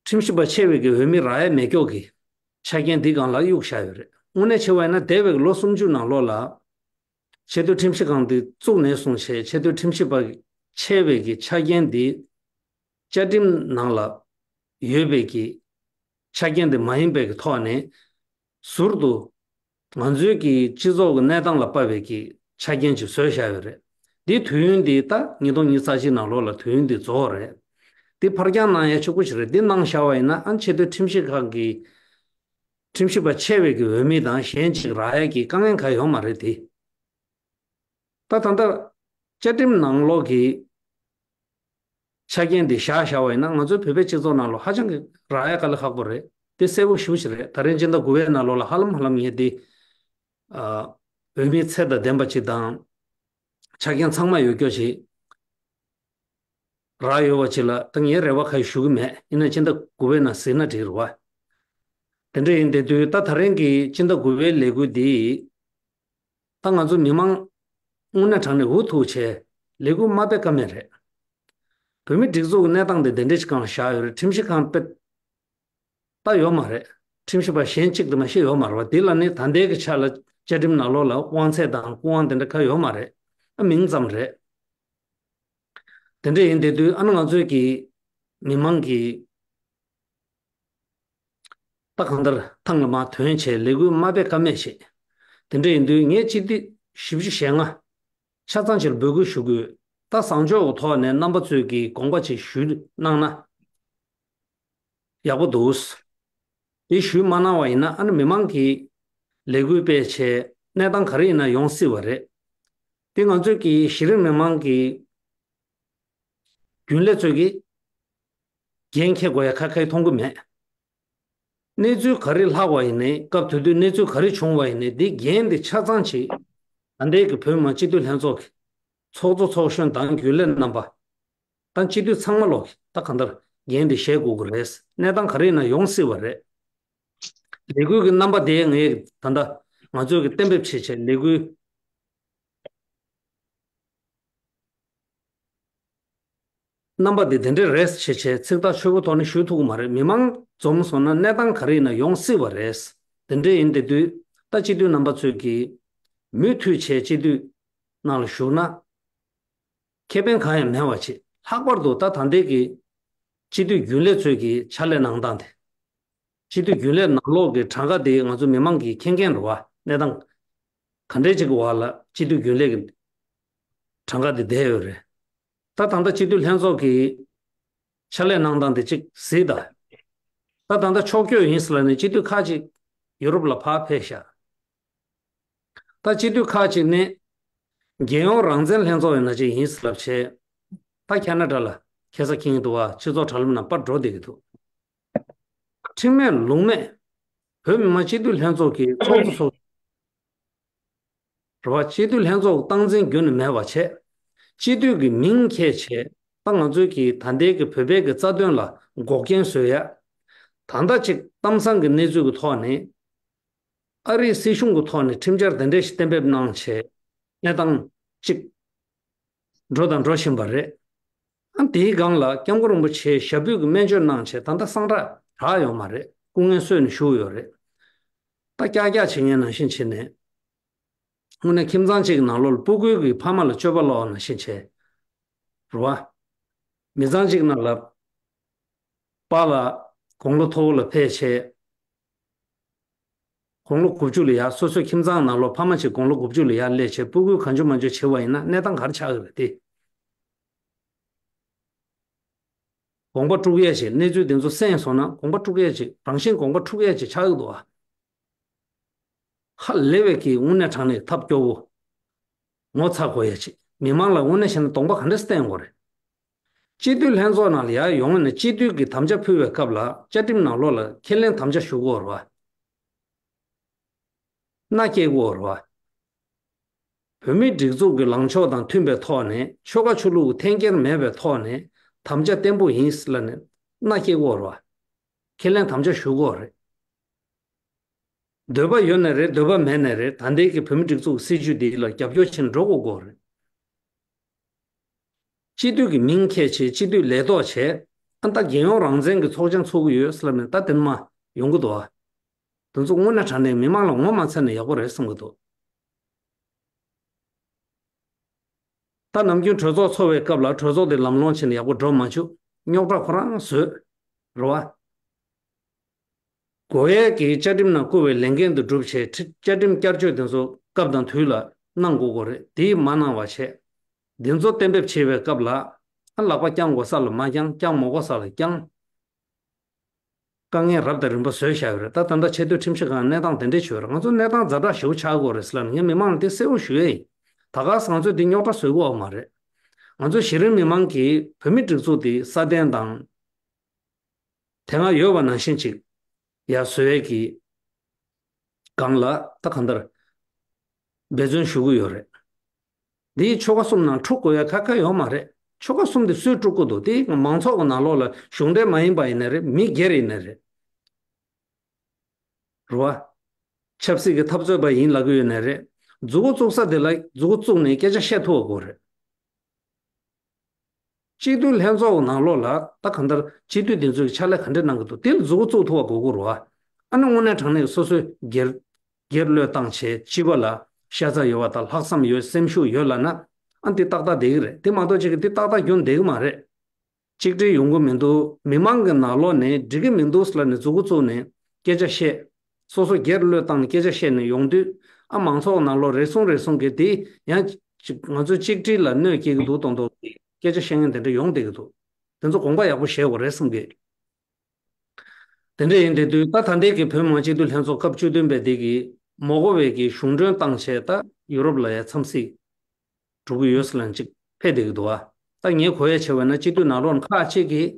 ཁྲིམས་ཞིབ་པ་ཆེ་བའི་གི་འོས་མི་རག་ཡས་མེད་སྐྱོ་གི་ཆ་རྐྱེན་འདི་སྒང་ལ་གཡུག་བཞག་ཡོད་རེད། དངོས་གནས་བྱས་པ་ཡིན་ན་འདས་པའི་གི་ལོ་སུམ་ཅུ་ནང་ལོགས་ལ་ཆེས་མཐོའི་ཁྲིམས་ཞིབ་ཁང་འདི་བཙུགས་ནས་བཟུང་བྱས་ཆེས་མཐོའི་ཁྲིམས་ཞིབ་པ་ཆེ་བའི་གི་ཆ་རྐྱེན་འདི་བཅའ་ཁྲིམས་ནང་ལ་ཡོད་པའི་གི་ཆ་རྐྱེན་དེ་མ་ཡིན་པའི་གི་ཐོག་ནས་ཟུར་དུ་ང་ཚོའི་གི་སྤྱི་ཚོགས་ཀྱི་གནས་སྟངས་ལ་དཔག་པའི་གི་ཆ་རྐྱེན་ཅིག་བཟོས་བཞག་ཡོད་རེད། འདི་དུས་ཡུན་འདི་ད་ཉིས་སྟོང་ཉི་ཤུ་རྩ་གཅིག་ནང་ལོགས་ལ་དུས་ཡུན་འདི་རྫོགས་རེད། འདི་ཕར་འགྱངས་གནང་ཡ་ཆོག་གི་ཞིག་རེད། འདི་གནང་བཞག་པ་ཡིན་ན་ཨ་ཆེས་མཐོའི་ཁྲིམས་ཞིབ་ཁང་གི་ཁྲིམས་ཞིབ་པ་ཆེ་བའི་གི་འོས་མི་དང་གཞན་ཅིག་རག་ཡ་གི་དཀའ་ངལ་ག་ཡོད་མ་རེད་དེ། ད་ད་ལྟ་བཅའ་ཁྲིམས་ནང་ལོགས་ཀྱི་ཆ་རྐྱེན་འདི་བཞག་བཞག་པ་ཡིན་ན་ང་ཚོའི་བོད་པའི་སྤྱི་ཚོགས་ནང་ལོགས་ཧ་ཅང་གི་རག་ཡ་དཀའ་ལས་ཁག་པོ་རེད། དེ་གསལ་པོ་ཞེ་པོ་ཅིག་རེད། ད་རིང་སྤྱི་ཟླ་དགུ་པའི་ནང་ལོགས་ལ་ཧ་ལམ་ཧ་ལམ་ངས་འདི་ཨ་འོས་མི་ཚད་དང་ལྡན་པ་ཅིག་དང་ཆ་རྐྱེན་ཚང་མ་ཡོད་སྐྱོ་ཅིག་རག་ཡོད་པ་ཅིག་ལ་ད་ངས་རེ་བ་ག་ཡེ་ཞུ་གི་མེད། ཡིན་ན་སྤྱི་ཟླ་དགུ་པའི་ནང་གཟིགས་ན་འགྲིག་རེད་བ། དེ་འདྲ་ཡིན་དེ་དུས་ད་ད་རིང་གི་སྤྱི་ཟླ་དགུ་པའི་ལས་འགུལ་འདི་ད་ང་ཚོ་མི་མང་དངོས་གནས་དྲང་གནས་འུ་ཐུག་བྱས་ལས་འགུལ་མ་སྤེལ་ཀ་མེད་རེད། བོད་མི་སྒྲིག་འཛུགས་ཀྱི་གནས་སྟངས་དེ་དེ་འདྲ་ཞིག་སྒང་བཞག་ཡོད་རེད། ཁྲིམས་ཞིབ་ཁང་དཔེ་ད་ཡོད་མ་རེད། ཁྲིམས་ཞིབ་པ་གཞན་གཅིག་དེ་མ་ཤེས་ཡོད་མ་རེད་བ། དེ་ལ་ནི་ད་ལྟའི་གི་ཆ་ལ་བཅའ་ཁྲིམས་ནང་ལོགས་ལ་དབང་ཚད་དང་སྐུ་དབང་དེ་འདྲ་ག་ཡོད་མ་རེད། ཨ་མིང་ཙམ་རེད། དེ་འདྲ་ཡིན་དེ་དུས་ཨ་ནི་ང་ཚོའི་གི་མི་མང་གི་ད་གང་ལྟར་ཐང་ལ་མར་ཐོན་བྱས་ལས་འགུལ་མ་སྤེལ་ཀ་མེད་བྱས། དེ་འདྲ་ཡིན་དུས་ངས་སྤྱི་འཐུས་བཞི་བཅུ་ཞེ་ལྔ་ཆ་ཚང་ཅིག་ལ་འབོད་སྐུལ་ཞུ་དགོས། ད་བཟང་ཕྱོགས་ཀྱི་ཐོག་ནས་རྣམ་པ་ཚོས་ཀྱི་དགོངས་པ་ཅིག་ཞུས་གནང་ན་ཡག་པོ་འདུག། དེ་ཞུས་མ་གནང་བ་ཡིན་ན་ཨ་ནི་མི་མང་གིས་ལས་འགུལ་སྤེལ་བྱས་གནས་སྟངས་ག་རེ་ཡིན་ན་ཡོང་སྲིད་པ་རེད། དེ་ང་ཚོས་ཀྱི་གཞི་རིམ་མི་མང་གི་རྒྱུན་ལས་ཚོས་ཀྱི་འགན་འཁྱེར་དགོས་ཡ་ཁ་ཁ་མཐོང་གི་མེད། གནས་ཚུལ་ག་རེ་ལྷག་པ་ཡིན་ནའི་སྐབས་དེ་དུས་གནས་ཚུལ་ག་རེ་བྱུང་བ་ཡིན་ནའི་འདི་འགན་འདི་ཆ་ཚང་ཅིག་ད་ལྟའི་གི་བོད་མི་མང་སྤྱི་འཐུས་ལྷན་ཚོགས་ཀྱི་ཚོགས་གཙོ་ཚོགས་གཞོན་དང་རྒྱུན་ལས་རྣམ་པ་དང་སྤྱི་འཐུས་ཚང་མ་ལོག་གི་ད་གང་ལྟར་འགན་འདི་བཞེས་དགོས་ཀྱི་རེད། གནས་སྟངས་ག་རེ་ཡིན་ན་ཡོང་སྲིད་པ་རེད། ལས་འགུལ་གྱི་རྣམ་པ་དེ་ངས་ད་ལྟ་ང་ཚོས་ཀྱི་གཏན་འབེབས་བྱས་བྱས་ལས་འགུལ་རྣམ་པ་འདི་དེ་འདྲ་རེད་ཞེས་བྱས་ཚིག་ཐག་ཆོད་པོ་ཐོག་ནས་ཞུ་ཐུབ་ཀྱི་མ་རེད། མི་མང་འཛོམས་སོང་ན་གནས་སྟངས་ག་རེ་ཡིན་ན་ཡོང་སྲིད་པ་རེད། དེ་འདྲ་ཡིན་དེ་དུས་ད་སྤྱི་འཐུས་རྣམ་པ་ཚོས་ཀྱིས་མུ་མཐུད་བྱས་སྤྱི་འཐུས་ནང་ལ་ཞུགས་ན་ཁེ་ཕན་གང་ཡང་མེད་པ་བྱེད། ལྷག་པར་དུ་ད་ད་ལྟའི་གི་སྤྱི་འཐུས་རྒྱུན་ལས་ཚོས་ཀྱི་ཕྱག་ལས་གནང་སྟངས་དེ། སྤྱི་འཐུས་རྒྱུན་ལས་ནང་ལོགས་ཀྱི་གྲངས་ཀ་དེ་ང་ཚོ་མི་མང་གིས་མཁྱེན་མཁྱེན་རེད་བ། གནས་སྟངས་ག་འདྲས་ཅིག་གི་འོག་ལ་སྤྱི་འཐུས་རྒྱུན་ལས་ཀྱི་གྲངས་ཀ་དེ་བསྡད་ཡོད་རེད། ད་ད་ལྟ་སྤྱི་འཐུས་ལྷན་ཚོགས་ཀྱི་ཕྱག་ལས་གནང་སྟངས་དེ་ཅིག་གཟིགས་དང་། ད་ད་ལྟ་ཕྱོགས་བསྐྱོད་ཡིན་ཟེར་ལབ་ནས་སྤྱི་འཐུས་ཁག་ཅིག་ཡུ་རོབ་ལ་ཕར་ཕེབས་ཤག་ད་སྤྱི་འཐུས་ཁག་ཅིག་ནི་རྒྱལ་ཡོངས་རང་བཙན་ལྷན་ཚོགས་ཡིན་ན་ཅིག་ཡིན་ཟེར་ལབ་བྱས། ད་ཁ་ན་ཌ་ལ་ཁ་སང་མཁྱེན་གྱི་འདུག་བ། སྤྱི་ཚོགས་དྲ་ལམ་ནང་པར་འགྲོ་བསྡད་ཀྱི་འདུག་ཁྲིམས་མེད་ལུགས་མེད་བོད་མི་མང་སྤྱི་འཐུས་ལྷན་ཚོགས་ཀྱི་ཚོགས་གཙོ་ཚོགས་རེད་བ། སྤྱི་འཐུས་ལྷན་ཚོགས་སྟངས་འཛིན་རྒྱུན་ནས་མེད་པ་བྱས། སྤྱི་འཐུས་ཀྱི་མིང་འཁྱེར་བྱས་ད་ང་ཚོའི་གི་ད་ལྟའི་གི་བོད་པའི་གི་རྩ་དོན་ལ་འགོག་རྐྱེན་བཟོ་ཡ། ད་ལྟ་ཅིག་གཏམ་བཟང་གི་གནས་ཚུལ་གྱི་ཐོག་ནས་ཨ་རིའི་སྲིད་གཞུང་གི་ཐོག་ནས་ཁྲིམས་འཆར་དེ་འདྲས་ཤིག་གཏན་འབེབས་གནང་བྱས་གནས་སྟངས་ཅིག་འགྲོ་དང་འགྲོ་བཞིན་པ་རེད། ཨ་དེའི་སྒང་ལ་སྐྱབས་མགོན་རིན་པོ་ཆེའི་ཞབས་པུས་ཀྱི་སྨན་བཅོས་གནང་བྱས་ད་ལྟ་སང་དྲག་དྲག་ཡོད་མ་རེད། སྐུ་ངལ་གསོས་ནས་བཞུགས་ཡོད་རེད། ད་ཀྱག་ཀྱག་བྱེད་མཁན་ནང་བཞིན་བྱས་ནས། དངོས་གནས་ཁྱིམ་ཚང་གཅིག་གི་ནང་ལོགས་ལ་སྤུ་གུའི་གི་ཕ་མ་ལ་སྤྱོད་པ་ལོག་ནང་བཞིན་བྱས། རེད་བ། མི་ཚང་གཅིག་ནང་ལ་པཱ་ལགས་དགུང་ལོ་མཐོ་བོ་ལ་ཕེབས་བྱས། དགུང་ལོ་དགུ་བཅུ་ལ་ཡར་སོ་སོའི་ཁྱིམ་ཚང་ནང་ལོགས་ཕ་མ་གཅིག་དགུང་ལོ་དགུ་བཅུ་ལ་ཡར་སླེབས་བྱས་སྤུ་གུའི་གང་བྱུང་མང་བྱུང་བྱེད་པ་ཡིན་ན་གནས་སྟངས་ག་རེ་ཆགས་ཀྱི་རེད་དེ། དགོངས་པ་དཀྲུག་ཡས་ཅིག་གནས་ཚུལ་འདི་ཚོ་གསན་སོང་ན་དགོངས་པ་དཀྲུག་ཡས་ཅིག་རང་བཞིན་དགོངས་པ་དཀྲུག་ཡས་ཅིག་ཆགས་ཀྱི་འདུག་ཨ། ཧ་ལས་པའི་གི་དངོས་གནས་དྲང་གནས་ཐབས་སྐྱོ་བོ། ངོ་ཚ་དགོས་ཡ་ཅིག་མི་མང་ལ་དངོས་གནས་བྱས་ན་གདོང་པ་ག་འདྲས་བསྟན་དགོས་རེད། སྤྱི་འཐུས་ལྷན་ཚོགས་ནང་ལ་ཡར་ཡོང་ནས་སྤྱི་འཐུས་ཀྱི་དམ་བཅའ་ཕུལ་བའི་སྐབས་ལ་བཅའ་ཁྲིམས་ནང་ལོགས་ལ་ཁས་ལེན་དམ་བཅའ་ཞུ་དགོས་རེད་བ། མནའ་སྐྱེལ་དགོས་རེད་བ། བོད་མིའི་སྒྲིག་འཛུགས་ཀྱི་ལངས་ཕྱོགས་དང་མཐུན་པའི་ཐོག་ནས་ཆོལ་ཁ་ཆོས་ལུགས་འཐེན་འཁྱེར་མེད་པའི་ཐོག་ནས་དམ་བཅའ་བརྟན་པོ་ཡིན་ལབ་ནས་མནའ་སྐྱེལ་དགོས་རེད་བ། ཁས་ལེན་དམ་བཅའ་ཞུ་དགོས་རེད། འདོད་པ་ཡོད་ནའི་རེད། འདོད་པ་མེད་ནའི་རེད། ད་ལྟའི་གི་བོད་མིའི་སྒྲིག་འཛུགས་སྲིད་བྱུས་འདི་ལ་རྒྱབ་སྐྱོར་བྱས་ནས་འགྲོ་དགོས་དགོས་རེད། སྤྱི་འཐུས་ཀྱི་མིང་འཁྱེར་བྱས། སྤྱི་འཐུས་ལས་ཐོག་བྱས། ཨ་ད་རྒྱལ་ཡོངས་རང་བཙན་གྱི་ཚོགས་ཆེན་ཚོགས་ཀྱི་ཡོད་ཟེར་ལབ་ནས་ད་དེ་མ་ཡོང་གི་འདུག་ཨ། དེ་ཚོ་དངོས་གནས་དྲང་གནས་མི་མང་ལ་ངོ་མ་ཚ་ནས་ཡག་པོ་རེད་བསམ་གྱི་འདུག་ད་ནམ་རྒྱུན་གྲོས་ཚོགས་འཚོགས་པའི་སྐབས་ལ་གྲོས་ཚོགས་དེ་ལམ་ལྷོང་བྱས་ནས་ཡག་པོ་འགྲོ་མ་བཅུག་རྙོག་དྲ་ཁོ་རང་བཟོས། རེད་བ། དགོས་ཡས་ཀྱི་བཅའ་ཁྲིམས་ནང་བཀོད་པའི་ལས་འགན་དེ་སྒྲུབ་བྱས། ཁྲི- བཅའ་ཁྲིམས་བསྐྱར་བཅོས་དེ་ཚོ་སྐབས་དང་དུས་ལ་གནང་དགོས་ཀྱི་རེད། དེ་མ་གནང་བ་བྱས། འདི་ཚོ་གཏན་འབེབས་བྱེད་པའི་སྐབས་ལ་ཨ་ལག་པ་བརྐྱང་དགོས་ས་ལ་མ་བརྐྱང་། བརྐྱང་མ་དགོས་ས་ལ་བརྐྱང་། དཀའ་ངལ་རབ་དང་རིམ་པ་བཟོས་བཞག་ཡོད་རེད། ད་ད་ལྟ་ཆེས་མཐོའི་ཁྲིམས་ཞིབ་ཁང་གནས་སྟངས་དེ་འདྲས་བྱོས་རེད། ང་ཚོ་གནས་སྟངས་ཛ་དྲག་ཞེ་པོ་ཆགས་ཀྱི་ཡོད་རེད་ཟེར་ལབ་ནས་ངས་མི་མང་ལ་དེ་གསལ་པོ་ཞུ་ཡས་ཡིན། ད་ག་སང་ཚོད་འདི་རྙོག་དྲ་བཟོ་གི་ཡོད་མ་རེད། ང་ཚོ་གཞི་རིམ་མི་མང་གིས་བོད་མི་སྒྲིག་འཛུགས་འདི་སྲ་བརྟན་དང་དེ་སྔ་ཡོད་པ་ནང་བཞིན་ཅིག་ཡར་བཟོ་ཡས་ཀྱི་སྒང་ལ་ད་གང་ལྟར་འབད་བརྩོན་ཞུ་གི་ཡོད་རེད། འདིའི་ཆོལ་ཁ་གསུམ་ནང་འཁྲུག་དགོས་ཡ་ག་ག་ཡོད་མ་རེད། ཆོལ་ཁ་གསུམ་དེ་སུས་དཀྲུག་གི་འདུག་དེ་མང་ཚོགས་ཀྱི་ནང་ལོགས་ལ་གཞུང་འབྲེལ་མ་ཡིན་པ་ཡིན་ནའི་རེད། མི་སྒེར་ཡིན་ནའི་རེད། རེད་བ། ཆབ་སྲིད་ཀྱི་འཐབ་རྩོད་པ་ཡིན་ལབ་ཀྱི་ཡོད་ནའི་རེད། མཛུབ་གུ་བཙུགས་ས་དེ་ལ་མཛུབ་གུ་བཙུགས་ནས་སྐད་ཆ་བཤད་ཐུབ་པ་དགོས་རེད། སྤྱི་འཐུས་ལྷན་ཚོགས་ཀྱི་ནང་ལོགས་ལ་ད་གང་ལྟར་སྤྱི་འཐུས་དེ་ཚོས་ཕྱག་ལས་ག་འདྲས་གནང་གི་འདུག་དེ་ལ་མཛུབ་གུ་བཙུགས་ཐུབ་པ་དགོས་ཀྱི་རེད་བ། ཨ་ནི་དངོས་གནས་དྲང་གནས་སོ་སོའི་སྒེར་སྒེར་བློས་བཏང་བྱས་སྤྱི་པ་ལ་ཤ་ཚ་ཡོད་པ་དང་ལྷག་བསམ་ཡོད། སེམས་ཤུགས་ཡོད་ལབ་ན་ཨ་འདི་ཏག་ཏག་བསྡད་ཀྱི་རེད། དེ་མ་གཏོགས་ཅིག་གིས་འདི་ཏག་ཏག་རྒྱུན་བསྡད་ཀྱི་མ་རེད། གཅིག་སྒྲིལ་ཡོང་གི་མི་འདུག་མི་མང་གི་ནང་ལོགས་ནས་འགྲིག་གི་མི་འདུག་ཟེར་ལབ་ནས་མཛུབ་གུ་བཙུགས་ནས་སྐད་ཆ་བཤད། སོ་སོ་སྒེར་བློས་བཏང་ནས་སྐད་ཆ་བཤད་ནས་ཡོང་དུས་ཨ་མང་ཚོགས་ནང་ལོགས་རེ་ཟུང་རེ་ཟུང་གིས་དེ་ཡང་ཅིག་ང་ཚོའི་གཅིག་སྒྲིལ་ལ་གནོད་སྐྱེལ་གྱི་འདུག་མདོག་མདོག་གི་སྐད་ཆ་བཤད་མཁན་དེ་འདྲ་ཡོང་བསྡད་ཀྱི་འདུག་དེ་ཚོ་དགོངས་པ་ཡག་པོ་བཞེས་དགོས་རེད་བསམ་གི། དེ་འདྲ་ཡིན་དེ་དུས་ད་ད་ལྟའི་གི་བོད་མི་མང་སྤྱི་འཐུས་ལྷན་ཚོགས་སྐབས་བཅུ་བདུན་པའི་དེ་གི་མོ་གོ་བའི་གི་གཞུང་གྲོན་བཏང་བྱས་ད་ཡུ་རོབ་ལ་ཡ་འཚམས་གཟིགས་འགྲོ་གི་ཡོད་ཟེར་ལབ་ཅིག་ཕེབས་བསྡད་ཀྱི་འདུག་བ། ད་ངས་གོ་ཡ་བྱས་པ་ན་སྤྱི་འཐུས་ནང་ལོགས་ནས་ཁག་ཅིག་གིས་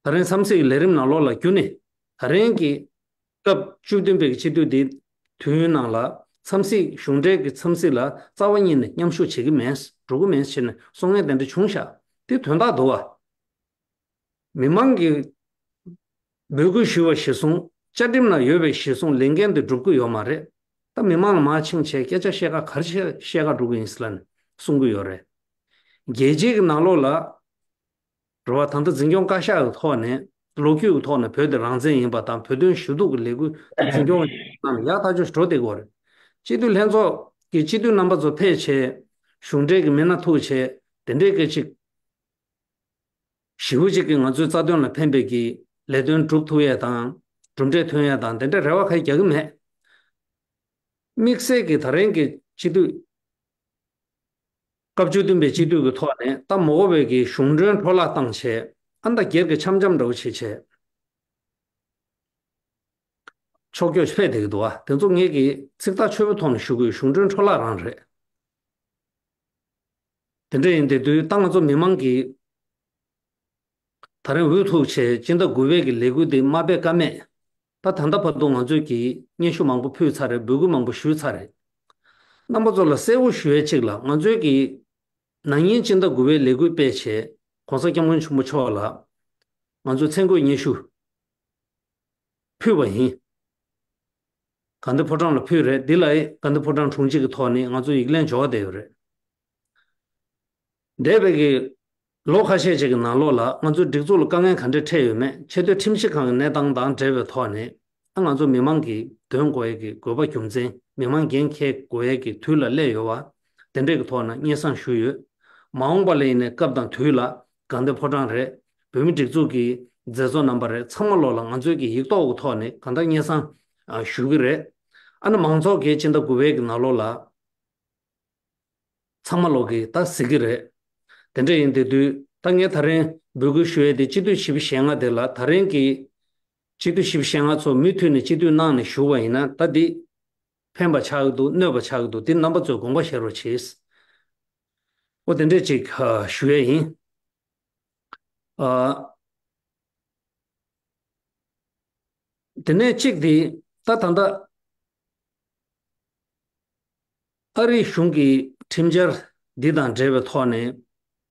ད་རིང་འཚམས་གཟིགས་ཀྱི་ལས་རིམ་ནང་ལོགས་ལ་བསྒྱུར་ནས་ད་རིང་གི་སྐབས་བཅུ་བདུན་པའི་གི་སྤྱི་འཐུས་འདི་དུས་ཡུན་ནང་ལ་འཚམས་གཟིགས་གཞུང་འབྲེལ་གྱི་འཚམས་གཟིགས་ལ་རྩ་བ་ཉིད་ནས་མཉམ་ཞུགས་བྱེད་ཀྱི་མེད། འགྲོ་གི་མེད་ཟེར་ནས་གསུང་མཁན་དེ་འདྲ་བྱུང་ཤག་དེ་དོན་དག་འདུག་བ། མི་མང་གིས་འབོད་སྐུལ་ཞུས་པ་གཞིར་བཟུང་། བཅའ་ཁྲིམས་ནང་ཡོད་པའི་གཞིར་བཟུང་ལས་འགན་དེ་སྒྲུབ་ཀྱི་ཡོད་མ་རེད། ད་མི་མང་ལ་མར་ཕྱིན་བྱས་སྐད་ཆ་བཤད་ག་ག་རེ་བཤད་བཤད་ག་འགྲོ་གི་ཡིན་ཟེར་ལབ་ནས་གསུང་གི་ཡོད་རེད། རྒྱལ་སྤྱིའི་གི་ནང་ལོགས་ལ་རེད་བ། ད་ལྟ་འཛིན་སྐྱོང་བཀའ་ཤག་གི་ཐོག་ནས་ལོ་རྒྱུས་ཀྱི་ཐོག་ནས་བོད་དེ་རང་བཙན་ཡིན་པ་དང་བོད་དོན་ཞུ་གཏུག་གི་ལས་འགུལ་འཛིན་སྐྱོང་ཡག་ཐག་ཆོད་འགྲོ་བསྡད་ཀྱི་ཡོད་རེད། སྤྱི་འཐུས་ལྷན་ཚོགས་ཀྱི་སྤྱི་འཐུས་རྣམ་པ་ཚོ་ཕེབས་བྱས་གཞུང་འབྲེལ་གྱི་མི་སྣ་ཐུག་བྱས་དེ་འདྲའི་སྐད་ཅིག་ཞེ་པོ་ཅིག་གིས་ང་ཚོའི་རྩ་དོན་ལ་ཕན་པའི་གི་ལས་དོན་སྒྲུབ་ཐུབ་ཡས་དང་གྲུབ་འབྲས་ཐོན་ཡས་དང་དེ་འདྲ་རེ་བ་གང་ཡང་རྒྱག་གི་མེད། དམིགས་བསལ་གྱི་ད་རིང་གི་སྤྱི་འཐུས་སྐབས་བཅུ་བདུན་པའི་སྤྱི་འཐུས་ཀྱི་ཐོག་ནས་ད་མ་འོངས་པའི་གི་གཞུང་གྲོན་འཕྲོ་བརླག་བཏང་བྱས་ཨ་མདའ་སྒེར་གྱི་འཆམ་འཆམ་འདྲ་བོ་བྱེད་བྱས་ཕྱོགས་སྐྱོད་ཕེབས་བསྡད་ཀྱི་འདུག་བ། དེ་ཚོ་ངེད་ཀྱིས་ཚིག་ཐག་ཆོད་པོའི་ཐོག་ནས་ཞུ་དགོས། གཞུང་གྲོན་འཕྲོ་བརླག་རང་རེད། དེ་འདྲ་ཡིན་དེ་དུས་ད་ང་ཚོ་མི་མང་གིས་ད་རིང་འུ་ཐུག་བྱས་སྤྱི་ཟླ་དགུ་པའི་གི་ལས་འགུལ་འདི་མ་སྤེལ་ཀ་མེད། ད་ད་ལྟ་བར་དུ་ང་ཚོས་ཀྱིས་སྙན་ཞུ་མང་པོ་ཕུལ་ཚར་རེད། འབོད་སྐུལ་མང་པོ་ཞུས་ཚར་རེད། རྣམ་པ་ཚོ་ལ་གསལ་པོ་ཞུ་ཡས་གཅིག་ལ་ང་ཚོས་ཀྱིས་ན་ནིང་སྤྱི་ཟླ་དགུ་པའི་ལས་འགུལ་སྤེལ་བྱས་༸གོང་ས་༸སྐྱབས་མགོན་ཆེན་པོ་མཆོག་ལ་ང་ཚོས་མཚན་བཀོད་སྙན་ཞུ་ཕུལ་བ་ཡིན། དགའ་ལྡན་ཕོ་བྲང་ལ་ཕུལ་རེད། འདི་ལ་དགའ་ལྡན་ཕོ་བྲང་དྲུང་ཆེ་གི་ཐོག་ནས་ང་ཚོ་ཡིག་ལན་འབྱོར་བསྡད་ཡོད་རེད། འདས་པའི་གི་ལོ་ཁ་ཤས་ཅིག་གི་ནང་ལོགས་ལ་ང་ཚོའི་སྒྲིག་འཛུགས་ལ་དཀའ་ངལ་ག་འདྲས་འཕྲད་ཡོད་མེད། ཆེས་མཐོའི་ཁྲིམས་ཞིབ་ཁང་གི་གནས་སྟངས་དང་འབྲེལ་བའི་ཐོག་ནས་ཨ་ང་ཚོ་མི་མང་གིས་འདོན་དགོས་ཡས་ཀྱི་དགོས་པ་རྒྱུ་མཚན། མི་མང་འགན་འཁྱེར་དགོས་ཡས་ཀྱི་དུས་ལ་སླེབས་ཡོད་པ་དེ་འདྲས་ཀྱི་ཐོག་ནས་སྙན་སེང་ཞུས་ཡོད། མ་འོངས་པ་ལ་ཡིན་ནའི་སྐབས་དང་དུས་ལ་དགའ་ལྡན་ཕོ་བྲང་རེད། བོད་མི་སྒྲིག་འཛུགས་ཀྱི་མཛད་གཙོ་རྣམ་པ་རེད། ཚང་མ་ལོག་ལ་ང་ཚོའི་གི་ཡིག་ཐོག་གི་ཐོག་ནས་གང་ལྟར་སྙན་སེང་ཨ་ཞུ་གི་རེད། ཨ་ནི་མང་ཚོགས་ཀྱིས་སྤྱི་ཟླ་དགུ་པའི་གི་ནང་ལོགས་ལ་ཚང་མ་ལོག་གིས་ད་གཟིགས་ཀྱི་རེད། དེ་འདྲ་ཡིན་དེ་དུས་ད་ངས་ད་རིང་འབོད་སྐུལ་ཞུ་ཡས་དེ་སྤྱི་འཐུས་བཞི་བཅུ་ཞེ་ལྔ་དེ་ལ་ད་རིང་གི་སྤྱི་འཐུས་བཞི་བཅུ་ཞེ་ལྔ་ཚོ་མུ་མཐུད་ནས་སྤྱི་འཐུས་གནང་ནས་བཞུགས་པ་ཡིན་ན་ད་འདི་ཕན་པ་ཆགས་ཀྱི་འདུག་གནོད་པ་ཆགས་ཀྱི་འདུག་འདི་རྣམ་པ་ཚོས་དགོངས་པ་བཞེས་རོགས་གྱིས། འོ་དེ་འདྲས་ཅིག་ཨ་ཞུ་ཡས་ཡིན། ཨ། དེ་ནས་གཅིག་དེ་ད་ད་ལྟ་ ཨ་རིའི་གཞུང་གི་ཁྲིམས་འཆར་འདི་དང་འབྲེལ་བའི་ཐོག་ནས་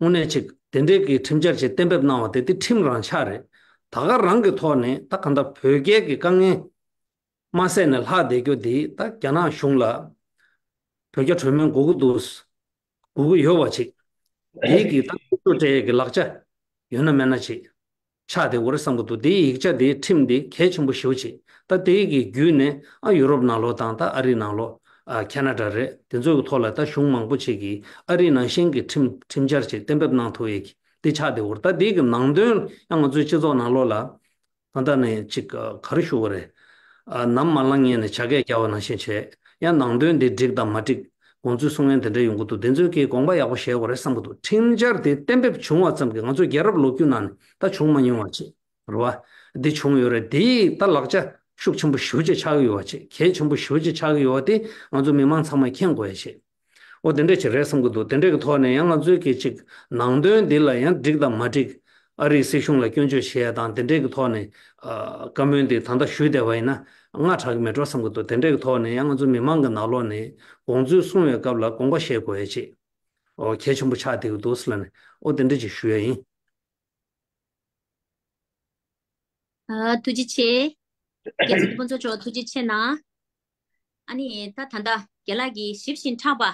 དངོས་གནས་ཅིག་དེ་འདྲའི་གི་ཁྲིམས་འཆར་ཅིག་གཏན་འབེབས་གནང་བ་དེ་དེ་ཁྲིམས་རང་ཆགས་རེད། ད་ག་རང་གི་ཐོག་ནས་ད་གང་ལྟར་བོད་རྒྱའི་གི་དཀའ་ངལ་མ་སེལ་ནས་ལྷག་བསྡད་རྒྱུ་དེ་ད་རྒྱ་ནག་གཞུང་ལ་བོད་རྒྱ་གྲོས་མོལ་དགོས་ཀྱི་འདུག་དགོས་ཀྱི་ཡོད་པ་ཅིག་དེའི་གི་ད་ཐུགས་སྤྲོ་སྤྲད་ཡས་ཀྱི་ལག་ཆ་ཡོད་ན་མེད་ན་ཅིག་ཆགས་བསྡད་ཡོད་རེད་བསམ་གྱི་འདུག་དེའི་ཡིག་ཆ་དེའི་ཁྲིམས་དེ་གལ་ཆེན་པོ་ཞེ་པོ་ཅིག་ད་དེའི་གི་བརྒྱུད་ནས་ཨ་ཡུ་རོབ་ནང་ལོགས་དང་ད་ཨ་རི་ནང་ལོགས་ཨ་ཁེ་ན་ཌ་རེད། དེ་ཚོའི་གི་ཐོག་ལ་ད་གཞུང་མང་པོ་ཅིག་གིས་ཨ་རི་ནང་བཞིན་གྱི་ཁྲིམས་ཁྲིམས་འཆར་ཅིག་གཏན་འབེབས་གནང་ཐུབ་ཡས་ཀྱི་དེ་ཆགས་བསྡད་ཡོད་རེད། ད་དེའི་གི་ནང་དོན་ཡང་ང་ཚོའི་སྤྱི་ཚོགས་ནང་ལོགས་ལ་ད་ལྟ་ནས་ཅིག་ག་རེ་ཞུ་དགོས་རེད། ནམ་མ་ལངས་ཉལ་ནས་བྱ་སྐད་རྒྱག་པ་ནང་བཞིན་བྱས། ཡང་ནང་དོན་དེ་འགྲིག་དང་མ་འགྲིག་དགོངས་ཚུལ་གསུང་མཁན་དེ་འདྲ་ཡོང་གི་འདུག་དེ་ཚོས་ཀྱིས་དགོངས་པ་ཡག་པོ་བཞེས་དགོས་རེད་བསམ་གྱི་འདུག་ཁྲིམས་འཆར་དེ་གཏན་འབེབས་བྱུང་བ་ཙམ་གྱིས་ང་ཚོ་རྒྱལ་རབས་ལོ་རྒྱུས་ནང་ནས་ད་བྱུང་མ་མྱོང་བ་ཅིག་རེད་བ། འདི་བྱུང་ཡོད་རེད། དེ་ད་ལག་ཆ་ཤུགས་ཆེན་པོ་ཞེ་པོ་ཅིག་ཆགས་ཀྱི་ཡོད་པ་ཅིག་གལ་ཆེན་པོ་ཞེ་པོ་ཅིག་ཆགས་ཀྱི་ཡོད་པ་དེ་ང་ཚོ་མི་མང་ཚང་མས་མཁྱེན་དགོས་ཡ་ཅིག་འོ་དེ་འདྲ་ཅིག་རེད་བསམ་གྱི་འདུག་དེ་འདྲ་གི་ཐོག་ནས་ཡང་ང་ཚོའི་གི་ཅིག་ནང་དོན་འདི་ལ་ཡང་འགྲིག་དང་མ་འགྲིག་ཨ་རིའི་སྲིད་གཞུང་ལ་སྐྱོན་བརྗོད་བྱེད་ཡ་དང་དེ་འདྲའི་གི་ཐོག་ནས་ཨ་བཀའ་མོལ་འདི་ད་ལྟ་ཞུས་བསྡད་པ་ཡིན་ན་སྔ་དྲགས་ཀྱི་མེད་འགྲོ་བསམ་གྱི་འདུག་དེ་འདྲའི་གི་ཐོག་ནས་ཡང་ང་ཚོ་མི་མང་གི་ནང་ལོགས་ནས་དགོངས་ཚུལ་གསུང་བའི་སྐབས་ལ་དགོངས་པ་བཞེས་དགོས་ཡ་ཅིག་ཨོ་གལ་ཆེན་པོ་ཆགས་བསྡད་ཀྱི་འདུག་ཟེར་ལབ་ནས་ཨོ་དེ་འདྲ་ཅིག་ཞུ་ཡ་ཡིན། ཨ་ཐུགས་རྗེ་ཆེ། རྒྱལ་སྲས་ཕུན་ཚོགས་མཆོག་ཐུགས་རྗེ་ཆེ་གནང་། ཨ་ནི་ད་ད་ལྟ་རྒན་ལགས་ཀྱིས་ཞིབ་ཞིང་དྲངས་པ།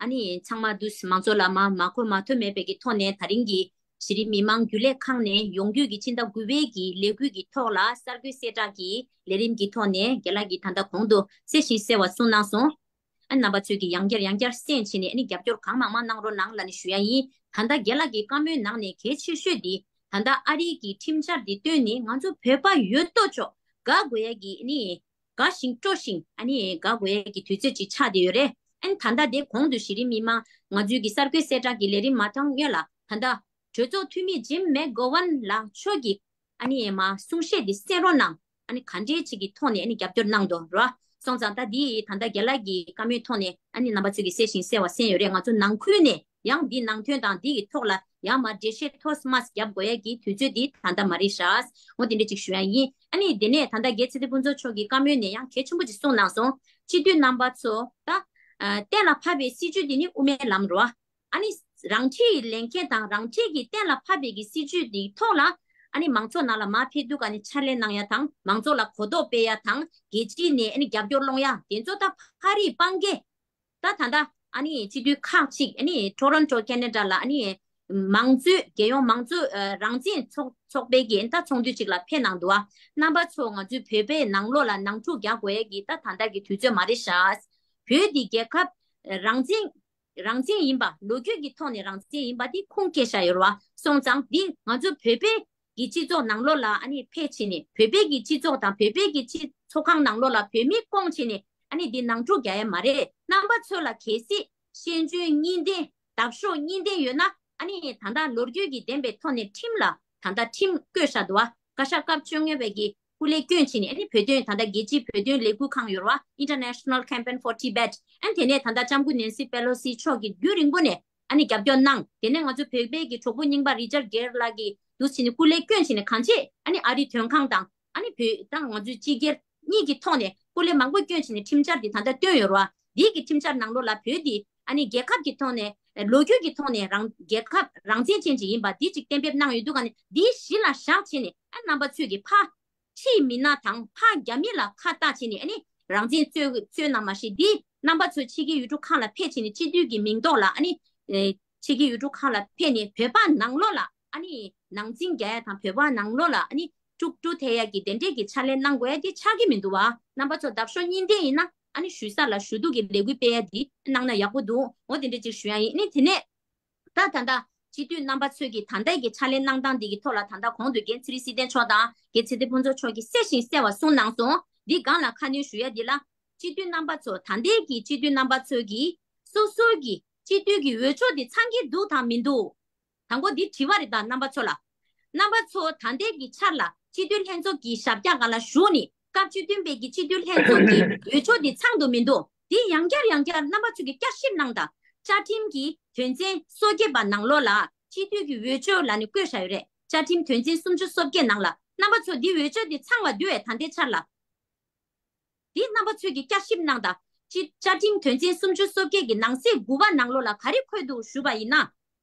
ཨ་ནི་ཚང་མ་འདུག་མང་ཚོགས་ལ་མ་མ་གོ་མ་ཐོས་མེད་པའི་གི་ཐོག་ནས་ད་རིང་གི་གཞི་རིམ་མི་མང་རྒྱུན་ལས་ཁང་ནས་ཡོང་རྒྱུས་ཀྱི་ཕྱི་ཟླ་དགུ་པའི་གི་ལས་འགུལ་གྱི་ཐོག་ལ་གསར་འགོད་གསལ་བསྒྲགས་ཀྱི་ལས་རིམ་གྱི་ཐོག་ནས་རྒན་ལགས་ཀྱིས་ད་ལྟ་གོང་དུ་གསལ་ཞིང་གསལ་བ་གསུངས་གནང་སོང་། ཨ་རྣམ་པ་ཚོས་ཀྱིས་ཡང་བསྐྱར་ཡང་བསྐྱར་གསན་བྱས་ནས་ཨ་ནི་རྒྱབ་སྐྱོར་གང་མང་མང་གནང་རོགས་གནང་ལབ་ནས་ཞུ་ཡ་ཡིན། ད་ལྟ་རྒན་ལགས་ཀྱི་བཀའ་མོལ་ནང་ནས་གལ་ཆེ་ཤོས་འདི་ད་ལྟ་ཨ་རིའི་གི་ཁྲིམས་འཆར་འདི་བཏོན་ནས་ང་ཚོ་བོད་པ་ཡོད་དོ་ཅོག་དགའ་དགོས་ཡ་གི་ཨ་ནི་དགའ་ཞིང་སྤྲོ་ཞིང་ཨ་ནི་དགའ་དགོས་ཡ་གི་དུས་ཚོད་ཅིག་ཆགས་བསྡད་ཡོད་རེད། ཨ་ནི་ད་ལྟ་དེ་གོང་དུ་གཞི་རིམ་མི་མང་ང་ཚོའི་གི་གསར་འགོད་གསལ་བསྒྲགས་ཀྱི་ལས་རིམ་མ་མཐོང་སྔོན་ལ་ད་ལྟ་གྲོས་ཚོགས་འཐུས་མི་ཇིམ་མེག་གོ་ཝན་ལགས་མཆོག་གིས་ཨ་ནི་མ་གསུང་བཤད་འདི་གསན་རོགས་གནང་། ཨ་ནི་ག་འདྲའི་ཅིག་གི་ཐོག་ནས་ཨ་ནི་རྒྱབ་སྐྱོར་གནང་འདུག་རོ། སོང་ཙང་ད་འདི་ད་ལྟ་རྒན་ལགས་ཀྱི་བཀའ་མོལ་ཐོག་ནས་ཨ་ནི་རྣམ་པ་ཚོས་ཀྱི་གསལ་ཞིང་གསལ་བ་གསན་ཡོད་རེད། ང་ཚོ་ནང་ཁུལ་ནས་ཡང་འདི་ནང་དོན་དང་འདི་གི་ཐོག་ལ་ཡང་མ་འགྲེལ་བཤད་ཐོས་མ་རྒྱབ་དགོས་ཡ་གི་དུས་ཚོད་འདི་ད་ལྟ་མ་རེད་ཤག་འོ་དེ་འདྲ་ཅིག་ཞུ་ཡ་ཡིན། ཨ་ནི་དེ་ནས་ད་ལྟ་རྒན་ཚེ་བརྟན་ཕུན་ཚོགས་མཆོག་གི་བཀའ་མོལ་ནས་ཡང་གལ་ཆེན་པོ་ཅིག་གསུངས་གནང་སོང་། སྤྱི་འཐུས་རྣམ་པ་ཚོ་ད་གཏན་ལ་ཕབ་པའི་སྲིད་བྱུས་འདི་ནི་དབུ་མའི་ལམ་རོ། ཨ་ནི་རང་འཁྲིའི་ལས་འགན་དང་རང་འཁྲི་གི་གཏན་ལ་ཕབ་པའི་གི་སྲིད་བྱུས་འདི་ཐོག་ལ་ཨ་ནི་མང་ཚོགས་ནང་ལ་མར་ཕེབས་དུས་ཀ་ནི་ཕྱག་ལས་གནང་ཡ་དང་མང་ཚོགས་ལ་གོ་རྟོགས་སྤེལ་ཡ་དང་རྒྱལ་སྤྱིའི་ནས་ཨ་ནི་རྒྱབ་སྐྱོར་སློང་ཡ་དེ་ཚོ་ད་ཕ་རིས་སྤང་གེ་ད་ད་ལྟ་ཨ་ནི་སྤྱི་འཐུས་ཁག་ཅིག་ཨ་ནི་ཊོ་རོན་ཊོ་ཁེ་ན་ཌ་ལ་ཨ་ནི་མང་གཙོའི་རྒྱལ་ཡོངས་མང་གཙོའི་རང་བཙན་ཚོགས་ཚོགས་པའི་གི་ད་ཚོགས་འདུ་ཅིག་ལ་ཕེབས་གནང་འདུག་ཨ་རྣམ་པ་ཚོ་ང་ཚོའི་བོད་པའི་ནང་ལོགས་ལ་ནང་འཁྲུག་རྒྱག་དགོས་ཡ་གི་ད་ད་ལྟ་གི་དུས་ཚོད་མ་རེད་ཤག་བོད་འདི་རྒྱལ་ཁབ་རང་བཙན་རང་བཙན་ཡིན་པ་ལོ་རྒྱུས་ཀྱི་ཐོག་ནས་རང་བཙན་ཡིན་པ་འདི་ཁུངས་སྐྱེལ་བཞག་ཡོད་རེད་བ། སོང་ཙང་འདི་ང་ཚོ་བོད་པའི་གི་སྤྱི་ཚོགས་ནང་ལོགས་ལ་ཨ་ནི་ཕེབས་ཕྱིན་ནས་བོད་པའི་གི་སྤྱི་ཚོགས་དང་བོད་པའི་གི་སྤྱི་ཚོགས་ཁང་ནང་ལོགས་ལ་བོད་མི་བསྐོང་ཕྱིན་ནས་ཨ་ནི་འདི་ནང་འཁྲུག་རྒྱག་ཡ་མ་རེད། རྣམ་པ་ཚོ་ལ་གལ་སྲིད་ཤེས་འཇོན་གཉིས་ལྡན་འདབ་གཤོག་གཉིས་ལྡན་ཡོད་ན་ཨ་ནི་ད་ལྟ་ལོ་རྒྱུས་ཀྱི་བདེན་པའི་ཐོག་ནས་ཁྲིམས་ལ་ད་ལྟ་ཁྲིམས་བཀོད་བཞག་འདུག་བ། བཀའ་ཤག་སྐབས་བཅོ་ལྔ་པའི་གི་སྐུ་ལས་བསྐྱོན་ཕྱིན་ནས་ཨ་ནི་བོད་དོན་ད་ལྟ་རྒྱལ་སྤྱིའི་བོད་དོན་ལས་འགུལ་ཁང་ཡོད་རེད་བ། International Campaign for Tibet ཨ་ནི་དེ་ནས་ད་ལྟ་ལྕམ་སྐུ་ནེན་སི་པེ་ལོ་སི་མཆོག་གིས་རྒྱུན་རིང་པོ་ནས་ཨ་ནི་རྒྱབ་སྐྱོར་གནང་། དེ་ནས་ང་ཚོ་བོད་པའི་གི་གྲོགས་པོ་རྙིང་པ་རི་ཅར་གེར་ལགས་ཀྱིས་འདུག་ཕྱིན་ནས་སྐུ་ལས་བསྐྱོན་ཕྱིན་ནས་གང་ཅི་ཨ་ནི་ཨ་རིའི་དོན་ཁང་དང་ཨ་ནི་བོད་དང་ང་ཚོའི་སྤྱི་སྒེར་གཉིས་ཀྱི་ཐོག་ནས་སྐུ་ལས་མང་པོ་བསྐྱོན་ཕྱིན་ནས་ཁྲིམས་འཆར་འདི་ད་ལྟ་བཏོན་ཡོད་རེད་བ། འདི་གི་ཁྲིམས་འཆར་ནང་ལོགས་ལ་བོད་འདི་ཨ་ནི་རྒྱལ་ཁབ་ཀྱི་ཐོག་ནས་ལོ་རྒྱུས་ཀྱི་ཐོག་ནས་རང་རྒྱལ་ཁབ་རང་བཙན་ཅན་ཅིག་ཡིན་པ་འདི་ཅིག་གཏན་འབེབས་གནང་ཡོད་འདུག་ག་ནི་འདི་གཞི་ལ་བཞག་བྱས་ནས་ཨ་རྣམ་པ་ཚོས་ཀྱི་ཕ་ཕྱིའི་མི་སྣ་དང་ཕ་རྒྱ་མི་ལ་ཁ་བཏགས་བྱས་ནས་ཨ་ནི་རང་བཙན་རྩོད་རྩོད་ན་མ་ཤེས་འདི་རྣམ་པ་ཚོ་ཕྱི་རྒྱལ་ཡུལ་གྲུ་ཁག་ལ་ཕེབས་བྱས་ནས་སྤྱི་འཐུས་ཀྱི་མིང་ཐོག་ལ་ཨ་ནི་ཕྱི་རྒྱལ་ཡུལ་གྲུ་ཁག་ལ་ཕེབས་ནས་བོད་པ་ནང་ལོགས་ལ་ཨ་ནི་ནང་འཛིང་རྒྱག་ཡ་དང་བོད་པ་ནང་ལོགས་ལ་ཨ་ནི་དཀྲུག་དཀྲུག་ཐེབས་ཡ་གི་དེ་འདྲས་ཀྱི་ཕྱག་ལས་གནང་དགོས་ཡ་དེ་ཆགས་ཀྱི་མི་འདུག་བ། རྣམ་པ་ཚོ་འདབ་གཤོག་གཉིས་ལྡན་ཡིན་ན་ཨ་ནི་ཞུ་ས་ལ་ཞུ་གཏུག་གི་ལས་འགུལ་སྤེལ་ཡ་དེ་གནང་ན་ཡག་པོ་འདུག་འོ་དེ་འདྲས་ཅིག་ཞུ་ཡ་ཡིན། ཨ་ནི་དེ་ནས། ད་ད་ལྟ་སྤྱི་འཐུས་རྣམ་པ་ཚོས་ཀྱི་ད་ལྟའི་གི་ཕྱག་ལས་གནང་སྟངས་འདི་གི་ཐོག་ལ་ད་ལྟ་གོང་དུ་རྒན་ཚེ་རིང་སྲིད་བརྟན་མཆོག་དང་རྒན་ཚེ་བརྟན་ཕུན་ཚོགས་མཆོག་གིས་གསལ་ཞིང་གསལ་བ་གསུངས་གནང་སོང་། འདི་སྒང་ལ་ཁ་སྣོན་ཞུ་ཡ་འདི་ལ་སྤྱི་འཐུས་རྣམ་པ་ཚོ་ད་ལྟའི་གི་སྤྱི་འཐུས་རྣམ་པ་ཚོས་ཀྱི་སོ་སོའི་གི་སྤྱི་འཐུས་ཀྱི་འོས་ཆོས་འདི་ཚང་གི་འདུག་དང་མི་འདུག་དང་པོ་འདི་དྲི་བ་རེད་ད་རྣམ་པ་ཚོ་ལ། རྣམ་པ་ཚོ་ད་ལྟའི་གི་ཆར་ལ་སྤྱི་འཐུས་ལྷན་ཚོགས་ཀྱི་ཞབས་བཀྱག་སྒང་ལ་བཞུགས་ནས་སྐབས་བཅུ་བདུན་པའི་གི་སྤྱི་འཐུས་ལྷན་ཚོགས་ཀྱི་འོས་ཆོས་འདི་ཚང་འདུག་མི་འདུག་འདི་ཡང་བསྐྱར་ཡང་བསྐྱར་རྣམ་པ་ཚོ་གི་བསྐྱར་ཞིབ་གནང་དང་། བཅའ་ཁྲིམས་ཀྱི་དོན་ཚན་སོ་བརྒྱད་པ་ནང་ལོགས་ལ་སྤྱི་འཐུས་ཀྱི་འོས་ཆོས་ལབ་ནས་བཀོད་བཞག་ཡོད་རེད། བཅའ་ཁྲིམས་དོན་ཚན་སུམ་ཅུ་སོ་བརྒྱད་ནང་ལ་རྣམ་པ་ཚོ་འདི་འོས་ཆོས་འདི་ཚང་བ་འདུག་བས་ད་ལྟའི་ཆར་ལ། འདི་རྣམ་པ་ཚོས་ཀྱི་བསྐྱར་ཞིབ་གནང་དང་ སྤྱི་བཅའ་ཁྲིམས་དོན་ཚན་སུམ་ཅུ་སོ་བརྒྱད་ཀྱི་ནང་གསེས་དགུ་པ་ནང་ལོགས་ལ་ག་རེ་འཁོད་འདུག་ཞུ་བ་ཡིན་ན།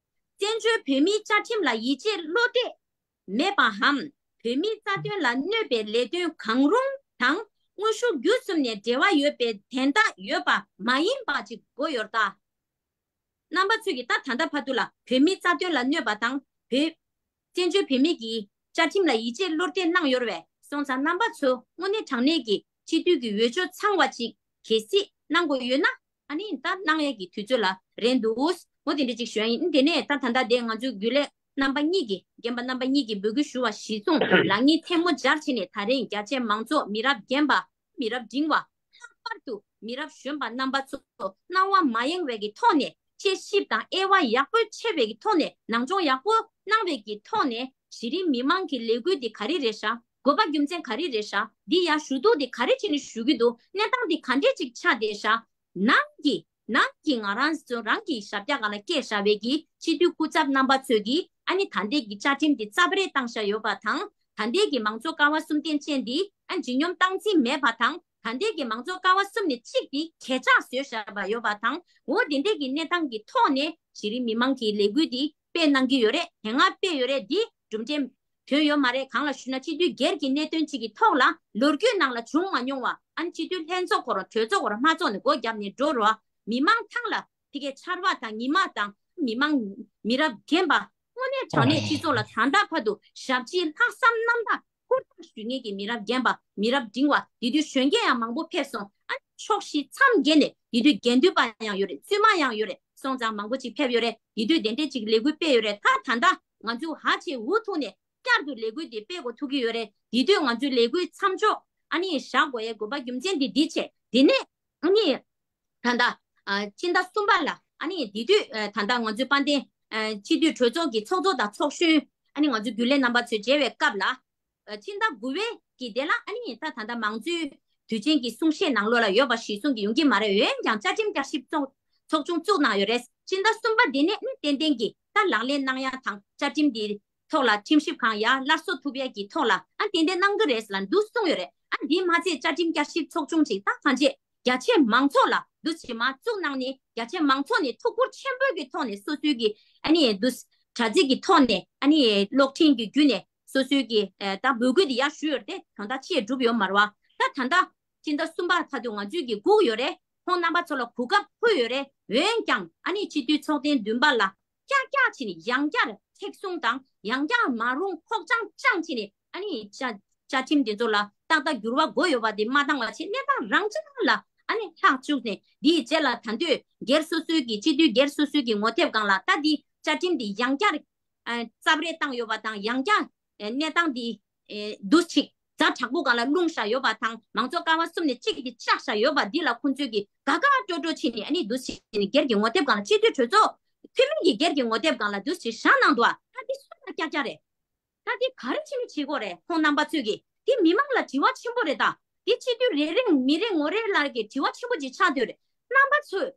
བཙན་བྱོལ་བོད་མིའི་བཅའ་ཁྲིམས་ལ་ཡིད་ཆེས་བློ་གཏད་མེད་པའམ། བོད་མིའི་རྩ་དོན་ལ་གནོད་པའི་ལས་དོན་གང་རུང་དང་། དངོས་ཤུགས་བརྒྱུད་གསུམ་ནས་འབྲེལ་བ་ཡོད་པའི་དན་རྟགས་ཡོད་པ་མ་ཡིན་པ་ཅིག་དགོས་ཡོད་ད། རྣམ་པ་ཚོས་ཀྱིས་ད་ད་ལྟ་བར་དུ་ལ་བོད་མིའི་རྩ་དོན་ལ་གནོད་པ་དང་། བོད་བཙན་བྱོལ་བོད་མི་གི་བཅའ་ཁྲིམས་ལ་ཡིད་ཆེས་བློ་གཏད་གནང་ཡོད་རེད་པས། སོང་ཙང་རྣམ་པ་ཚོ་དངོས་གནས་དྲང་གནས་ཀྱི་སྤྱི་འཐུས་ཀྱི་འོས་ཆོས་ཚང་བ་ཅིག་གལ་སྲིད་གནང་དགོས་ཡོད་ན། ཨ་ནི་ད་གནང་ཡས་ཀྱི་དུས་ཚོད་ལ་རན་འདུག་འོ་དེ་འདྲ་ཅིག་ཞུ་ཡ་ཡིན། དེ་ནས་ད་ད་ལྟ་དེ་ང་ཚོའི་རྒྱུན་ལས་རྣམ་པ་གཉིས་ཀྱིས་རྒན་པ་རྣམ་པ་གཉིས་ཀྱིས་འབོད་སྐུལ་ཞུ་བ་གཞིར་བཟུང་ལག་གཉིས་ཐལ་མོ་སྦྱར་བྱས་ནས། ད་རེས་རྒྱ་ཆེ་མང་ཚོགས་མི་རབས་རྒན་པ། མི་རབས་འབྲིང་བ། ལྷག་པར་དུ་མི་རབས་གཞོན་པ་རྣམ་པ་ཚོ་སྣང་བ་མ་ཡེངས་པའི་གི་ཐོག་ནས། དཔྱད་ཞིབ་དང་དབྱེ་བ་ཡག་པོ་ཕྱེ་བའི་གི་ཐོག་ནས། ནང་སྦྱོང་ཡག་པོ་གནང་བའི་གི་ཐོག་ནས། གཞི་རིམ་མི་མང་གི་ལས་འགུལ་འདི་ག་རེ་རེད་ཤག་དགོས་པ་རྒྱུ་མཚན་ག་རེ་རེད་ཤག་འདི་ཡར་ཞུ་གཏུག་འདི་ག་རེ་བྱས་ནས་ཞུ་གི་འདུག་གནས་སྟངས་འདི་ག་འདྲས་ཅིག་ཆགས་བསྡད་ཤག་ནང་གི་ནང་གི་ང་རང་ཚོ་རང་གི་ཞབས་བཀྱག་སྒང་ལ་བསྐྱལ་བཞག་པའི་གི་སྤྱི་འཐུས་སྐུ་ཚབ་རྣམ་པ་ཚོས་གི་ཨ་ནི་ད་ལྟའི་གི་བཅའ་ཁྲིམས་འདི་རྩབ་རལ་བཏང་བཞག་ཡོད་པ་དང་། ད་ལྟའི་གི་མང་གཙོ་ཀ་བ་གསུམ་ལྡན་ཅན་འདི་ཨ་ནི་ལྗིད་སྙོམས་སྟངས་འཛིན་མེད་པ་དང་། ད་ལྟའི་གི་མང་གཙོ་ཀ་བ་གསུམ་ནས་གཅིག་འདི་གས་ཆག་བཟོས་བཞག་པ་ཡོད་པ་དང་། འོ་དེ་འདྲའི་གི་གནས་སྟངས་ཀྱི་ཐོག་ནས་གཞི་རིམ་མི་མང་གི་ལས་འགུལ་འདི་སྤེལ་གནང་གི་ཡོད་རེད། དེ་སྔ་སྤེལ་ཡོད་རེད། འདི་གྲུབ་འབྲས་ཐོན་ཡོད་མ་རེད། གང་ལ་ཞུ་ན། སྤྱི་འཐུས་སྒེར་གྱི་གནད་དོན་གཅིག་གི་ཐོག་ལ་ལོ་རྒྱུས་ནང་ལ་བྱུང་མ་མྱོང་བ། ཨ་ནི་སྤྱི་འཐུས་ལྷན་ཚོགས་ཁོ་རང་གྲོས་ཚོགས་ཁོ་རང་མ་ཚོགས་ནས་སྒོ་བརྒྱབ་ནས་འགྲོ་རོགས། མི་མང་ཐང་ལ་ཕ་གིའི་ཆར་པ་དང་ཉི་མ་དང་མི་མང་མི་རབས་རྒན་པ་དངོས་གནས་དྲང་གནས་སྤྱི་ཚོགས་ལ་ད་ལྟ་བར་དུ་ཞབས་ཕྱི་ལྷག་བསམ་རྣམ་དག་ཧུར་ཐག་ཞུ་མཁན་གྱི་མི་རབས་རྒན་པ་མི་རབས་འབྲིང་བ། དེ་དུས་གཞོན་སྐྱེས་ཡང་མང་པོ་ཕེབས་སོང་། ཨ་ནི་ཕྱོགས་བཞི་མཚམས་བརྒྱད་ནས་དེ་དུས་དགེ་འདུན་པ་ཡང་ཡོད་རེད། བཙུན་མ་ཡང་ཡོད་རེད། སོང་ཙང་མང་པོ་ཅིག་ཕེབས་ཡོད་རེད། དེ་དུས་དེ་འདྲས་ཅིག་ལས་འགུལ་སྤེལ་ཡོད་རེད། ད་ད་ལྟ་ང་ཚོ་ཧ་ཆེ་འུ་ཐུག་ནས་བསྐྱར་དུ་ལས་འགུལ་འདི་སྤེལ་དགོས་ཐུག་གི་ཡོད་རེད། དེ་དུས་ང་ཚོའི་ལས་འགུལ་མཚམས་འཇོག་ཨ་ནི་བཞག་དགོས་ཡའི་དགོས་པ་རྒྱུ་མཚན་འདི་འདི་བྱས། དེ་ནས་ཨ་ནི་ད་ལྟ་ཨ་སྤྱི་ཟླ་གསུམ་པ་ལ་ཨ་ནི་དེ་དུས་ཨ་ད་ལྟ་ང་ཚོའི་དཔལ་ལྡན་ཨ་སྤྱི་འཐུས་གྲོས་ཚོགས་ཀྱི་ཚོགས་གཙོ་དང་ཚོགས་གཞོན་ཨ་ནི་ང་ཚོའི་རྒྱུན་ལས་རྣམ་པ་ཚོས་མཇལ་བའི་སྐབས་ལ། ཨ་སྤྱི་ཟླ་དགུ་པའི་གི་དེ་ལ་ཨ་ནི་ད་ད་ལྟ་མང་གཙོའི་དུས་ཆེན་གྱི་གསུང་བཤད་ནང་ལོགས་ལ་ཡོད་པ་གཞིར་བཟུང་གི་ཡོང་གི་མ་རེད། འོན་ཀྱང་བཅའ་ཁྲིམས་བསྐྱར་ཞིབ་ཚོགས་ཚོགས་ཆུང་བཙུགས་གནང་ཡོད་རེད། སྤྱི་ཟླ་གསུམ་པ་དེ་ནས་ཨ་ནི་ཏན་ཏན་གྱི་ད་ལག་ལེན་གནང་ཡ་དང་། བཅའ་ཁྲིམས་དེའི་ཐོག་ལ་ཁྲིམས་ཞིབ་ཁང་ཡར་སླར་གསོ་ཐུབ་ཡ་གི་ཐོག་ལ་ཨ་ཏན་ཏན་གནང་གི་རེད་ལབ་འདུག་གསུངས་ཡོད་རེད། ཨ་འདི་མ་ཚད་བཅའ་ཁྲིམས་བསྐྱར་ཞིབ་ཚོགས་ཆུང་ཅིག་ད་གང་བྱས་རྒྱ་ཆེ་མང་ཚོགས་ལ་འདུ་བྱེད་མ་བཙུགས་གནང་ནས། རྒྱ་ཆེ་མང་ཚོགས་ནས་ཐུགས་ཁུར་ཆེན་པོའི་གི་ཐོག་ནས་སོ་སོའི་གི་ཨ་ནི་འདུ་དྲ་ཚིགས་ཀྱི་ཐོག་ནས་ཨ་ནི་གློག་འཕྲིན་གྱི་བརྒྱུད་ནས་སོ་སོའི་གི་ཨ་ད་འབོད་སྐུལ་འདི་ཡར་ཞུས་ཡོད་རེད་དེ། དོན་དག་ཅི་ཡང་གྲུབ་ཡོད་མ་རེད་བ། ད་ད་ལྟ་སྤྱི་ཟླ་གསུམ་པ་མཐར་དུ་ང་ཚོས་ཀྱི་སྒུག་ཡོད་རེད། ཁོང་རྣམ་པ་ཚོ་ལ་གོ་སྐབས་ཕུལ་ཡོད་རེད། འོན་ཀྱང་ཨ་ནི་སྤྱི་འཐུས་ཚོགས་ཐེངས་བདུན་པ་ལ་བསྐྱར་བསྐྱར་བྱས་ནས་ཡང་བསྐྱར་མཁྲེགས་བཟུང་དང་ཡང་བསྐྱར་མ་རུང་ཁོག་བཅངས་བཅངས་བྱས་ནས་ཨ་ནི་བཅའ་བཅའ་ཁྲིམས་དེ་ཚོ་ལ་ཏག་ཏག་འགྱུར་བ་དགོས་ཡོད་པ་དེ་མ་བཏང་བ་བྱས། གནས་སྟངས་རང་འཇགས་ལ་ཨ་ནི་ལྷག་བཅུག་ནས། དེའི་རྗེས་ལ་ད་དུང་སྒེར་སོ་སོའི་གི་སྤྱི་འཐུས་སྒེར་སོ་སོའི་གི་ངོ་དེབ་སྒང་ལ་ད་འདི་བཅའ་ཁྲིམས་འདི་ཡང་བསྐྱར་ཨ་རྩབ་རལ་བཏང་ཡོད་པ་དང་། ཡང་བསྐྱར་ཨ་གནས་སྟངས་འདི་ཨེ་འདུ་ཞིག་ཛ་དྲག་པོ་སྒང་ལ་ལྷུང་བཞག་ཡོད་པ་དང་། མང་གཙོ་ཀ་བ་གསུམ་ནས་གཅིག་འདི་བཅག་བཞག་ཡོད་པ་འདི་ལ་ཁོང་ཚོས་ཀྱི་དགའ་དགའ་སྤྲོ་སྤྲོ་བྱས་ནས་ཨ་ནི་འདུ་བྱས་ནས་སྒེར་གྱི་ངོ་དེབ་སྒང་ལ། སྤྱི་འཐུས་གྲོས་ཚོགས་འཐུས་མི་གི་སྒེར་གྱི་ངོ་དེབ་སྒང་ལ་འདུ་བྱས་བཞག་གནང་འདུག་ཨ་ད་འདི་སུ་ལ་ཀྱག་ཀྱག་རེད། ད་འདི་ག་རེ་བྱས་ནས་བྱེད་དགོས་རེད། ཁོང་རྣམ་པ་ཚོས་ཀྱི་འདི་མི་མང་ལ་དྲི་བ་ཆེན་པོ་རེད། ད་འདི་སྤྱི་འཐུས་རེ་རེ་མི་རེ་ངོ་རེ་ལ་གི་དྲི་བ་ཆེན་པོ་ཅིག་ཆགས་བསྡད་རེད། རྣམ་པ་ཚོས་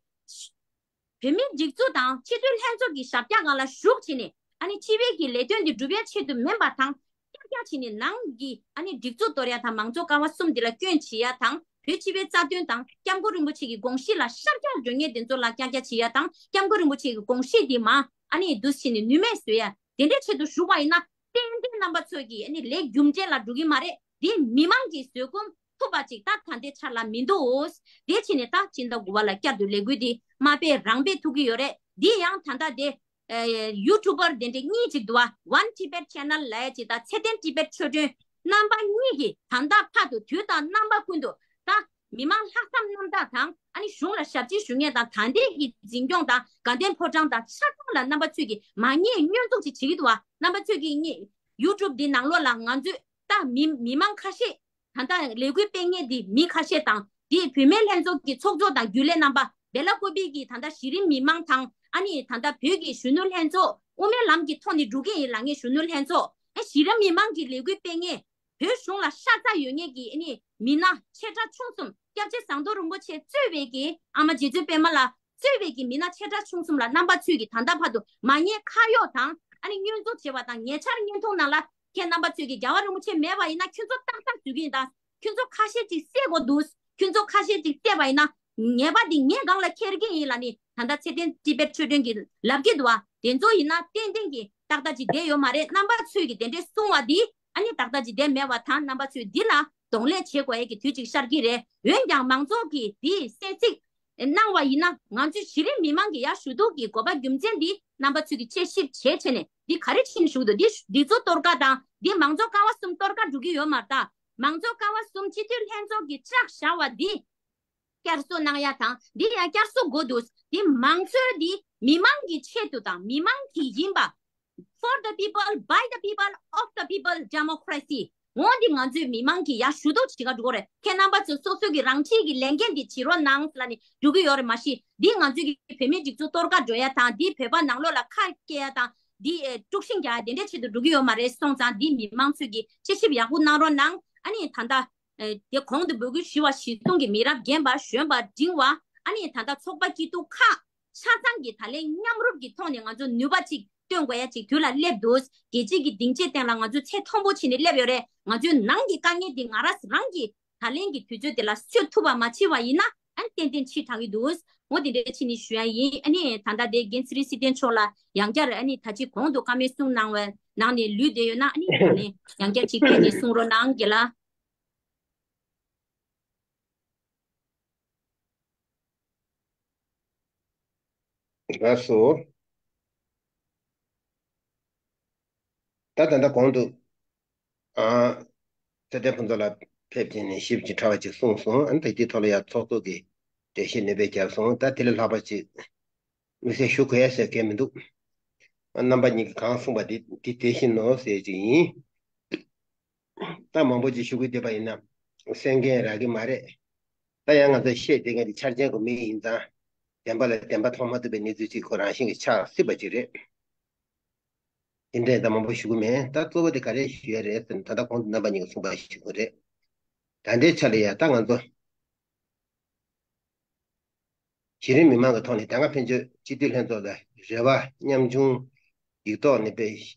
བོད་མིའི་སྒྲིག་འཛུགས་དང་སྤྱི་འཐུས་ལྷན་ཚོགས་ཀྱི་ཞབས་བཀྱག་སྒང་ལ་བཞུགས་བྱས་ནས་ཨ་ནི་སྤྱི་པའི་གི་ལས་དོན་འདི་སྒྲུབ་ཡ་ཆེད་དུ་མིན་པ་དང་། ཀྱག་ཀྱག་བྱས་ནས་ནང་གི་ཨ་ནི་སྒྲིག་འཛུགས་གཏོར་ཡ་དང་། མང་གཙོ་ཀ་བ་གསུམ་འདི་ལ་སྐྱོན་བྱེད་ཡ་དང་། བོད་སྤྱི་པའི་རྩ་དོན་དང་། སྐྱབས་མགོན་རིན་པོ་ཆེ་གི་དགོངས་གཞི་ལ་ཤར་རྒྱག་འགྲོ་མཁན་དེ་ཚོ་ལ་ཀྱག་ཀྱག་བྱེད་ཡ་དང་། སྐྱབས་མགོན་རིན་པོ་ཆེ་གི་དགོངས་གཞི་འདི་མ་ཨ་ནི་འདུ་བྱས་ནས་ནུས་མེད་བཟོ་ཡ་དེ་འདྲའི་ཆེད་དུ་ཞུགས་པ་ཡིན་ན། ཏན་ཏན་རྣམ་པ་ཚོས་ཀྱི་ཨ་ནི་ལས་རྒྱུ་འབྲས་ལ་འགྲོ་གི་མ་རེད། འདི་མི་མང་གི་བཟོད་སྒོམ་ཐུབ་པ་ཅིག་ད་ད་ལྟའི་ཆར་ལ་མི་འདུག་དེ་བྱས་ནས་ད་སྤྱི་ཟླ་དགུ་པ་ལ་བསྐྱར་དུ་ལས་འགུལ་འདི་མ་སྤེལ་རང་སྤེལ་ཐུབ་ཀྱི་ཡོད་རེད། འདི་ཡང་ད་ལྟ་དེ་ཨེ་ཡུ་ཊུབ་པར་དེ་འདྲ་གཉིས་ཅིག་འདུག་བ། One Tibet Channel ལབ་ཡ་ཅིག་དང་ཚེ་བརྟན་ཊི་བེཊ་ཆོས་སྒྲོན། རྣམ་པ་གཉིས་ཀྱིས་ད་ལྟ་བར་དུ་དུས་དང་རྣམ་པ་ཀུན་ཏུ་ད་མི་མང་ལྷག་བསམ་རྣམ་དག་དང་། ཨ་ནི་གཞུང་ལ་ཞབས་ཕྱི་ཞུ་མཁན་དང་། ད་ལྟའི་གི་འཛིན་སྐྱོང་དང་དགའ་ལྡན་ཕོ་བྲང་དང་ཆ་ཚང་ལ་རྣམ་པ་ཚོས་ཀྱིས་མ་ཉེས་བསྙོན་འཛུགས་ཅིག་བྱེད་ཀྱི་འདུག་བ། རྣམ་པ་ཚོས་ཀྱིས་ཡུ་ཊུབ་འདི་ནང་ལོགས་ལ་ང་ཚོས་ད་མི་མི་མང་ཁ་ཤས། ད་ལྟ་ལས་འགུལ་སྤེལ་མཁན་འདི་མི་ཁ་ཤས་དང་། འདི་བུད་མེད་ལྷན་ཚོགས་ཀྱི་ཚོགས་གཙོ་དང་རྒྱུན་ལས་རྣམ་པ། སྦེ་ལ་ཀོ་པི་གི་ད་ལྟ་གཞི་རིམ་མི་མང་དང་། ཨ་ནི་ད་ལྟ་བོད་ཀྱི་གཞོན་ནུ་ལྷན་ཚོགས། དབུ་མའི་ལམ་གྱི་ཐོག་ནས་འགྲོ་གི་ཡིན་ལབ་མཁན་གཞོན་ནུ་ལྷན་ཚོགས། ཨ་གཞི་རིམ་མི་མང་གི་ལས་འགུལ་སྤེལ་མཁན། བོད་གཞུང་ལ་ཤ་ཚ་ཡོད་མཁན་གྱི་ཨ་ནི་མི་སྣ་ཆེ་ཕྲ་ཆུང་གསུམ། སྐྱབས་རྗེ་ཟམ་གདོང་རིན་པོ་ཆེ་གཙོས་པའི་གི་ཨ་མ་རྗེ་བཙུན་པད་མ་ལགས་གཙོས་པའི་གི་མི་སྣ་ཆེ་ཕྲ་ཆུང་གསུམ་ལ་རྣམ་པ་ཚོས་ཀྱིས་ད་ལྟ་བར་དུ་མ་ཉེས་ཁ་གཡོགས་དང་། ཨ་ནི་བསྙོན་འཛུགས་བྱས་པ་དང་། ཉེ་ཆར་བརྙན་ཐུང་ནང་ལ་ཁྱེད་རྣམ་པ་ཚོས་ཀྱིས་རྒྱལ་བ་རིན་པོ་ཆེ་མེད་པ་ཡིན་ན་ཁྱོད་ཚོ་ཏག་ཏག་བཟོ་གི་ཡིན་ད། ཁྱོད་ཚོ་ཁ་ཤས་ཅིག་བསད་དགོས་འདུག་ཁྱོད་ཚོ་ཁ་ཤས་ཅིག་བསད་པ་ཡིན་ན། ངེས་པ་འདི་ངས་སྒང་ལ་འཁྱེར་གྱི་ཡིན་ལབ་ནི་ད་ལྟ་ཚེ་བརྟན་ཊི་བེཊ་ཆོས་སྒྲོན་གྱིས་ལབ་ཀྱི་འདུག་བ། དེ་ཚོ་ཡིན་ན་ཏན་ཏན་གྱིས་ཏག་ཏག་ཅིག་བསྡད་ཡོད་མ་རེད། རྣམ་པ་ཚོས་ཀྱིས་དེ་འདྲས་གསུང་བ་འདི་ཨ་ནི་ཏག་ཏག་ཅིག་བསྡད་མེད་པ་དང་རྣམ་པ་ཚོས་འདི་ལ་གདོང་ལེན་བྱེད་དགོས་ཡས་ཀྱི་དུས་ཅིག་ཤར་གྱི་རེད། འོན་ཀྱང་མང་ཚོགས་ཀྱིས་འདི་གསན་གཟིགས་གནང་བ་ཡིན་ན་ང་ཚོའི་གཞི་རིམ་མི་མང་གི་ཡར་ཞུ་གཏུག་གི་དགོས་པ་རྒྱུ་མཚན་འདི་རྣམ་པ་ཚོས་ཀྱིས་དཔྱད་ཞིབ་བྱས་བྱས་ནས་འདི་ག་རེ་ཕྱིན་ཞུགས་འདུག་འདི་འདི་ཚོ་གཏོར་ཀ་དང་འདི་མང་གཙོ་ཀ་བ་གསུམ་གཏོར་ཀ་འགྲོ་གི་ཡོད་མ་རེད་ད། མང་གཙོ་ཀ་བ་གསུམ་སྤྱི་འཐུས་ལྷན་ཚོགས་ཀྱིས་བཅག་བཞག་པ་འདི་བསྐྱར་གསོ་གནང་ཡ་དང་འདི་ཡང་བསྐྱར་གསོ་དགོས་འདུག་འདི་མང་གཙོའི་འདི་མི་མང་གི་ཆེད་དུ་དང་མི་མང་གི་ཡིན་པ། For the people, by the people, of the people democracy. འོ་འདི་ང་ཚོའི་མི་མང་གི་ཡ་ཞུ་གཏུག་བྱེད་ག་འགྲོ་གི་རེད། ཁྱེད་རྣམ་པ་ཚོ་སོ་སོ་གི་རང་འཁྲིས་ཀྱི་ལས་འགན་འདི་བྱེད་རོགས་གནང་ལབ་ནས་འགྲོ་གི་ཡོད་རེད། མ་གཞི་འདི་ང་ཚོའི་གི་བོད་མིའི་སྒྲིག་འཛུགས་གཏོར་ཀ་འགྲོ་ཡ་དང་འདི་བོད་པ་ནང་ལོགས་ལ་ཁ་སྐྱེལ་ཡ་དང་འདི་ཨེ་དཀྲུག་ཤིང་རྒྱག་ཡ་དེ་འདྲ་ཆེད་དུ་འགྲོ་གི་ཡོད་མ་རེད། སོང་ཙང་འདི་མི་མང་ཚོས་ཀྱི་དཔྱད་ཞིབ་ཡག་པོ་གནང་རོགས་གནང་། ཨ་ནི་ད་ལྟ་ཨེ་དེ་གོང་དུ་འབོད་སྐུལ་ཞུས་པ་གཞིར་བཟུང་གི་མི་རབས་རྒན་པ་གཞོན་པ་འབྲིང་བ་ཨ་ནི་ད་ལྟ་ཚོགས་པ་སྐྱིད་སྡུག་ཁག་ཆ་ཚང་གིས་ད་ལན་མཉམ་རུབ་ཀྱི་ཐོག་ནས་ང་ཚོ་ནུས་པ་ཅིག་བཏོན་དགོས་ཡ་ཅིག་དུས་ལ་སླེབས་འདུག་རྒྱལ་སྤྱི་གི་སྡིངས་ཆའི་སྟེང་ལ་ང་ཚོ་ཚད་མཐོན་པོ་བྱས་ནས་སླེབས་ཡོད་རེད། ང་ཚོའི་ནང་གི་དཀའ་ངལ་འདི་ང་རང་རང་གིས་ད་ལན་གྱི་དུས་ཚོད་དེ་ལ་ཆོད་ཐུབ་པ་མ་བྱས་པ་ཡིན་ན་ཨ་ནི་ཏན་ཏན་ཕྱི་དྲགས་ཀྱི་འདུག་འོ་དེ་འདྲའི་ཕྱི་ནས་ཞུ་ཡ་ཡིན། ཨ་ནི་ད་ལྟ་དེ་འགན་འཛིན་སྲིད་བརྟན་མཆོག་ལ་ཡང་བསྐྱར་ཨ་ནི་ད་ཅི་གོང་དུ་བཀའ་མོལ་གསུངས་གནང་བའི་ནང་ནས་ལུས་བསྡད་ཡོད་ན་ཨ་ནི་ད་ལན་ཡང་བསྐྱར་ཅིག་ཕེབས་ནས་གསུང་རོགས་གནང་རྒན་ལགས། ལགས་སོ། ད་ད་ལྟ་གོང་དུ་ཨ། ཚེ་བརྟན་ཕུན་ཚོགས་ལགས་ཕེབས་བྱས་ནས་ཞིབ་ཅིང་ཕྲ་བ་ཅིག་གསུངས་སོང་། ཨ་ནི་ད་ལྟའི་ཐོག་ལ་ཡང་ཚོགས་གཙོ་གིས་འགྲེལ་བཤད་ནན་པོ་བརྒྱབ་སོང་། ད་དེ་ལས་ལྷག་པ་ཅིག་དམིགས་བསལ་ཞུ་དགོས་ཡ་ཟེར་མཁན་མི་འདུག་ཨ། རྣམ་པ་གཉིས་ཀྱིས་གང་གསུངས་པ་དེ་དེ་དེ་བཞིན་ནོ་ཟེར་ཅིག་ཡིན། ད་མང་པོ་ཅིག་ཞུ་གི་བསྡད་པ་ཡིན་ན་གསན་མཁན་རག་གི་མ་རེད། ད་ཡང་ང་ཚོ་བཤད་བསྡད་མཁན་དེ་འཆར་ཅན་གྱི་མི་ཡིན་ཙང་བདེན་པ་ལ་བདེན་པ་མཐོང་མ་ཐུབ་པའི་གནས་ཚུལ་ཅིག་ཁོ་རང་བཞིན་གྱིས་ཆགས་སྲིད་པ་ཅིག་རེད། དེ་འདྲས་ད་མང་པོ་ཞུ་གི་མེད། ད་གཙོ་བོ་དེ་ག་རེ་ཞུ་ཡ་རེད་ཟེར་ན་ད་ལྟ་གོང་དུ་རྣམ་པ་གཉིས་ཀྱིས་གསུངས་པ་ཞུ་གི་རེད། ད་ལྟའི་ཆ་ལ་ཡ་ད་ང་ཚོ་གཞི་རིམ་མི་མང་གི་ཐོག་ནས་ད་སྔ་ཕན་ཆད་སྤྱི་འཐུས་ལྷན་ཚོགས་ལ་རེ་བ་ཉམ་ཆུང་ཡིག་ཐོག་ནས་པའི་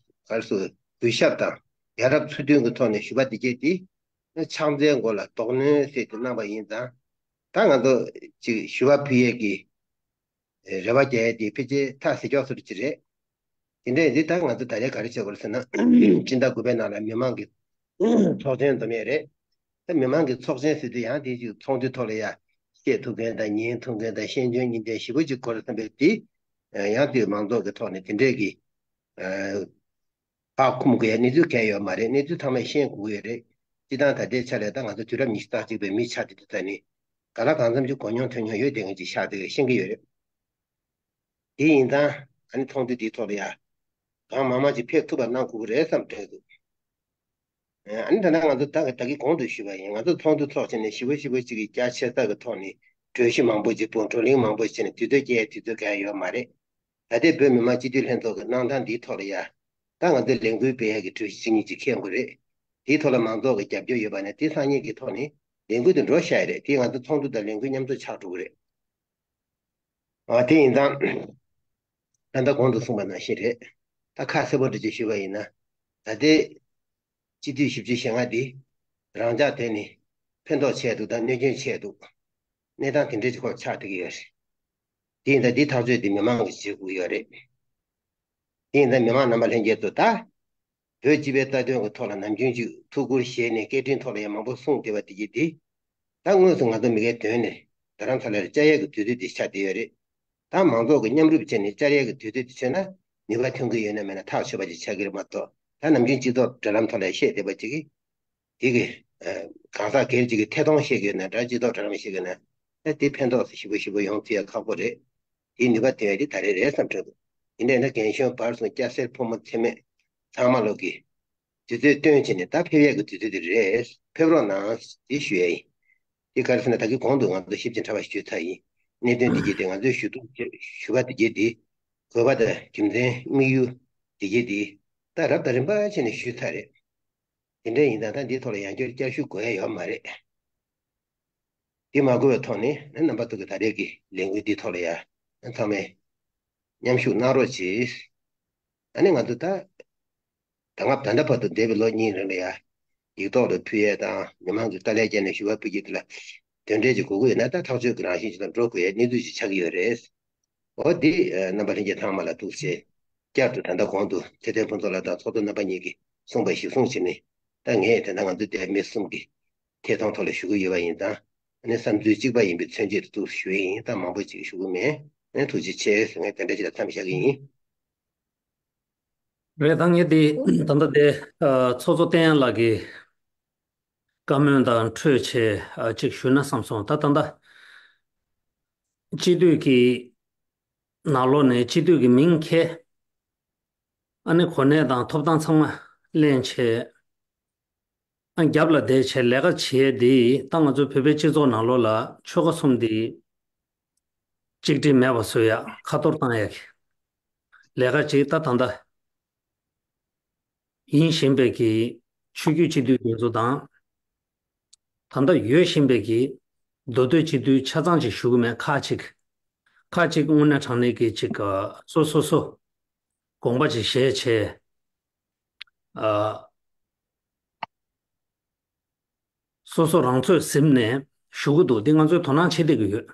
གར་སུ་གུས་ཞབས་དང་ཡ་རབས་ཚུལ་མཐུན་གྱི་ཐོག་ནས་ཞུ་བ་དེ་གྱད་དེ་ཕྱག་འཚལ་མགོ་ལ་རྡོག་གནོན་ཟེར་དེ་གནང་བ་ཡིན་ཙང་། ད་ང་ཚོ་ཅིག་ཞུ་བ་ཕུལ་ཡས་ཀྱི་རེ་བ་རྒྱག་ཡས་དེ་ཕལ་ཆེར་ཐག་སེ་ཀྱོག་སུ་ཅིག་རེད། དེ་འདྲ་ཡིན་དུས་ད་ང་ཚོ་ད་རེས་ག་རེ་བྱེད་དགོས་རེད་ཟེར་ན་སྤྱི་ཟླ་དགུ་པའི་ནང་ལ་མི་མང་གི་ཚོགས་ཆེན་འཛོམས་ཡས་རེད། ད་མི་མང་གི་ཚོགས་ཆེན་ཟེར་དུས་ཡང་དེ་ཅིག་ཚོགས་འདུའི་ཐོག་ལ་ཡ་བཤད་ཐུབ་མཁན་དང་ཉན་ཐུབ་མཁན་དང་ཤེས་འཇོན་གཉིས་ལྡན་ཞེ་པོ་ཅིག་དགོས་རེད་བསམ་པའི་དེ་ཡང་དེ་མང་ཚོགས་ཀྱི་ཐོག་ནས་དེ་འདྲས་ཀྱི་ཨ་བག་འཁུམ་དགོས་ཡ་གནས་ཚུལ་གང་ཡོད་མ་རེད། གནས་ཚུལ་ཚང་མས་ཤེས་དགོས་ཀྱི་ཡོད་རེད། སྤྱི་བཏང་ད་ལྟའི་ཆ་ལ་ད་ང་ཚོ་དུས་རབས་ཉི་ཤུ་རྩ་གཅིག་པའི་མི་ཆགས་བསྡད་དུས་ད་ནི་ག་ལ་གང་འཚམ་ཅིག་གོ་མྱོང་ཐོས་མྱོང་ཡོད་བསྡད་མཁན་ཅིག་ཆགས་བསྡད་ཀྱི་ཤེས་ཀྱི་ཡོད་རེད། དེ་ཡིན་ཙང་ཨ་ནི་ཚོགས་འདུ་འདིའི་ཐོག་ལ་ཡ་གང་མང་མང་ཅིག་ཕེབས་ཐུབ་པ་གནང་དགོས་ཀྱི་རེད་བསམ་དྲན་འདུག་ཨ་ནི་ད་ལྟ་ང་ཚོ་ད་ད་གིན་གོང་དུ་ཞུས་པ་ཡིན། ང་ཚོ་ཚོགས་འདུ་ཚོགས་བྱས་ནས་ཞེ་པོ་ཞེ་པོ་ཅིག་གི་རྒྱ་ཆེ་ས་གི་ཐོག་ནས་གྲོས་གཞི་མང་པོ་ཅིག་སྤུངས། བགྲོ་གླེང་མང་པོ་བྱས་ནས་དུས་ཚོད་སྐྱེལ་ཡ་དུས་ཚོད་གང་ཡང་ཡོད་མ་རེད། ད་ལྟའི་བོད་མི་མང་སྤྱི་འཐུས་ལྷན་ཚོགས་ཀྱི་གནང་སྟངས་འདིའི་ཐོག་ལ་ཡ་ད་ང་ཚོས་ལས་འགུལ་སྤེལ་ཡ་གི་གྲོས་གཞི་ཅིག་གཉིས་ཅིག་འཁྱེར་དགོས་རེད། དེའི་ཐོག་ལ་མང་ཚོགས་ཀྱི་རྒྱབ་སྐྱོར་ཡོད་པ་ན་དེ་སང་ཉིན་གྱི་ཐོག་ནས་ལས་འགུལ་དེ་འགྲོ་བཞག་ཡ་རེད། དེ་ང་ཚོ་ཚོགས་འདུ་དང་ལས་འགུལ་མཉམ་དུ་ཆགས་འགྲོ་གི་རེད། ཨ། དེ་ཡིན་ཙང་ད་ལྟ་གོང་དུ་གསུངས་པ་ནང་བཞིན་རེད། ད་ཁ་གསལ་པོ་འདྲ་ཅིག་ཞུས་པ་ཡིན་ན། ད་ལྟའི་སྤྱི་འཐུས་བཞི་བཅུ་ཞེ་ལྔ་འདི་རང་འཇགས་དེ་ནི་ཕན་ཐོགས་ཆེ་འདུག་དང་གནོད་སྐྱོན་ཆེ་འདུག་གནས་སྟངས་དེ་འདྲ་ཅིག་ཁོ་ཆགས་བསྡད་ཀྱི་ཡོད་རེད། དེ་ཡིན་ད་འདི་ཐག་གཅོད་འདི་མི་མང་གིས་བྱེད་དགོས་ཀྱི་ཡོད་རེད། དེ་ཡིན་ད་མི་མང་རྣམ་པ་ལྷན་རྒྱས་ཚོ་ད། བོད་སྤྱི་པའི་རྩ་དོན་གྱི་ཐོག་ལ་ནམ་རྒྱུན་ཅིག་ཐུགས་ཁུར་བཞེས་ནས་སྐད་འཕྲིན་ཐོག་ལ་ཡང་མང་པོ་གསུངས་བསྡད་པ་དེ་གྱིས་དེ། ད་དངོས་སུ་ང་ཚོ་མི་སྒེར་དོན་ནས་རྡ་རམ་ས་ལར་བཅར་ཡས་ཀྱི་དུས་ཚོད་དེ་ཆགས་བསྡད་ཡོད་རེད། ད་མང་ཚོགས་ཀྱིས་མཉམ་རུབ་བྱས་ནས་བཅར་ཡས་ཀྱི་དུས་ཚོད་དེ་ཆོད་ན་ནུས་པ་ཐོན་གྱི་ཡོད་ན་མེད་ན་ཐག་ཆོད་པ་ཅིག་ཆགས་ཀྱི་རེད་མ་གཏོགས། ད་ནམ་རྒྱུན་སྤྱི་ཚོགས་དྲ་ལམ་ཐོག་ལ་བཤད་བསྡད་པ་ཅིག་གིས་དེ་གི་གང་ཟག་སྒེར་གཅིག་གི་ཐད་གཏོང་བཤད་ཀྱི་ཡོད་ན་འདྲ། སྤྱི་ཚོགས་དྲ་ལམ་བཤད་ཀྱི་ཡོད་ན་ད་དེ་ཕན་ཐོགས་ཞེ་པོ་ཞེ་པོ་ཡོང་ཐུབ་ཡ་ཁག་པོ་རེད། དེའི་ནུས་པ་ཐོན་ཡ་དེ་ད་རེས་རེད་བསམ་དྲན་འདུག་དེ་འདྲ་ཡིན་ན་རྒན་གཞོན་བར་གསུམ་སྐྱ་སེར་ཕོ་མོ་ཚེ་མེད་ཚང་མ་ལོག་གི་དུས་ཚོད་བཏོན་བྱས་ནས་ད་ཕེབས་ཡས་ཀྱི་དུས་ཚོད་དེ་རེད། ཕེབས་རོགས་གནང་ཞེས་ཞུ་ཡ་ཡིན། དེ་ག་རེ་ཟེར་ན་ད་གིན་གོང་དུ་ང་ཚོ་ཞིབ་ཅིང་ཕྲ་བ་ཞུས་ཚར་ཡིན། གནད་དོན་དེ་གྱད་དེ་ང་ཚོས་ཞུ་གཏུག་ཞུ་བ་དེ་གྱད་དེ་དགོས་པ་དང་རྒྱུ་མཚན་དམིགས་ཡུལ་དེ་གྱད་དེ་ད་རབ་དང་རིམ་པ་བྱས་ནས་ཞུས་ཚར་རེད། དེ་འདྲ་ཡིན་ཙང་ད་འདིའི་ཐོག་ལ་ཡང་བསྐྱར་བསྐྱར་ཞུ་དགོས་ཡ་ཡོད་མ་རེད། དེ་མ་དགོས་པའི་ཐོག་ནས་རྣམ་པ་ཚོ་གི་ད་རེས་ཀྱི་ལས་འགུལ་འདིའི་ཐོག་ལ་ཡ་ཚང་མས་མཉམ་ཞུགས་གནང་རོགས་གྱིས། ཨ་ནི་ང་ཚོ་ད་ད་སྔ་ད་ལྟ་བར་དུ་འདས་པའི་ལོ་གཉིས་རིང་ལ་ཡ་ཡིག་ཐོག་ལ་ཕུལ་ཡས་དང་མི་མང་གི་དཀའ་ལས་བརྒྱབ་ནས་ཞུ་བ་ཕུལ་རྒྱུ་དེ་ལ་ དོན་འབྲས་ཅིག་དགོས་ཀྱི་ཡོད་ན། ད་ཐག་གཅོད་ཀྱི་རང་བཞིན་ཅིག་ལ་འགྲོ་དགོས་ཡའི་གནས་ཚུལ་ཅིག་ཆགས་ཀྱི་ཡོད་རེད། འོ་འདི་རྣམ་པ་ལྷན་རྒྱས་ཚང་མ་ལ་ཐུགས་རྗེ་ཆེ། བསྐྱར་དུ་ད་ལྟ་གོང་དུ་ཚེ་བརྟན་ཕུན་ཚོགས་ལགས་དང་ཚོགས་གཙོ་རྣམ་པ་གཉིས་ཀྱིས་གསུངས་པ་གཞིར་བཟུང་བྱས་ནས། ད་ངས་ད་ལྟ་ང་ཚོ་འདིར་མི་གསུམ་གྱི་ཐད་གཏོང་ཐོག་ལ་ཞུ་གི་ཡོད་པ་ཡིན་ཙང་། ཨ་ནི་བསམ་ཚུལ་གཅིག་པ་ཡིན་པའི་མཚོན་བྱེད་དུ་ཞུ་ཡི་ཡིན། ད་མང་པོ་ཅིག་ཞུ་གི་མེད། ཨ་ནི་ཐུགས་རྗེ་ཆེ་ཟེར། ངས་དེ་འདྲ་ཅིག་ལ་མཚམས་བཞག་གི་ཡིན། རེད། ད་ངས་འདི་ད་ལྟ་དེ་ཨ་ཚོགས་གཙོ་བསྟན་ཡར་ལགས་ཀྱི་བཀའ་མོལ་དང་འཕྲོས་བྱས་ཨ་གཅིག་ཞུས་ན་བསམ་སོང་། ད་ད་ལྟ་སྤྱི་འཐུས་ཀྱི་ནང་ལོགས་ནས་སྤྱི་འཐུས་ཀྱི་མིང་འཁྱེར། ཨ་ནི་གོ་གནས་དང་ཐོབ་ཐང་ཚང་མ་ལེན་བྱས། ཨ་རྒྱབ་ལ་བསྡད་བྱས་ལས་ཀ་བྱེད་འདི་ད་ང་ཚོའི་བོད་པའི་སྤྱི་ཚོགས་ནང་ལོགས་ལ་ཆོལ་ཁ་གསུམ་འདི་གཅིག་སྒྲིལ་མེད་པ་བཟོ་ཡག་ཁ་གཏོར་བཏང་ཡག་གི་ལས་ཀ་ཅིག་ད་ད་ལྟ་ཡིན་བཞིན་པའི་གི་ཆོས་བརྒྱུད་སྤྱི་འཐུས་དེ་ཚོ་དང་། ད་ལྟ་ཡོད་བཞིན་པའི་གི་མདོ་སྟོད་སྤྱི་འཐུས་ཆ་ཚང་ཅིག་ཞུ་གི་མེད། ཁག་ཅིག་ཁག་ཅིག་དངོས་གནས་དྲང་གནས་ཀྱི་ཅིག་སོ་སོ་སོ་དགོངས་པ་ཅིག་བཞེས་བྱས། ཨ། སོ་སོ་རང་ཚོད་ཟིན་ནས་ཞུ་གི་འདུག་འདི་ང་ཚོའི་དོ་སྣང་བྱེད་བསྡད་ཀྱི་ཡོད།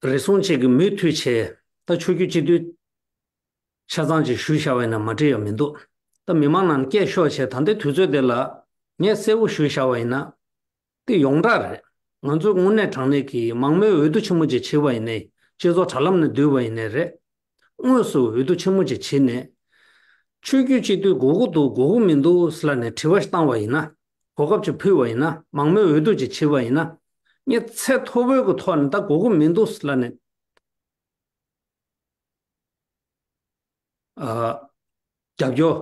རེ་ཟུང་ཅིག་གིས་མུ་མཐུད་བྱས་ད་ཆོས་བརྒྱུད་སྤྱི་འཐུས་ཆ་ཚང་ཅིག་ཞུས་བཞག་པ་ཡིན་ན་མ་འགྲིག་ཡ་མི་འདུག་ད་མི་མང་ནང་སྐད་ཤོར་བྱས་ད་ལྟའི་དུས་ཚོད་དེ་ལ་ངས་གསལ་བོ་ཞུས་བཞག་པ་ཡིན་ན། དེ་ཡོངས་གྲགས་རེད། ང་ཚོས་དངོས་གནས་དྲང་གནས་ཀྱི་མང་མོས་འོས་བསྡུ་ཆེན་མོ་ཅིག་བྱེད་པ་ཡིན་ནའི། སྤྱི་ཚོགས་དྲ་ལམ་ནས་བསྡུས་པ་ཡིན་ནའི་རེད། དངོས་སུ་འོས་བསྡུ་ཆེན་མོ་ཅིག་བྱེད་ནས། ཆོས་བརྒྱུད་སྤྱི་འཐུས་དགོས་ཀྱི་འདུག་དགོས་ཀྱི་མི་འདུག་ཟེར་ལབ་ནས་དྲི་བ་ཞིག་བཏང་བ་ཡིན་ན། གོ་སྐབས་ཅིག་ཕུལ་བ་ཡིན་ན། མང་མོས་འོས་བསྡུ་ཅིག་བྱེད་པ་ཡིན་ན། ངས་ཚད་མཐོ་པོའི་གི་ཐོག་ནས་ད་དགོས་ཀྱི་མི་འདུག་ཟེར་ལབ་ནས། ཨ། རྒྱབ་སྐྱོར་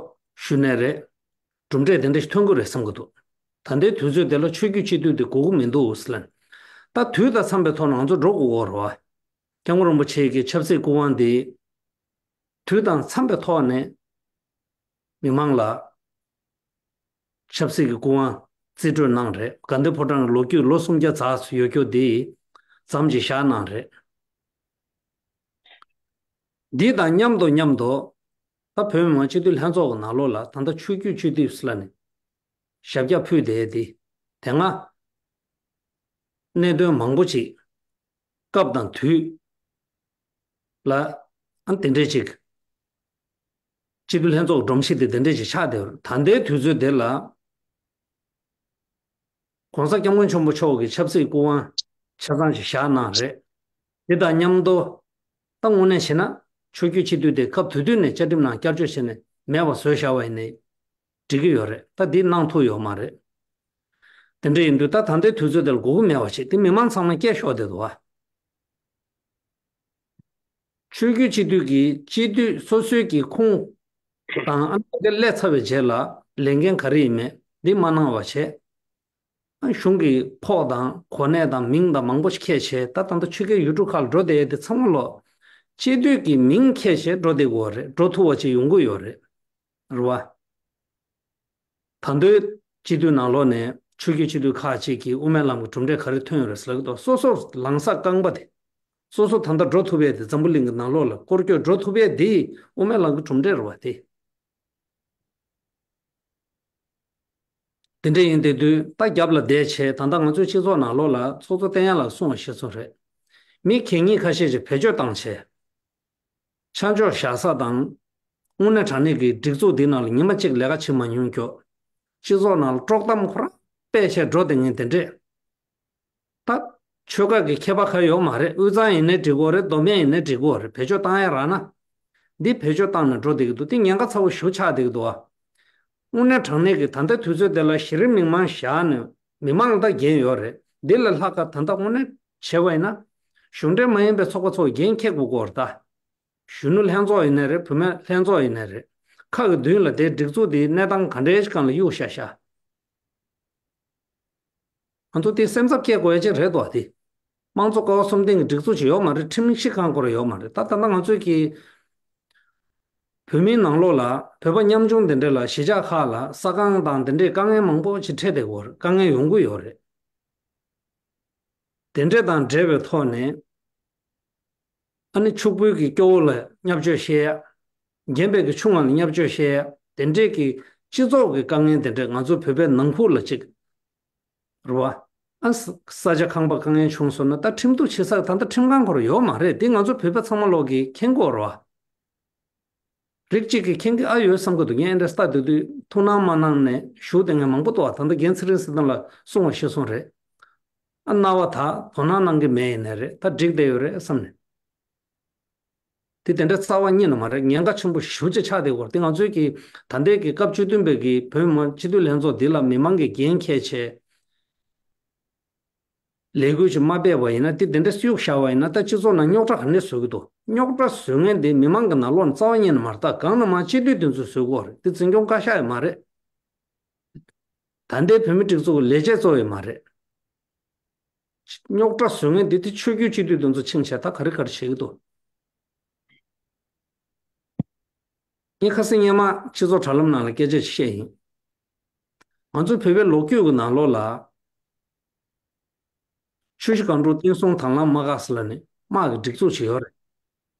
ཞུ་ནའི་རེད། གྲུབ་འབྲས་དེ་འདྲ་ཞིག་ཐོན་གྱི་རེད་བསམ་གྱི་འདུག་ད་ལྟའི་དུས་ཚོད་དེ་ལ་ཆོས་བརྒྱུད་སྤྱི་འཐུས་དེ་དགོས་ཀྱི་མི་འདུག་ཟེར་ལབ་ནས། ད་དུས་དང་འཚམས་པའི་ཐོག་ནས་ང་ཚོ་འགྲོ་དགོས་ཀྱི་ཡོད་རེད་བ། སྐྱབས་མགོན་རིན་པོ་ཆེ་གི་ཆབ་སྲིད་སྐུ་དབང་དེ་དུས་དང་འཚམས་པའི་ཐོག་ནས་མི་མང་ལ་ཆབ་སྲིད་ཀྱི་སྐུ་དབང་རྩིས་སྤྲོད་གནང་རེད། དགའ་ལྡན་ཕོ་བྲང་གི་ལོ་རྒྱུས་ལོ་སུམ་བརྒྱ་ཙམ་ཡོད་རྒྱུ་དེ་མཚམས་ཅིག་བཞག་གནང་རེད། འདི་དང་མཉམ་དུ་མཉམ་དུ་ད་བོད་མི་མང་སྤྱི་འཐུས་ལྷན་ཚོགས་ཀྱི་ནང་ལོགས་ལ་ད་ལྟ་ཆོས་བརྒྱུད་སྤྱི་འཐུས་ཟེར་ལབ་ནས་ཞབས་བཀྱག་ཕུལ་བསྡད་དེ། དེ་སྔ་གནད་དོན་མང་པོ་ཅིག་སྐབས་དང་དུས་ལ་ཨ་དེ་འདྲས་ཅིག་སྤྱི་འཐུས་ལྷན་ཚོགས་སྒྲོམ་གཞི་དེ་དེ་འདྲས་ཅིག་ཆགས་བསྡད་ཡོད་རེད། ད་ལྟའི་དུས་ཚོད་དེ་ལ། ༸གོང་ས་༸སྐྱབས་མགོན་ཆེན་པོ་མཆོག་གི་ཆབ་སྲིད་སྐུ་དབང་ཆ་ཚང་ཞིག་བཞག་གནང་རེད། དེ་དང་མཉམ་དུ་ད་དངོས་གནས་བྱས་ན་ཆོས་བརྒྱུད་སྤྱི་འཐུས་དེ་སྐབས་དེ་དུས་ནས་བཅའ་ཁྲིམས་ནང་བསྐྱར་བཅོས་བྱས་ནས་མེད་པ་བཟོས་བཞག་པ་ཡིན་ནའི་འགྲིག་གི་ཡོད་རེད། ད་འདི་གནང་ཐུབ་ཡོད་མ་རེད། དེ་འདྲ་ཡིན་དུས་ད་ད་ལྟའི་དུས་ཚོད་དེ་ལ་དགོས་མཁོ་མེད་པ་བྱས་དེ་མི་མང་ཚང་མ་སྐད་ཤོར་བསྡད་འདུག་བ། ཆོས་བརྒྱུད་སྤྱི་འཐུས་ཀྱི་སྤྱི་འཐུས་སོ་སོའི་གི་ཁུངས་དང་ཨ་ནི་སླེབས་ཚར་བའི་རྗེས་ལ་ལས་འགན་ག་རེ་ཡིན་མེད་འདི་མ་གནང་བ་བྱས། ཨ་གཞུང་གི་ཕོགས་དང་གོ་གནས་དང་མིང་དང་མང་པོ་ཞིག་ཁྱེར་བྱས་ད་ད་ལྟ་ཆོས་ཁའི་ཡུལ་གྲུ་ཁག་ལ་འགྲོ་བསྡད་དེ་ཚང་མ་ལོ་སྤྱི་འཐུས་ཀྱི་མིང་ཁྱེར་བྱས་འགྲོ་བསྡད་དགོས་རེད། འགྲོ་ཐུབ་པ་ཅིག་ཡོང་གི་ཡོད་རེད། རེད་བ། ད་དུང་སྤྱི་འཐུས་ནང་ལོགས་ནས་ཆོས་བརྒྱུད་སྤྱི་འཐུས་ཁག་ཅིག་གིས་དབུ་མའི་ལམ་གྱི་གྲུབ་འབྲས་ག་རེ་ཐོན་ཡོད་རེད་ཟེར་ལབ་ཀྱི་འདུག་སོ་སོར་ལངས་ས་རྐང་པ་དེ། སོ་སོ་ད་ལྟ་འགྲོ་ཐུབ་ཡས་དེ་འཛམ་བུ་གླིང་གི་ནང་ལོགས་ལ་སྐོར་སྐྱོད་འགྲོ་ཐུབ་ཡས་དེ་དབུ་མའི་ལམ་གྱི་གྲུབ་འབྲས་རེད་བ་དེ། དེ་འདྲ་ཡིན་དེ་དུས་ད་རྒྱབ་ལ་བསྡད་བྱས་ད་ལྟ་ང་ཚོའི་སྤྱི་ཚོགས་ནང་ལོགས་ལ་ཚོགས་གཙོ་བསྟན་ཡར་ལགས་གསུངས་པ་ཤེས་སོང་རེད། མི་གད་སྙིགས་ཁ་ཤས་ཅིག་བེད་སྤྱོད་བཏང་བྱས། ཆ་འཇོག་བཞག་ས་དང་། དངོས་གནས་དྲང་གནས་ཀྱི་སྒྲིག་འཛུགས་འདི་ནང་ལ་ཉི་མ་གཅིག་ལས་ཀ་བྱེད་མ་མྱོང་ཀྱོག་སྤྱི་ཚོགས་ནང་ལ་དཀྲོག་གཏམ་ཁོ་རང་སྤེལ་བྱས་འགྲོ་བསྡད་མཁན་དེ་འདྲས། ད། ཆོལ་ཁ་གི་ཁྱད་པར་གང་ཡོད་མ་རེད། དབུས་གཙང་ཡིན་ནའི་འགྲིག་གི་རེད། མདོ་སྨད་ཡིན་ནའི་འགྲིག་གི་རེད། བེད་སྤྱོད་བཏང་ཡ་རག་ན། འདི་བེད་སྤྱོད་བཏང་ནས་འགྲོ་བསྡད་ཀྱི་འདུག་འདི་ཉེན་ཁ་ཚ་བོ་ཞེ་པོ་ཆགས་བསྡད་ཀྱི་འདུག་ཨ། དངོས་གནས་དྲང་གནས་ཀྱི་ད་ལྟའི་དུས་ཚོད་འདི་ལ་གཞི་རིམ་མི་མང་བཞག་ནས་མི་མང་ལ་ད་འགན་ཡོད་རེད། འདི་ལས་ལྷག་ག་ད་ལྟ་དངོས་གནས་བྱས་པ་ཡིན་ན། གཞུང་འབྲེལ་མ་ཡིན་པའི་ཚོགས་པ་ཚོ་འགན་འཁྱེར་དགོས་ཀྱི་ཡོད་རེད་ད། གཞོན་ནུ་ལྷན་ཚོགས་ཡིན་ནའི་རེད། བུད་མེད་ལྷན་ཚོགས་ཡིན་ནའི་རེད། ཁག་གི་མདུན་ལ་དེ་སྒྲིག་འཛུགས་དེའི་གནས་སྟངས་ག་འདྲའི་སྒང་ལ་གཡུག་བཞག་བཞག་ང་ཚོ་དེ་སེམས་འཚབ་སྐྱེ་དགོས་ཡ་ཅིག་རེད་དོ། དེ་དམངས་གཙོ་ཀ་བ་གསུམ་ལྡན་གྱི་སྒྲིག་འཛུགས་ཅིག་ཡོད་མ་རེད། ཁྲིམས་གཞི་གང་དགོས་ར་ཡོད་མ་རེད། ད་ད་ལྟ་ང་ཚོས་ཀྱི་བོད་མིའི་ནང་ལོགས་ལ་བོད་པ་ཉམ་ཆུང་དེ་འདྲ་ལ་གཞིས་ཆགས་ཁག་ལ་ས་ཁང་དང་དེ་འདྲའི་དཀའ་ངལ་མང་པོ་ཅིག་འཕྲད་བསྡད་ཡོད་རེད། དཀའ་ངལ་ཡོང་གི་ཡོད་རེད། དེ་འདྲ་དང་འབྲེལ་བའི་ཐོག་ནས། ཨ་ནི་ཕྱུག་པོའི་གི་སྐྱོ་བོ་ལ་བརྙས་བཅོས་བཤད་ཡ། རྒན་པའི་གི་ཆུང་བ་ལ་བརྙས་བཅོས་བཤད་ཡ། དེ་འདྲས་ཀྱི་སྤྱི་ཚོགས་ཀྱི་དཀའ་ངལ་དེ་འདྲས་ང་ཚོ་བོད་པའི་ནང་ཁུལ་ལ་ཅིག་ རེད་བ། ཨ་ས་ས་ཆ་ཁང་པ་དཀའ་ངལ་བྱུང་སོང་ན་ད་ཁྲིམས་གཏུག་བྱེད་ས་ད་ལྟ་ཁྲིམས་ཁང་ཁོ་རང་ཡོད་མ་རེད། དེ་ང་ཚོ་བོད་པ་ཚང་མ་ལོག་གིས་མཁྱེན་དགོས་རེད་བ། རིགས་གཅིག་གིས་མཁྱེན་གྱི་ཨ་ཡོད་བསམ་གྱི་འདུག་ངས་འདྲ་ལྟ་དུས་དུས་ཐུགས་སྣང་མ་གནང་ནས་བཞུགས་བསྡད་མཁན་མང་པོ་འདུག་བ། ད་ལྟ་རྒན་ཚེ་རིང་ཟེར་མཁན་ལ་གསུང་བ་ཤེས་སོང་རེད། ཨ་རྣ་བ་ད་དོ་སྣང་གནང་གི་མེད་ཡིན་ནའི་རེད། ད་འགྲིག་བསྡད་ཡོད་རེད་བསམ་ནས། དེ་དེ་འདྲ་རྩ་བ་ཉིད་ནས་མ་རེད། ཉེན་ཁ་ཆེན་པོ་ཞེ་པོ་ཅིག་ཆགས་བསྡད་ཡོད་རེད། དེ་ང་ཚོའི་གི་ད་ལྟའི་གི་སྐབས་བཅུ་བདུན་པའི་གི་བོད་མི་མང་སྤྱི་འཐུས་ལྷན་ཚོགས་འདི་ལ་མི་མང་གི་འགན་འཁྱེར་བྱས། ལས་འགུལ་ཞིག་མ་སྤེལ་བ་ཡིན་ན། དེ་དེ་འདྲ་གཡུག་བཞག་པ་ཡིན་ན། ད་སྤྱི་ཚོགས་ནང་རྙོག་དྲ་ག་འདྲ་བཟོ་གི་འདུག་རྙོག་དྲ་བཟོ་མཁན་དེ་མི་མང་གི་ནང་ལོགས་ནས་རྩ་བ་ཉིད་ནས་མ་རེད། ད་གང་ན་མང་སྤྱི་འཐུས་དེ་ཚོས་བཟོ་གི་ཡོད་རེད། དེ་འཛིན་སྐྱོང་བཀའ་ཤག་ཡང་མ་རེད། ད་ལྟའི་བོད་མི་སྒྲིག་འཛུགས་ཀྱི་ལས་བྱེད་ཚོ་ཡང་མ་རེད། རྙོག་དྲ་བཟོ་མཁན་དེ་དེ་ཆོས་བརྒྱུད་སྤྱི་འཐུས་དེ་ཚོ་ཕྱིན་བྱས་ད་ག་རེ་ག་རེ་བྱེད་ཀྱི་འདུག་ངས་ཁ་སང་སྔོན་མ་སྤྱི་ཚོགས་དྲ་ལམ་ནང་ལ་སྐད་ཆ་ཞིག་བཤད་ཡིན། ང་ཚོའི་བོད་པའི་ལོ་རྒྱུས་ཀྱི་ནང་ལོགས་ལ། ཆུ་བཞི་སྒང་དྲུག་བསྟན་སྲུང་དྭང་བླངས་དམག་ཁག་ཟེར་ལབ་ནས་དམག་གི་སྒྲིག་འཛུགས་ཤིག་ཡོད་རེད།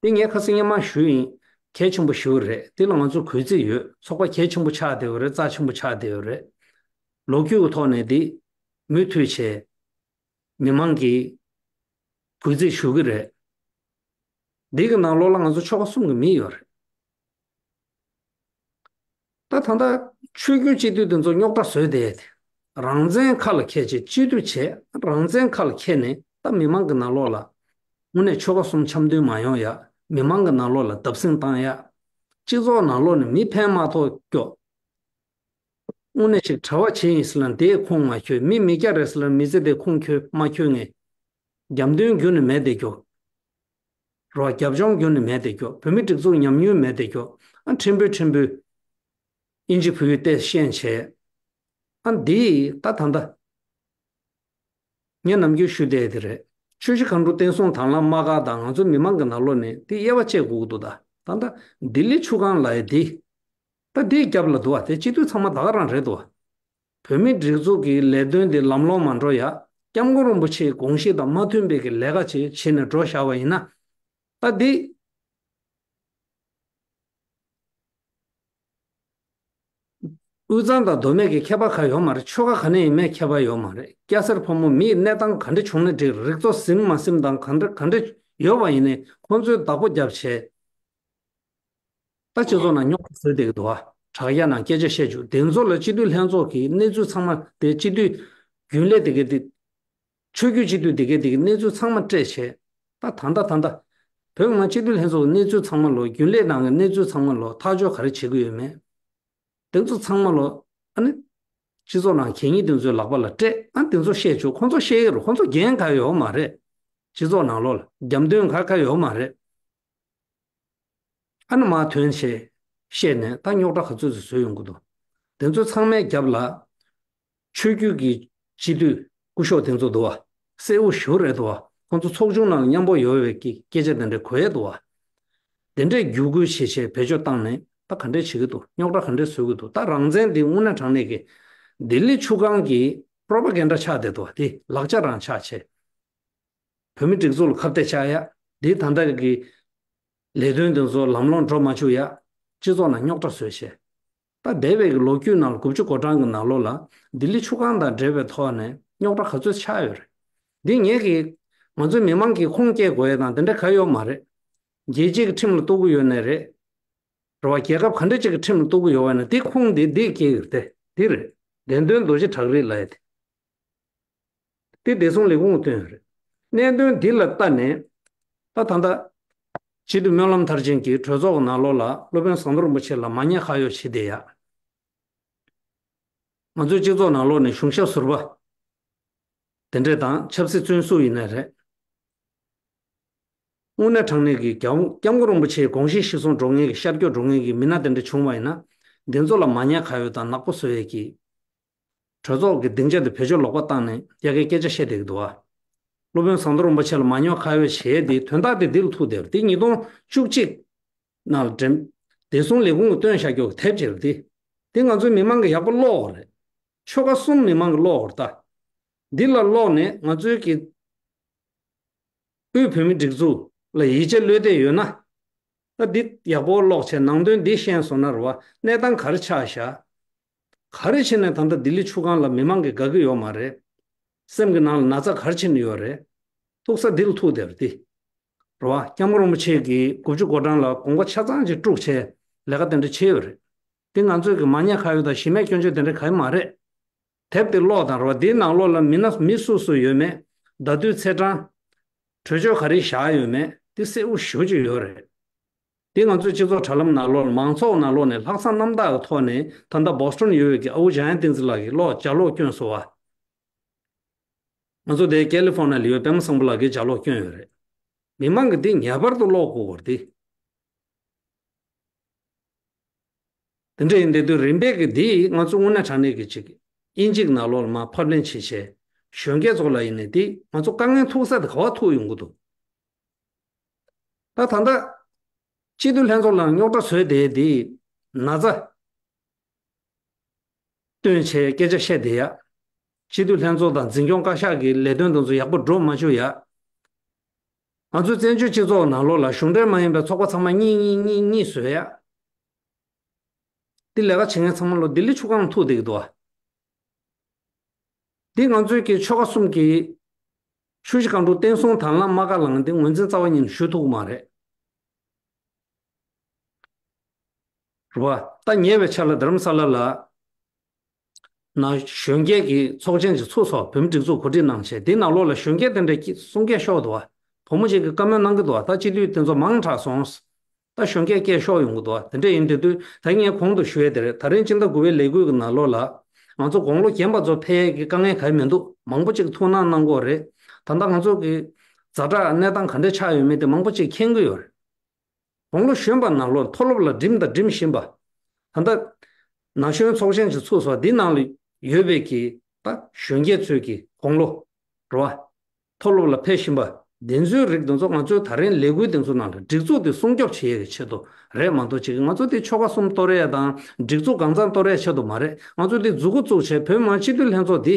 དེ་ངས་ཁ་སང་སྔོན་མ་ཞུས་ཡིན། གལ་ཆེན་པོ་ཞེ་པོ་རེད། དེ་ལ་ང་ཚོ་གུས་བརྩི་ཡོད། ཚོགས་པ་གལ་ཆེན་པོ་ཆགས་བསྡད་ཡོད་རེད། རྩ་ཆེན་པོ་ཆགས་བསྡད་ཡོད་རེད། ལོ་རྒྱུས་ཀྱི་ཐོག་ནས་དེ་མུ་མཐུད་བྱས་མི་མང་གིས་གུས་བརྩི་ཞུ་གི་རེད། འདི་གི་ནང་ལོགས་ལ་ང་ཚོ་ཆོལ་ཁ་གསུམ་གྱི་མི་ཡོད་རེད། ད་ད་ལྟ་ཆོས་བརྒྱུད་སྤྱི་འཐུས་དེ་ཚོ་རྙོག་དྲ་བཟོས་བསྡད་དེ། རང་བཙན་ཁ་ལ་འཁྱེར་བྱས་སྤྱི་འཐུས་བྱས། རང་བཙན་ཁ་ལ་འཁྱེར་ནས་ད་མི་མང་གི་ནང་ལོགས་ལ་དངོས་གནས་ཆོལ་ཁ་གསུམ་འཆམ་མཐུན་མ་ཡོང་ཡ། མི་མང་གི་ནང་ལོགས་ལ་བརྡབ་གསིག་བཏང་ཡ། སྤྱི་ཚོགས་ནང་ལོགས་ནས་མི་ཕན་མ་ཐོགས་སྐྱོ། དངོས་གནས་ཅིག་གྲྭ་པ་བྱེད་ཡིན་ཟེར་ལ་དེའི་ཁུངས་མ་འཁྱོལ། མི་མི་སྐྱ་རེད་ཟེར་ལ་མི་ཚེ་དེ་ཁུངས་འཁྱོལ་མ་འཁྱོལ་ངེས། རྒྱབ་མདུན་རྒྱུན་ནས་མེད་དེ་སྐྱོ། རོ། རྒྱབ་ལྗོངས་རྒྱུན་ནས་མེད་དེ་སྐྱོ། བོད་མི་སྒྲིག་འཛུགས་ཉམས་མྱོང་མེད་དེ་སྐྱོ། ཨ་ཕྲན་བུ་ཕྲན་བུ་ཨིན་ཇི་བོད་ཡིག་ཏོག་ཙམ་ཤེས་བྱས། ཨ་འདི་ད་ད་ལྟ་ངས་ནམ་རྒྱུན་ཞུ་བསྡད་དེ་རེད། ཆུ་བཞི་སྒང་དྲུག་བསྟན་སྲུང་དྭང་བླངས་དམག་སྒར་དང་ང་ཚོ་མི་མང་གི་ནང་ལོགས་ནས་དེ་དབྱེ་བ་བཅད་དགོས་ཀྱི་འདུག་ད་ད་ལྟ་ལྡི་ལི་ཆུ་སྒང་ལབ་ཡ་དེ། ད་འདིའི་རྒྱབ་ལ་འདུག་བ། དེ་སྤྱི་འཐུས་ཚང་མ་ད་ག་རང་རེད་འདུག་བ། བོད་མིའི་སྒྲིག་འཛུགས་ཀྱི་ལས་དོན་དེ་ལམ་ལྷོང་མ་འགྲོ་ཡ། སྐྱབས་མགོན་རིན་པོ་ཆེའི་དགོངས་གཞི་དང་མ་མཐུན་པའི་གི་ལས་ཀ་ཅིག་བྱས་ནས་འགྲོ་བཞག་པ་ཡིན་ན། ད་འདི་དབུས་གཙང་དང་མདོ་སྨད་ཀྱི་ཁྱད་པར་གང་ཡོད་མ་རེད། ཆོལ་ཁ་ག་ནས་ཡིན་མིན་ཁྱད་པར་ཡོད་མ་རེད། སྐྱ་སེར་ཕོ་མོ་མིའི་གནས་སྟངས་ག་འདྲ་བྱུང་ན་འགྲིག་རིག་ཚོགས་ཟིན་མ་ཟིན་དང་ག་འདྲ་ག་འདྲ་ཡོད་པ་ཡིན་ནའི་ཁོང་ཚོས་བདག་པོ་བརྒྱབ་བྱས། ད་སྤྱི་ཚོགས་ནང་རྙོག་དྲ་བཟོས་བསྡད་ཀྱི་འདུག་བ། དྲ་རྒྱ་ནང་སྐད་ཆ་བཤད་བཅུག་དེ་ཚོ་ལ་སྤྱི་འཐུས་ལྷན་ཚོགས་ཀྱི་གནས་ཚུལ་ཚང་མ་དེ། སྤྱི་འཐུས་རྒྱུན་ལས་དེ་གའི་དེ། ཆོས་བརྒྱུད་སྤྱི་འཐུས་དེ་གའི་དེ་གའི་གནས་ཚུལ་ཚང་མ་སྤྲད་བྱས། ད་ད་ལྟ་ད་ལྟ་བོད་མི་མང་སྤྱི་འཐུས་ལྷན་ཚོགས་ཀྱི་གནས་ཚུལ་ཚང་མ་ལོ། རྒྱུན་ལས་ནང་གི་གནས་ཚུལ་ཚང་མ་ལོ། ཐག་གཅོད་ག་རེ་བྱེད་ཀྱི་ཡོད་མེད། དེ་ཚོ་ཚང་མ་ལོ། ཨ་ནི་སྤྱི་ཚོགས་ནང་གད་སྙིགས་དེ་ཚོའི་ལག་པ་ལ་སྤྲད། ཨ་དེ་ཚོ་བཤད་བཅུག་ཁོང་ཚོ་བཤད་ཀྱི་རེད། ཁོང་ཚོ་འགན་ག་ཡོད་མ་རེད། སྤྱི་ཚོགས་ནང་ལོགས་ལ་རྒྱབ་མདུན་ག་ག་ཡོད་མ་རེད། ཨ་ནི་མ་ཐོན་བྱས་བཤད་ནས་ད་རྙོག་དྲ་ག་ཚོད་ཅིག་བཟོས་ཡོང་གི་འདུག་དེ་ཚོ་ཚང་མའི་རྒྱབ་ལ་ཆོས་བརྒྱུད་ཀྱི་སྤྱི་འཐུས་སྐུ་ཞབས་དེ་ཚོ་འདུག་བ། གསལ་པོ་ཞེ་པོ་རེད་འདུག་བ། ཁོང་ཚོ་ཚོགས་ཆུང་ནང་མཉམ་པོ་ཡོད་པའི་གི་སྐད་ཆ་དེ་འདྲ་གོ་ཡས་འདུག་བ། དེ་འདྲས་བརྒྱུད་སྐུལ་བྱས་བྱས་བེད་སྤྱོད་བཏང་ནས་ད་ག་འདྲས་བྱེད་ཀྱི་འདུག་རྙོག་དྲ་ག་འདྲས་བཟོ་གི་འདུག་ད་རང་བཙན་དེ་དངོས་གནས་དྲང་གནས་ཀྱི་ལྡི་ལི་ཆུ་སྒང་གི་པྲོ་པ་གན་ཌ་ཆགས་བསྡད་འདུག་བ། དེ་ལག་ཆ་རང་ཆགས་བྱས། བོད་མི་སྒྲིག་འཛུགས་ལ་ཁ་གཏད་བཅག་ཡ། འདི་ད་ལྟ་གི་ལས་དོན་དེ་ཚོ་ལམ་ལྷོང་འགྲོ་མ་བཅུག་ཡ། སྤྱི་ཚོགས་ནང་རྙོག་དྲ་བཟོས་བྱས། ད་འདས་པའི་གི་ལོ་རྒྱུས་ནང་ལ་དགུ་བཅུ་གོ་གྲངས་ཀྱི་ནང་ལོགས་ལ་ལྡི་ལི་ཆུ་སྒང་དང་འབྲེལ་བའི་ཐོག་ནས་རྙོག་དྲ་ག་ཚོད་ཆགས་ཡོད་རེད། འདི་ངེད་ཀྱིས་ང་ཚོའི་མི་མང་གིས་ཁུངས་སྐྱེལ་དགོས་ཡ་དང་དེ་འདྲ་ག་ཡོད་མ་རེད། རྒྱལ་སྤྱི་གི་ཁྲིམས་ལ་གཏུག་གི་ཡོད་ནའི་རེད། རེད་བ། རྒྱལ་ཁབ་ག་འདྲ་ཅིག་གི་ཁྲིམས་ལ་གཏུག་གི་ཡོད་པ་ན་དེ་ཁུངས་དེ་འདི་སྐྱེལ་གི་རེད་དེ། འདི་རེད། བདེན་དོན་རྡོ་རྗེ་བྲག་རི་ལབ་ཡ་དེ། དེ་བདེ་སྲུང་ལས་ཁུངས་ཀྱིས་བཏོན་ཡོད་རེད། གནད་དོན་འདི་ལ་ལྟ་ནས་ད་ད་ལྟ་སྤྱི་འཐུས་སྨོན་ལམ་མཐར་ཕྱིན་གྱིས་གྲོས་ཚོགས་ཀྱི་ནང་ལོགས་ལ་སློབ་དཔོན་ཟམ་གདོང་རིན་པོ་ཆེ་ལ་མ་ཉེས་ཁ་གཡོགས་བྱེད་བསྡད་ཡ། ང་ཚོའི་སྤྱི་ཚོགས་ནང་ལོགས་ནས་གཞུང་ཞབས་ཟུར་པ་དེ་འདྲས་དང་ཆབ་སྲིད་བཙོན་ཟུར་ཡིན་ནའི་རེད། དངོས་གནས་དྲང་གནས་ཀྱི་སྐྱབས་སྐྱབས་མགོན་རིན་པོ་ཆེའི་དགོངས་གཞི་གཞིར་བཟུང་འགྲོ་མཁན་གྱི་ཤར་བསྐྱོད་འགྲོ་མཁན་གྱི་མི་སྣ་དེ་འདྲ་བྱུང་བ་ཡིན་ན། འདི་ཚོ་ལ་མ་ཉེས་ཁ་གཡོགས་དང་ནག་པོ་བཟོ་ཡས་ཀྱི་གྲོས་ཚོགས་ཀྱི་སྡིངས་ཆ་དེ་བེད་སྤྱོད་ལོག་པ་བཏང་ནས་ཡ་གིའི་སྐད་ཆ་བཤད་བསྡད་ཀྱི་འདུག་བ། སློབ་དཔོན་ཟམ་གདོང་རིན་པོ་ཆེ་ལ་མ་ཉེས་ཁ་གཡོགས་བྱས་དེའི་དོན་དག་དེ་འདི་ལ་ཐུག་བསྡད་པ་དེ་ཉིས་སྟོང་བཅུ་གཅིག་ནང་ལ་འགྲེམས་བདེ་སྲུང་ལས་ཁུངས་ཀྱིས་བཏོན་བཞག་རྒྱུ་གི་དེབ་ཅིག་རེད་དེ། དེ་ང་ཚོའི་མི་མང་གིས་ཡག་པོ་ཀློག་དགོས་རེད། ཆོལ་ཁ་གསུམ་མི་མང་གིས་ཀློག་དགོས་རེད་ད། འདི་ལ་ཀློག་ནས་ང་ཚོའི་གི་དབུས་བོད་མིའི་སྒྲིག་འཛུགས་ལ་ཡིད་ཆེས་བློས་གཏད་ཡོད་ན། ད་འདི་ཡག་པོ་ཀློག་བྱས་ནང་དོན་འདི་ཤེས་སོང་ན་རེད་བ། གནས་སྟངས་ག་རེ་ཆགས་བཞག་ག་རེ་བྱས་ནས་ད་ལྟ་ལྡི་ལི་ཆུ་སྒང་ལ་མི་མང་གིས་དགའ་གི་ཡོད་མ་རེད། སེམས་ཀྱི་ནང་ལ་ན་ཚ་ག་རེ་བྱས་ནས་ཡོད་རེད། ཐུག་ས་འདི་ལ་ཐུག་བསྡད་རེད་དེ། རེད་བ། སྐྱབས་མགོན་རིན་པོ་ཆེ་གིས་དགུ་བཅུ་གོ་གྲངས་ལ་དགོངས་པ་ཆ་ཚང་ཅིག་དཀྲུགས་བྱས་ལས་ཀ་དེ་འདྲ་བྱས་ཡོད་རེད། དེ་ང་ཚོས་ཀྱི་མ་ཉེས་ཁ་གཡོག་དང་གཞི་མེད་སྐྱོན་བརྗོད་དེ་འདྲ་ག་ཡི་མ་རེད། དེབ་དེ་ཀློག་དང་རེད་བ། དེའི་ནང་ལོགས་ལ་མི་སྣ་མི་སུ་སུ་ཡོད་མེད། ཟླ་དུས་ཚེས་གྲངས། གྲོས་ཆོད་ག་རེ་བཞག་ཡོད་མེད་དེ་གསལ་པོ་ཞེ་པོ་ཅིག་ཡོད་རེད། དེ་ང་ཚོའི་སྤྱི་ཚོགས་དྲ་ལམ་ནང་ལོགས་ལ་མང་ཚོགས་ནང་ལོགས་ནས་ལྷག་བསམ་རྣམ་དག་གི་ཐོག་ནས་ད་ལྟ་བོ་སི་ཊོན་ཡོད་པའི་གི་ཨ་ཁུ་འཇམ་དབྱངས་བསྟན་འཛིན་ལགས་ཀྱིས་ཀློག་ལྗགས་ཀློག་བསྐྱོན་སོང་བ། ང་ཚོ་དེ་ཀེ་ལི་ཧྥོ་ནི་ཡ་ལ་ཡོད་པད་མ་བཟང་པོ་ལགས་ཀྱིས་ལྗགས་ཀློག་བསྐྱོན་ཡོད་རེད། མི་མང་གིས་འདི་ངེས་པར་དུ་ཀློག་དགོས་པ་རེད་དེ། དེ་འདྲ་ཡིན་དེ་དུས་རིམ་པས་ཀྱི་འདི་ང་ཚོ་དངོས་གནས་དྲང་གནས་ཀྱི་ཅིག་དབྱིན་ཇིའི་ནང་ལོགས་ལ་མར་ཕབ་ལེན་བྱེད་བྱས་གཞོན་སྐྱེས་ཚོ་ལ་ཡིན་ནའི་འདི་ང་ཚོ་དཀའ་ངལ་ཐུག་ས་དེ་ག་པར་ཐུག་ཡོང་གི་འདུག་ད་ད་ལྟ་སྤྱི་འཐུས་ལྷན་ཚོགས་ལ་རྙོག་དྲ་བཟོས་བསྡད་དེ་ན་ཚ་བཏོན་བྱས་སྐད་ཆ་བཤད་བསྡད་ཡ། སྤྱི་འཐུས་ལྷན་ཚོགས་དང་འཛིན་སྐྱོང་བཀའ་ཤག་གི་ལས་དོན་དེ་ཚོ་ཡག་པོ་འགྲོ་མ་བཅུག་ཡ། ང་ཚོའི་བཙན་བྱོལ་སྤྱི་ཚོགས་ནང་ལོགས་ལ་གཞུང་འབྲེལ་མ་ཡིན་པའི་ཚོགས་པ་ཚང་མ་གཉིས་གཉིས་གཉིས་གཉིས་བཟོས་ཡ། འདི་ལས་ཀ་བྱེད་མཁན་ཚང་མ་ལོ་ལྡི་ལི་ཆུ་སྒང་ལ་ཐུག་བསྡད་ཀྱི་འདུག་ཨ། འདི་ང་ཚོའི་གི་ཆོལ་ཁ་གསུམ་གྱི་ཆུ་བཞི་སྒང་དྲུག་བསྟན་སྲུང་དང་བླངས་དམག་སྒར་ལངས་འདི་ངོས་འཛིན་རྩ་བ་ཉིད་ནས་ཞུ་ཐུབ་ཀྱི་མ་རེད། རེད་བ། ད་ཉེ་བའི་ཆར་ལ་རྡ་རམ་ས་ལ་ལ་ན་གཞོན་སྐྱེས་ཀྱི་ཚོགས་ཆེན་ཞིག་ཚུགས་སོང་། བོད་མི་སྒྲིག་འཛུགས་གོ་སྒྲིག་གནང་བྱས་དེའི་ནང་ལོགས་ལ་གཞོན་སྐྱེས་དེ་འདྲ་སྐྱེ་གསུང་སྐད་ཤོར་འདུག་བ། བུ་མོ་ཅིག་གིས་བཀའ་མོལ་གནང་གི་འདུག་བ། ད་སྤྱི་འཐུས་དེ་ཚོ་མང་དྲགས་སོང་། ད་གཞོན་སྐྱེས་སྐད་ཤོར་ཡོང་གི་འདུག་བ། དེ་འདྲ་ཡིན་དེ་དུས་ད་ངས་གོང་དུ་ཞུ་ཡས་དེ་རེད། ད་རིང་སྤྱི་ཟླ་དགུ་པའི་ལས་འགུལ་གྱི་ནང་ལོགས་ལ་ང་ཚོ་དགུང་ལོ་རྒན་པ་ཚོ་ཕེབས་ཡས་ཀྱི་དཀའ་ངལ་ག་ཡི་མི་འདུག་མང་པོ་ཅིག་ཐུགས་སྣང་གནང་གི་ཡོད་རེད། ད་ལྟ་ང་ཚོ་གི་ཛ་དྲག་གནས་སྟངས་ག་འདྲ་ཆགས་ཡོད་མེད་དེ་མང་པོ་ཅིག་མཁྱེན་གྱི་ཡོད་རེད། དགུང་ལོ་གཞོན་པ་ནང་ལོགས་མཐོ་སློབ་ལ་འགྲིམ་དང་འགྲིམ་བཞིན་པ། ད་ལྟ་ན་གཞོན་ཚོགས་ཆེན་ཞིག་ཚུགས་སོང་། འདི་ནང་ལ་ཡོད་པའི་གི་ད་གཞོན་སྐྱེས་ཚོའི་གི་དགུང་ལོ་རེད་བ། མཐོ་སློབ་ལ་ཕེབས་བཞིན་པ་འདི་ཚོའི་རིགས་འདི་ཚོ་ང་ཚོའི་ད་རིང་ལས་འགུལ་འདི་ཚོ་ནང་ལ་སྒྲིག་འཛུགས་འདི་སྲུང་སྐྱོབ་བྱེད་ཡས་ཀྱི་ཆེད་དུ་རེད་མ་གཏོགས་ཅིག་ང་ཚོ་འདི་ཆོལ་ཁ་གསུམ་གཏོར་ཡས་དང་སྒྲིག་འཛུགས་གང་ཚང་གཏོར་ཡས་ཆེད་དུ་མ་རེད། ང་ཚོ་འདི་མཛུབ་གུ་བཙུགས་བྱས་བོད་མི་མང་སྤྱི་འཐུས་ལྷན་ཚོགས་འདི།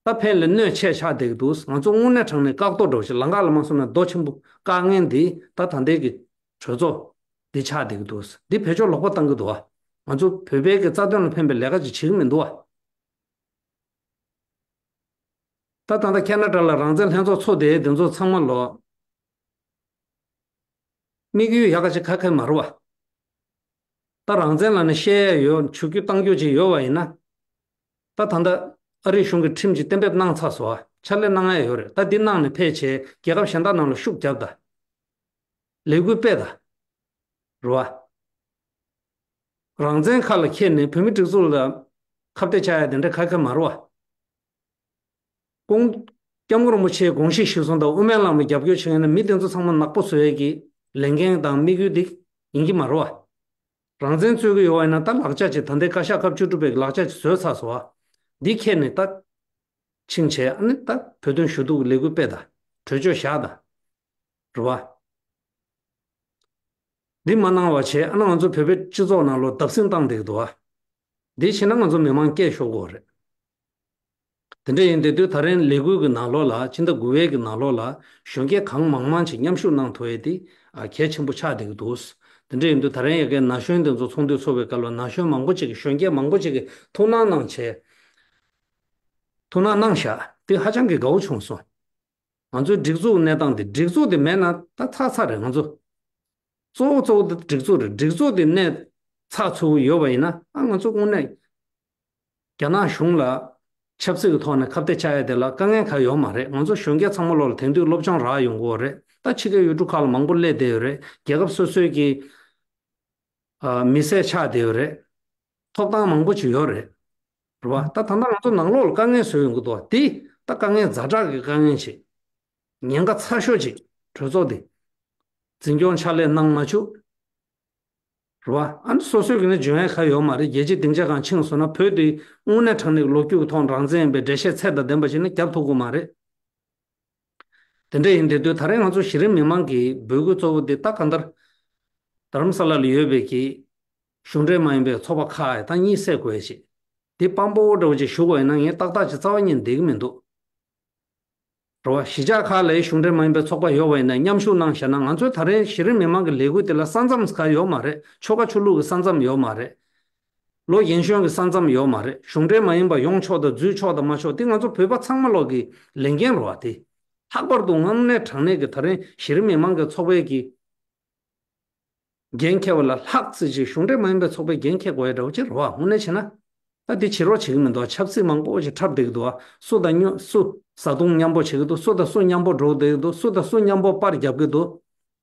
ད་ཕན་ལས་གནོད་ཆེ་ཆགས་བསྡད་ཀྱི་འདུག་ང་ཚོ་དངོས་གནས་དྲང་གནས་བཀག་རྡོ་འདྲ་བོ་ཞིག་ལམ་ཁ་ལ་མ་སོང་ན་རྡོ་ཆེན་པོ་བཀག་མཁན་འདི་ད་ད་ལྟའི་གི་གྲོས་ཚོགས་འདི་ཆགས་བསྡད་ཀྱི་འདུག་འདི་བེད་སྤྱོད་ལོག་པ་བཏང་གི་འདུག་ང་ཚོ་བོད་པའི་གི་རྩ་དོན་ལ་ཕན་པའི་ལས་ཀ་ཅིག་བྱེད་ཀྱི་མི་འདུག་བ། ད་ད་ལྟ་ཁེ་ན་ཌ་ལ་རང་བཙན་ལྷན་ཚོགས་ཚོགས་བསྡད་དེ་ཚོ་ཚང་མ་ལོ། དམིགས་ཡུལ་ཡག་ག་ཅིག་ཁ་ཁ་མ་རུ་བ། ད་རང་བཙན་ལབ་ན་བཤད་ཡ་ཡོད། ཆུ་རྒྱུ་བཏང་རྒྱུ་ཅིག་ཡོད་པ་ཡིན་ན། ད་ད་ལྟ་ཨ་རིའི་གཞུང་གི་ཁྲིམས་ཀྱིས་གཏན་འབེབས་གནང་ཚར་སོང་། ཕྱག་ལས་གནང་ཡ་ཡོད་རེད། ད་འདི་གནང་ནས་ཕལ་ཆེར་རྒྱལ་ཁབ་གཞན་དག་ནང་ལ་ཤུགས་རྒྱབ་ད། ལས་འགུལ་སྤེལ་ད། རེད་བ། རང་བཙན་ཁ་ལ་འཁྱེར་ནས་བོད་མི་སྒྲིག་འཛུགས་ལ་ཁ་གཏད་བཅག་ཡ་དེ་འདྲ་ཁ་ཁ་མ་རེད་བ། ཁོང་སྐྱབས་མགོན་རིན་པོ་ཆེའི་དགོངས་གཞི་གཞིར་བཟུང་དང་དབུ་མའི་ལམ་ལ་རྒྱབ་སྐྱོར་བྱེད་མཁན་ནི་མི་དེ་ཚོ་ཚང་མ་ནག་པོ་བཟོ་ཡས་ཀྱི་ལས་འགན་དང་དམིགས་ཡུལ་དེ་ཡིན་གྱི་མ་རེད་བ། རང་བཙན་རྩོད་ཀྱི་ཡོད་པ་ཡིན་ན་ད་ལག་ཆ་ཅིག་ད་ལྟའི་བཀའ་ཤག་སྐབས་བཅུ་དྲུག་པའི་ལག་ཆ་ཅིག་བཟོས་ཚར་སོང་བ། འདི་ཁྱེར་ནས་ད་ཕྱིན་བྱས་ཨ་ནི་ད་བོད་དོན་ཞུ་གཏུག་གི་ལས་འགུལ་སྤེལ་ད། གྲོས་ཆོད་བཞག་ད། རེད་བ། འདི་མ་གནང་བ་བྱས་ཨ་ནི་ང་ཚོ་བོད་པའི་སྤྱི་ཚོགས་ནང་ལོགས་བརྡབ་གསིག་བཏང་བསྡད་ཀྱི་འདུག་བ། འདི་བྱས་ན་ང་ཚོ་མི་མང་སྐད་ཤོར་གྱི་ཡོད་རེད། དེ་འདྲ་ཡིན་དེ་དུས་ད་རིང་ལས་འགུལ་གྱི་ནང་ལོགས་ལ་ཕྱི་ཟླ་དགུ་པའི་གི་ནང་ལོགས་ལ་གཞོན་སྐྱེས་གང་མང་མང་ཅིག་མཉམ་ཞུགས་གནང་ཐུབ་ཡས་དེ་གལ་ཆེན་པོ་ཆགས་བསྡད་ཀྱི་འདུག་དེ་འདྲ་ཡིན་དུས་ད་རིང་ཡ་གའི་ན་གཞོན་དེ་ཚོ་ཚོགས་འདུ་ཚོགས་པའི་སྐབས་ལ་ན་གཞོན་མང་པོ་ཅིག་གིས་གཞོན་སྐྱེས་མང་པོ་ཅིག་གིས་ཐུགས་སྣང་གནང་བྱས། ཐུགས་སྣང་གནང་བཞག་དེ་ཧ་ཅང་གི་དགའ་བོ་བྱུང་སོང་། ང་ཚོའི་སྒྲིག་འཛུགས་གནས་སྟངས་དེ་སྒྲིག་འཛུགས་དེ་མེད་ན་ད་ཚར་ཚར་རེད་ང་ཚོ། གཙོ་བོ་གཙོ་བོ་དེ་སྒྲིག་འཛུགས་རེད། སྒྲིག་འཛུགས་དེ་གནས་ཚར་ཚུལ་ཡོད་པ་ཡིན་ན་ཨ་ང་ཚོ་དངོས་གནས་རྒྱ་ནག་གཞུང་ལ་ཆབ་སྲིད་ཀྱི་ཐོག་ནས་ཁ་གཏད་བཅག་ཡ་དེ་ལ་དཀའ་ངལ་ག་ཡོད་མ་རེད། ང་ཚོ་གཞོན་སྐྱེས་ཚང་མ་ལོག་ལ་དེང་དུས་སློབ་སྦྱོང་རག་ཡོང་གི་ཡོད་རེད། ད་ཕྱི་རྒྱལ་ཡུལ་གྲུ་ཁག་ལ་མང་པོ་སླེབས་བསྡད་ཡོད་རེད། རྒྱལ་ཁབ་སོ་སོའི་གི་ཨ་མི་སེར་ཆགས་བསྡད་ཡོད་རེད། ཐོབ་ཐང་མང་པོ་ཅིག་ཡོད་རེད། རེད་བ། ད་ད་ལྟ་ང་ཚོ་ནང་ལོགས་ལ་དཀའ་ངལ་བཟོས་ཡོང་གི་འདུག་བ། དེ་ད་དཀའ་ངལ་ཛ་དྲག་གི་དཀའ་ངལ་ཅིག་ཉེན་ཁ་ཚ་ཤོས་ཅིག་གྲོས་ཚོགས་དེ། འཛིན་སྐྱོང་ཕྱག་ལས་གནང་མ་བཅུག་རེད་བ། ཨ་ནི་སོ་སོའི་གི་ནི་འཇོན་ཡ་ག་ཡོད་མ་རེད། རྒྱལ་སྤྱིའི་སྡིངས་ཆ་སྒང་ཕྱིན་སོང་ན་བོད་དེ་དངོས་གནས་དྲང་གནས་ལོ་རྒྱུས་ཀྱི་ཐོག་རང་བཙན་ཡིན་པའི་འགྲེལ་བཤད་ཚད་དང་ལྡན་པ་ཞིག་ནི་རྒྱབ་ཐུབ་ཀྱི་མ་རེད། དེ་འདྲ་ཡིན་དེ་དུས་ད་རེས་ང་ཚོ་གཞི་རིམ་མི་མང་གི་འབོད་སྐུལ་གཙོ་བོ་དེ་ད་གང་ལྟར། རྡ་རམ་ས་ལ་ལ་ཡོད་པའི་གི་གཞུང་འབྲེལ་མ་ཡིན་པའི་ཚོགས་པ་ཁག་ཡ་ད་གཉིད་སད་དགོས་ཡ་ཅིག་དེ་དཔང་པོ་འདྲ་བོ་ཅིག་ཞུ་དགོས་ཡིན་ན་ངས་ཏག་ཏག་ཅིག་རྩ་བ་ཉིད་ནས་བསྡད་ཀྱི་མི་འདུག་རེད་བ། གཞིས་ཆགས་ཁག་ལ་གཞུང་འབྲེལ་མ་ཡིན་པའི་ཚོགས་པ་ཡོད་པ་ཡིན་ན་མཉམ་ཞུགས་གནང་བཞག་ན་ང་ཚོའི་ད་རེས་གཞི་རིམ་མི་མང་གི་ལས་འགུལ་དེ་ལ་ས་མཚམས་ག་ཡོད་མ་རེད། ཆོལ་ཁ་ཆོས་ལུགས་ཀྱི་ས་མཚམས་ཡོད་མ་རེད། ལོ་རྒན་གཞོན་གྱི་ས་མཚམས་ཡོད་མ་རེད། གཞུང་འབྲེལ་མ་ཡིན་པ་ཡོང་ཆོག་དང་འཛུལ་ཆོག་དང་མ་ཆོག་དེ་ང་ཚོ་བོད་པ་ཚང་མ་ལོག་གི་ལས་འགན་རེད་བ། དེ་ལྷག་པར་དུ་དངོས་གནས་དྲང་གནས་ཀྱི་ད་རིང་གཞི་རིམ་མི་མང་གི་ཚོགས་པའི་གི་འགན་འཁྱེར་བ་ལ་ལྷག་ཙམ་ཅིག་གཞུང་འབྲེལ་མ་ཡིན་པའི་ཚོགས་པའི་འགན་འཁྱེར་དགོས་ཡ་འདྲ་བོ་ཅིག་རེད་བ། དངོས་གནས་བྱས་ན། ད་འདི་བྱེད་རོགས་བྱེད་ཀྱི་མི་འདུག་ཆབ་སྲིད་མང་པོ་ཞིག་འཁྲབ་བསྡད་ཀྱི་འདུག་སུ་དང་སྙོ་སུ་བཟའ་བཏུང་མཉམ་པོ་བྱེད་ཀྱི་འདུག་སུ་དང་སུ་མཉམ་པོ་འགྲོ་བསྡད་ཀྱི་འདུག་སུ་དང་སུ་མཉམ་པོ་པར་རྒྱབ་ཀྱི་འདུག་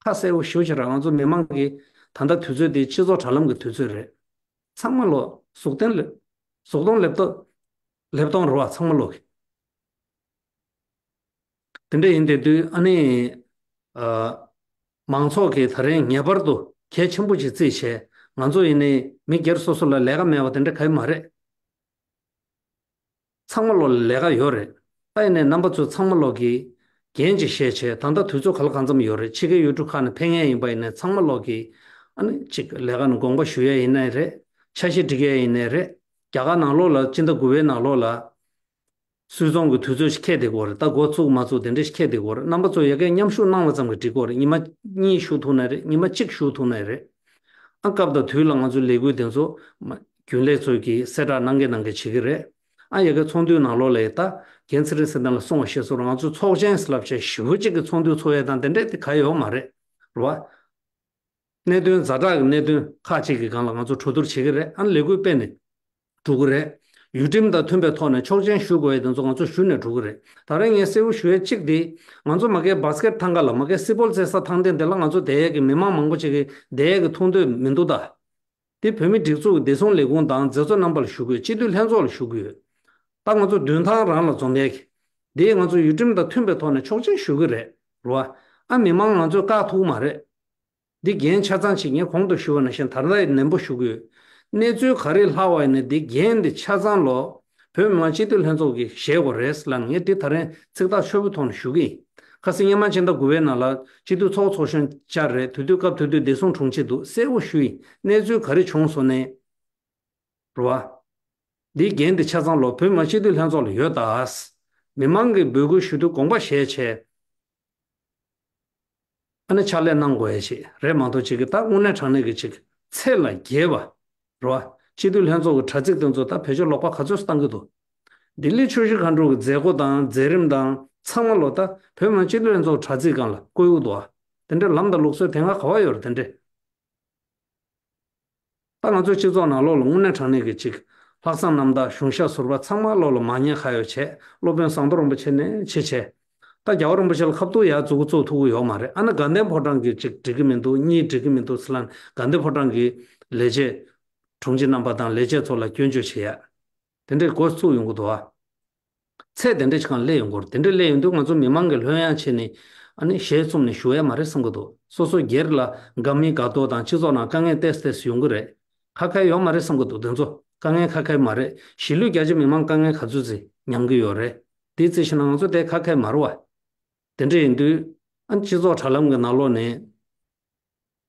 ཁ་གསལ་པོ་ཞུ་བྱེད་ར། ང་ཚོ་མི་མང་གི་ད་ལྟ་དུས་ཚོད་འདི་སྤྱི་ཚོགས་དྲ་ལམ་གྱི་དུས་ཚོད་རེད། ཚང་མ་ལོ་གཟུགས་སྟོན་ལེབ་གཟུགས་སྟོན་ལེབ་ཏོ་ལེབ་སྟོང་རེད་བ། ཚང་མ་ལོ་གི། དེ་འདྲ་ཡིན་དེ་དུས་ཨ་ནི། ཨ། མང་ཚོགས་ཀྱིས་ད་རིང་ངེས་པར་དུ་གལ་ཆེན་པོ་ཅིག་བརྩིས་བྱས། ང་ཚོ་ཡིན་ནའི་མི་སྒེར་སོ་སོ་ལ་ལས་ཀ་མེད་པ་དེ་འདྲ་ག་ཡི་མ་རེད། ཚང་མ་ལོ་ལ་ལས་ཀ་ཡོད་རེད། ད་ཡིན་ནའི་རྣམ་པ་ཚོ་ཚང་མ་ལོག་གིས་འགན་ཅིག་བཞེས་བྱས། ད་ལྟ་དུས་ཚོད་ག་ལ་གང་འཚམ་ཡོད་རེད། ཕྱི་རྒྱལ་ཡུལ་གྲུ་ཁག་ནས་ཕེབས་མཁན་ཡིན་པ་ཡིན་ནའི་ཚང་མ་ལོག་གིས་ཨ་ནི་ཅིག་ལས་ཀ་ནས་དགོངས་པ་ཞུ་ཡས་ཡིན་ནའི་རེད། འཆར་གཞི་སྒྲིག་ཡས་ཡིན་ནའི་རེད། རྒྱ་གར་ནང་ལོགས་ལ་སྤྱི་ཟླ་དགུ་པའི་ནང་ལོགས་ལ། སུད་ཚོང་གི་དུས་ཚོད་ཞིག་འཁེལ་བསྡད་ཀྱི་ཡོད་རེད། ད་འགོ་བཙུགས་མ་བཙུགས་དེ་འདྲ་ཞིག་འཁེལ་བསྡད་ཀྱི་ཡོད་རེད། རྣམ་པ་ཚོ་ཡ་གིར་མཉམ་ཞུགས་གནང་བ་ཙམ་གྱིས་འགྲིག་གི་ཡོད་རེད། ཉི་མ་གཉིས་ཞུགས་ཐུབ་ན་རེད། ཉི་མ་གཅིག་ཞུགས་ཐུབ་ན་རེད། ཨ། སྐབས་དང་དུས་ལ་ང་ཚོའི་ལས་འགུལ་དེ་ཚོ་མ་རྒྱུན་ལས་ཚོས་ཀྱིས་གསལ་བསྒྲགས་གནང་གི་གནང་གི་བྱེད་ཀྱི་རེད། ཨ། ཡ་གིར་ཚོགས་འདུའི་ནང་ལོགས་ལ་ཡ་ད་རྒན་ཚེ་རིང་ཟེར་མཁན་ལ་གསུངས་པ་བཞིན་སོང་ར། ང་ཚོ་ཚོགས་ཆེན་ཟེར་ལབ་བྱས་ཞེ་པོ་ཅིག་གི་ཚོགས་འདུ་ཚོགས་ཡས་དང་དེ་འདྲས་དེ་ག་ཡོད་མ་རེད། རེད་བ། གནད་དོན་ཛ་དྲག་གི་གནད་དོན་ཁག་ཅིག་གི་སྒང་ལ་ང་ཚོ་གྲོས་བསྡུར་བྱེད་ཀྱི་རེད། ཨ་ནི་ལས་འགུལ་སྤེལ་ནས་འགྲོ་གི་རེད། ཡུལ་ཁྲིམས་དང་མཐུན་པའི་ཐོག་ནས་ཆོག་མཆན་ཞུ་དགོས་ཡས་དེ་ཚོ་ང་ཚོ་ཞུ་ནས་འགྲོ་གི་རེད། ད་རེས་ངས་གསལ་པོ་ཞུ་ཡས་གཅིག་དེ། ང་ཚོ་མ་གིའི་བྷ་སི་ཀེཊ་ཐང་ག་ལ། མ་གིའི་སི་པོལ་རྩེད་ས་ཐང་སྟེང་དེ་ལ་ང་ཚོ་བསྡད་ཡས་ཀྱི་མི་མང་མང་པོ་ཅིག་གིས་བསྡད་ཡས་ཀྱི་མཐོང་འདོད་མི་འདུག་ད། དེ་བོད་མིའི་སྒྲིག་འཛུགས་ཀྱི་བདེ་སྲུང་ལས་ཁུངས་དང་མཛད་གཙོ་རྣམ་པ་ལ་ཞུ་གི་ཡོད། སྤྱི་འཐུས་ལྷན་ཚོགས་ལ་ཞུ་གི་ཡོད། ད་ང་ཚོ་མདུན་ཐང་རང་ལ་འཛོམས་ཡས་ཀྱི། འདིས་ང་ཚོ་ཡུལ་ཁྲིམས་དང་མཐུན་པའི་ཐོག་ནས་ཆོག་མཆན་ཞུ་གི་རེད། རེད་བ། ཨ། མི་མང་ང་ཚོས་བཀག་ཐུབ་མ་རེད། འདི་འགན་ཆ་ཚང་ཅིག་ངས་གོང་དུ་ཞུས་པ་ནང་བཞིན་ད་ལྟ་ཡང་ནན་པོ་ཞུ་གི་ཡོད། གནས་ཚུལ་ག་རེ་ལྷག་པ་ཡིན་ནའི་འདི་འགན་འདི་ཆ་ཚང་ལོ་བོད་མི་མང་སྤྱི་འཐུས་ལྷན་ཚོགས་ཀྱིས་བཞེས་དགོས་རེད་ལབ་ནས། ངས་འདི་ད་རིང་ཚིག་ཐག་ཆོད་པོའི་ཐོག་ནས་ཞུ་གི་ཡིན། ཁ་སང་སྔོན་མ་ཕྱི་ཟླ་དགུ་པའི་ནང་ལ་སྤྱི་འཐུས་ཚོགས་གཙོ་གཞོན་བཅར་རེད། དེ་དུས་སྐབས་དེ་དུས་བདེ་སྲུང་དྲུང་ཆེ་འདུག་གསལ་པོ་ཞུས་ཡིན། གནས་ཚུལ་ག་རེ་བྱུང་སོང་ནའི། རེད་བ། འདིའི་འགན་འདི་ཆ་ཚང་ལོ་བོད་མི་མང་སྤྱི་འཐུས་ལྷན་ཚོགས་ལ་ཡོད་ད། མི་མང་གིས་འབོད་སྐུལ་ཞུ་དུས་དགོངས་པ་བཞེས་བྱས། ཨ་ནི་ཕྱག་ལས་གནང་དགོས་ཡ་ཞིག་རེད་མ་གཏོགས། ཅིག་གི་ད་དངོས་གནས་དྲང་གནས་ཀྱི་ཅིག་ཚད་ལས་བརྒལ་བ། རེད་བ། སྤྱི་འཐུས་ལྷན་ཚོགས་ཀྱི་དྲ་ཚིགས་དེ་ཚོ་ད་བེད་སྤྱོད་ལོག་པ་ག་ཚོད་བཏང་གི་འདུག་ལྡི་ལི་ཆུ་བཞི་སྒང་དྲུག་གི་མཛད་སྒོ་དང་མཛད་རིམ་དང་ཚང་མ་ལོ་ད་བོད་མི་མང་སྤྱི་འཐུས་ལྷན་ཚོགས་དྲ་ཚིགས་སྒང་ལ་བཀོད་ཡོད་འདུག་བ། དེ་འདྲའི་ལམ་དང་ལུགས་སྲོལ་དེ་སྔ་ག་བ་ཡོད་རེད། དེ་འདྲའི། ད་ང་ཚོའི་སྤྱི་ཚོགས་ནང་ལོགས་ལ་དངོས་གནས་དྲང་གནས་ཀྱི་ཅིག་ལྷག་བསམ་རྣམ་དག་གཞུང་ཞབས་ཟུར་པ་ཚང་མ་ལོགས་ལ་མ་ཉེས་ཁ་གཡོག་བྱས། སློབ་དཔོན་ཟམ་གདོང་རིན་པོ་ཆེ་ནས་བྱས་བྱས། ད་རྒྱལ་བ་རིན་པོ་ཆེ་ལ་ཁ་ཐུག་ཡར་མཛུབ་གུ་བཙུགས་ཐུབ་ཀྱི་ཡོད་མ་རེད། ཨ་ནི་དགའ་ལྡན་ཕོ་བྲང་གིས་ཅིག་འགྲིག་གི་མི་འདུག་གཉིས་འགྲིག་གི་མི་འདུག་ཟེར་ལབ་ནས། དགའ་ལྡན་ཕོ་བྲང་གི་ལས་བྱེད་དྲུང་ཆེ་རྣམ་པ་དང་ལས་བྱེད་ཚོ་ལ་སྐྱོན་བརྗོད་བྱེད་ཡ། དེ་འདྲའི་འགོ་བཙུགས་ཡོང་གི་འདུག་ཨ། ཚད་དེ་འདྲ་ཅིག་སྒང་སླེབས་ཡོང་གི་རེད། དེ་འདྲ་སླེབས་ཡོང་དུས་ང་ཚོ་མི་མང་གིས་ལྷོད་ཡངས་བྱས་ནས་ཨ་ནི་ཞལ་བཙུམས་ནས་བཞུགས་ཡ་མ་རེད་བསམ་གྱི་འདུག་སོ་སོ་སྒེར་ལ་དགའ་མི་དགའ་མདོག་དང་། སྤྱི་ཚོགས་ནང་དཀའ་ངལ་ཏོག་ཙམ་ཏོག་ཙམ་ཡོང་གི་རེད། ཁ་ཁ་ཡོད་མ་རེད་བསམ་གྱི་འདུག་དེ་ཚོ་དཀའ་ངལ་ཁ་ཁ་མ་རེད། གཞིས་ལུས་རྒྱ་ཆེ་མི་མང་དཀའ་ངལ་ག་ཚོད་ཅིག་མྱངས་ཀྱི་ཡོད་རེད། དེ་རྩིས་བྱས་ན་ང་ཚོ་དེ་ཁ་ཁ་མ་རེད་བ། དེ་འདྲ་ཡིན་དུས་ཨ་ནི་སྤྱི་ཚོགས་དྲ་ལམ་གྱི་ནང་ལོགས་ནས།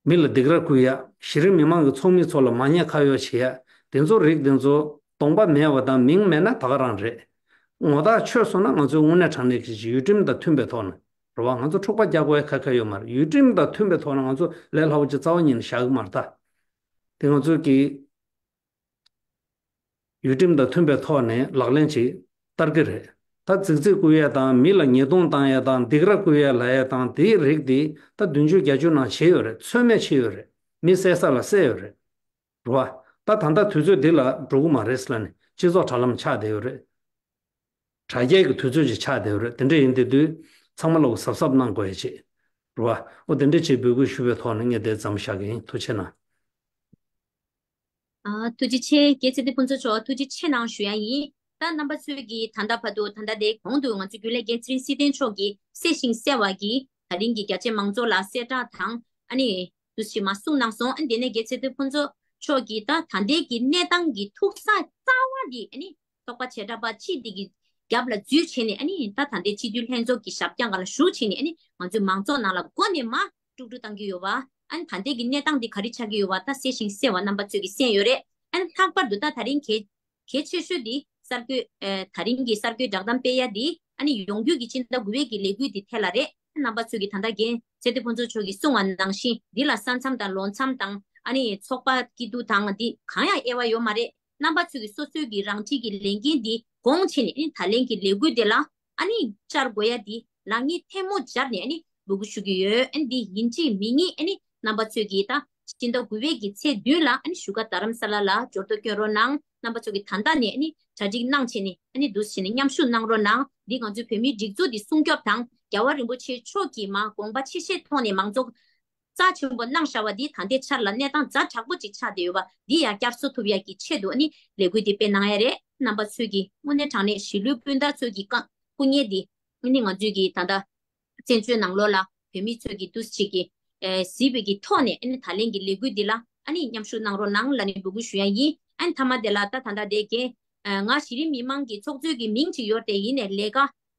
མི་ལ་སྡིགས་ར་བསྐུལ་ཡ། གཞི་རིམ་མི་མང་གི་ཚོགས་མི་ཚོ་ལ་མ་ཉེས་ཁ་གཡོག་བྱེད་ཡ། དེ་ཚོ་རིགས་དེ་ཚོ་གདོང་པ་མེད་པ་དང་མིང་མེད་ན་ད་ག་རང་རེད། ངོ་ཐག་ཆོད་སོང་ན་ང་ཚོས་དངོས་གནས་དྲང་གནས་ཀྱི་ཡུལ་ཁྲིམས་དང་མཐུན་པའི་ཐོག་ནས། རེད་བ། ང་ཚོ་འཁྲུག་པ་རྒྱག་དགོས་ཡ་ཁ་ཁ་ཡོད་མ་རེད། ཡུལ་ཁྲིམས་དང་མཐུན་པའི་ཐོག་ནས་ང་ཚོ་ལས་སླ་པོ་ཅིག་རྩ་བ་ཉིད་ནས་བཞག་གི་མ་རེད་ད། དེ་ང་ཚོས་ཀྱི། ཡུལ་ཁྲིམས་དང་མཐུན་པའི་ཐོག་ནས་ལག་ལེན་ཅིག་བསྟར་གྱི་རེད། ད་རྫིག་རྫིག་བསྐུལ་ཡས་དང་། མི་ལ་ཉེས་རྡུང་བཏང་ཡས་དང་། སྡིགས་ར་བསྐུལ་ཡས་ལབ་ཡས་དང་། དེའི་རིགས་དེ་ད་བདུན་ཅུ་བརྒྱད་ཅུ་ནང་བྱས་ཡོད་རེད། ཚོད་མེད་བྱས་ཡོད་རེད། མི་བསད་ས་ལ་བསད་ཡོད་རེད། རེད་བ། ད་ད་ལྟ་དུས་ཚོད་འདི་ལ་འགྲོ་གི་མ་རེད་ཟེར་ལབ་ནས་སྤྱི་ཚོགས་དྲ་ལམ་ཆགས་བསྡད་ཡོད་རེད། དྲ་རྒྱའི་གི་དུས་ཚོད་ཅིག་ཆགས་བསྡད་ཡོད་རེད། དེ་འདྲ་ཡིན་དེ་དུས་ཚང་མ་ལོག་གཟབ་གཟབ་གནང་དགོས་ཡ་ཅིག་རེད་བ། ཨོ་དེ་འདྲ་ཅིག་འབོད་སྐུལ་ཞུ་བའི་ཐོག་ནས་ངས་དེ་མཚམས་བཞག་གི་ཡིན། ཐུགས་རྗེ་གནང་། ཨ། ཐུགས་རྗེ་ཆེ། རྒན་ཚེ་བརྟན་ཕུན་ཚོགས་མཆོག་ཐུགས་རྗེ་ཆེ་གནང་ཞུ་ཡ་ཡིན། ད་རྣམ་པ་ཚོས་ཀྱིས་ད་ལྟ་བར་དུ། ད་ལྟ་དེ་གོང་དུ་ང་ཚོ་རྒྱུན་ལས་རྒན་ཚེ་རིང་སྲིད་བརྟན་མཆོག་གིས་གསལ་ཞིང་གསལ་བ་གྱིས་ད་རིང་གི་རྒྱ་ཆེ་མང་ཚོགས་ལ་གསལ་བསྒྲགས་དང་། ཨ་ནི་དུས་ཕྱིས་མ་གསུངས་གནང་སོང་། ཨ་ནི་དེ་ནས་རྒན་ཚེ་བརྟན་ཕུན་ཚོགས་མཆོག་གིས་ད་ད་ལྟའི་གི་གནས་སྟངས་ཀྱི་ཐུག་ས་རྩ་བ་འདི། ཨ་ནི་ཚོགས་པ་བྱེ་བྲག་པ་སྤྱི་འདི་གི་རྒྱབ་ལ་འཛུལ་བྱས་ནས། ཨ་ནི་ད་ད་ལྟའི་སྤྱི་འཐུས་ལྷན་ཚོགས་ཀྱི་ཞབས་བཀྱག་སྒང་ལ་བཞུགས་བྱས་ནས། ཨ་ནི་ང་ཚོའི་མང་ཚོགས་ནང་ལ་མགོ་ནས་མར་དཀྲུག་དཀྲུག་བཏང་གི་ཡོད་པ། ཨ་ནི་ད་ལྟའི་གི་གནས་སྟངས་འདི་ག་རེ་ཆགས་ཀྱི་ཡོད་པ་ད་གསལ་ཞིང་གསལ་བ་རྣམ་པ་ཚོས་ཀྱིས་གསན་ཡོད་རེད། ཨ་ནི་ལྷག་པར་དུ་ད་ད་རིང་གལ་གལ་ཆེ་ཤོས་འདི་གསར་འགོད། ཨ། ད་རིང་གི་གསར་འགོད་བསྒྲགས་གཏམ་སྤེལ་ཡ་འདི། ཨ་ནི་ཡོང་རྒྱུ་གི་སྤྱི་ཟླ་དགུ་པའི་གི་ལས་འགུལ་འདི་ཐད་ལ་རེད། རྣམ་པ་ཚོས་ཀྱིས་ད་ལྟ་རྒན་ཚེ་བརྟན་ཕུན་ཚོགས་མཆོག་གིས་གསུངས་པ་ནང་བཞིན་འདི་ལ་ས་མཚམས་དང་ལོ་མཚམས་དང་། ཨ་ནི་ཚོགས་པ་སྐྱིད་སྡུག་དང་འདི་གང་ཡང་དབྱེ་བ་ཡོད་མ་རེད། རྣམ་པ་ཚོས་ཀྱི་སོ་སོའི་གི་རང་འཁྲིའི་གི་ལས་འགན་འདི་དགོངས་བྱས་ནས་ཨ་ནི་ད་ལན་གྱི་ལས་འགུལ་འདི་ལ་ཨ་ནི་བཅར་དགོས་ཡ་འདི་ལག་གཉིས་ཐལ་མོ་སྦྱར་ནས་ཨ་ནི་འབོད་སྐུལ་ཞུ་གི་ཡོད། ཨ་ནི་འདི་ཡིན་གཅིག་མིན་གཉིས་ཨ་ནི་རྣམ་པ་ཚོས་ཀྱི་ད་སྤྱི་ཟླ་དགུ་པའི་གི་ཚེས་བདུན་ལ་ཨ་ནི་བཞུགས་སྒར་རྡ་རམ་ས་ལ་ལ་འབྱོར་ཐོ་བསྐྱོན་རོགས་གནང་། རྣམ་པ་ཚོ་གིས་ད་ལྟ་ནས་ཨ་ནི་གྲ་སྒྲིག་གནང་བྱས་ནས་ཨ་ནི་འདུག་སེ་བྱས་ནས་མཉམ་ཞུགས་གནང་རོགས་གནང་། འདི་ང་ཚོའི་བོད་མིའི་སྒྲིག་འཛུགས་འདི་སྲུང་སྐྱོབ་དང་རྒྱལ་བ་རིན་པོ་ཆེ་མཆོག་གིས་མ་དགོངས་པ་ཆེ་བཞེས་ཐོག་ནས་མང་གཙོ་རྩ་ཆེན་པོ་གནང་བཞག་པ་འདི་ད་ལྟའི་ཆར་ལ་གནས་སྟངས་ཛ་དྲག་པོ་ཅིག་ཆགས་བསྡད་ཡོད་པ་འདི་ཡང་བསྐྱར་གསོ་ཐུབ་ཡག་གི་ཆེད་དུ་ཨ་ནི་ལས་འགུལ་འདི་སྤེལ་གནང་ཡ་རེད། རྣམ་པ་ཚོས་ཀྱིས་དངོས་གནས་དྲང་གནས་གཞིས་ལུས་སྤུན་ཟླ་ཚོའི་གི་བཀའ་སྐུ་ཉེ་འདི་ཨ་ནི་ང་ཚོས་ཀྱིས་ད་ལྟ་བཙན་བྱོལ་ནང་ལོགས་ལ་བོད་མི་ཚོས་ཀྱི་འདུག་སེ་བྱས་ཀྱི་ཨེ་གཟིགས་པའི་གི་ཐོག་ནས་ཨ་ནི་ད་ལན་གྱི་ལས་འགུལ་འདི་ལ་ཨ་ནི་མཉམ་ཞུགས་གནང་རོགས་གནང་ལབ་ནས་འབོད་སྐུལ་ཞུ་ཡ་ཡིན། ཨ་ནི་མཐའ་མ་དེ་ལ་ད་ད་ལྟ་དེ་གའི་ཨ་ང་གཞི་རིམ་མི་མང་གི་ཚོགས་གཙོའི་གི་མིང་ཅིག་ཡོད་དེ་ཡིན་ནའི་ལས་ཀ་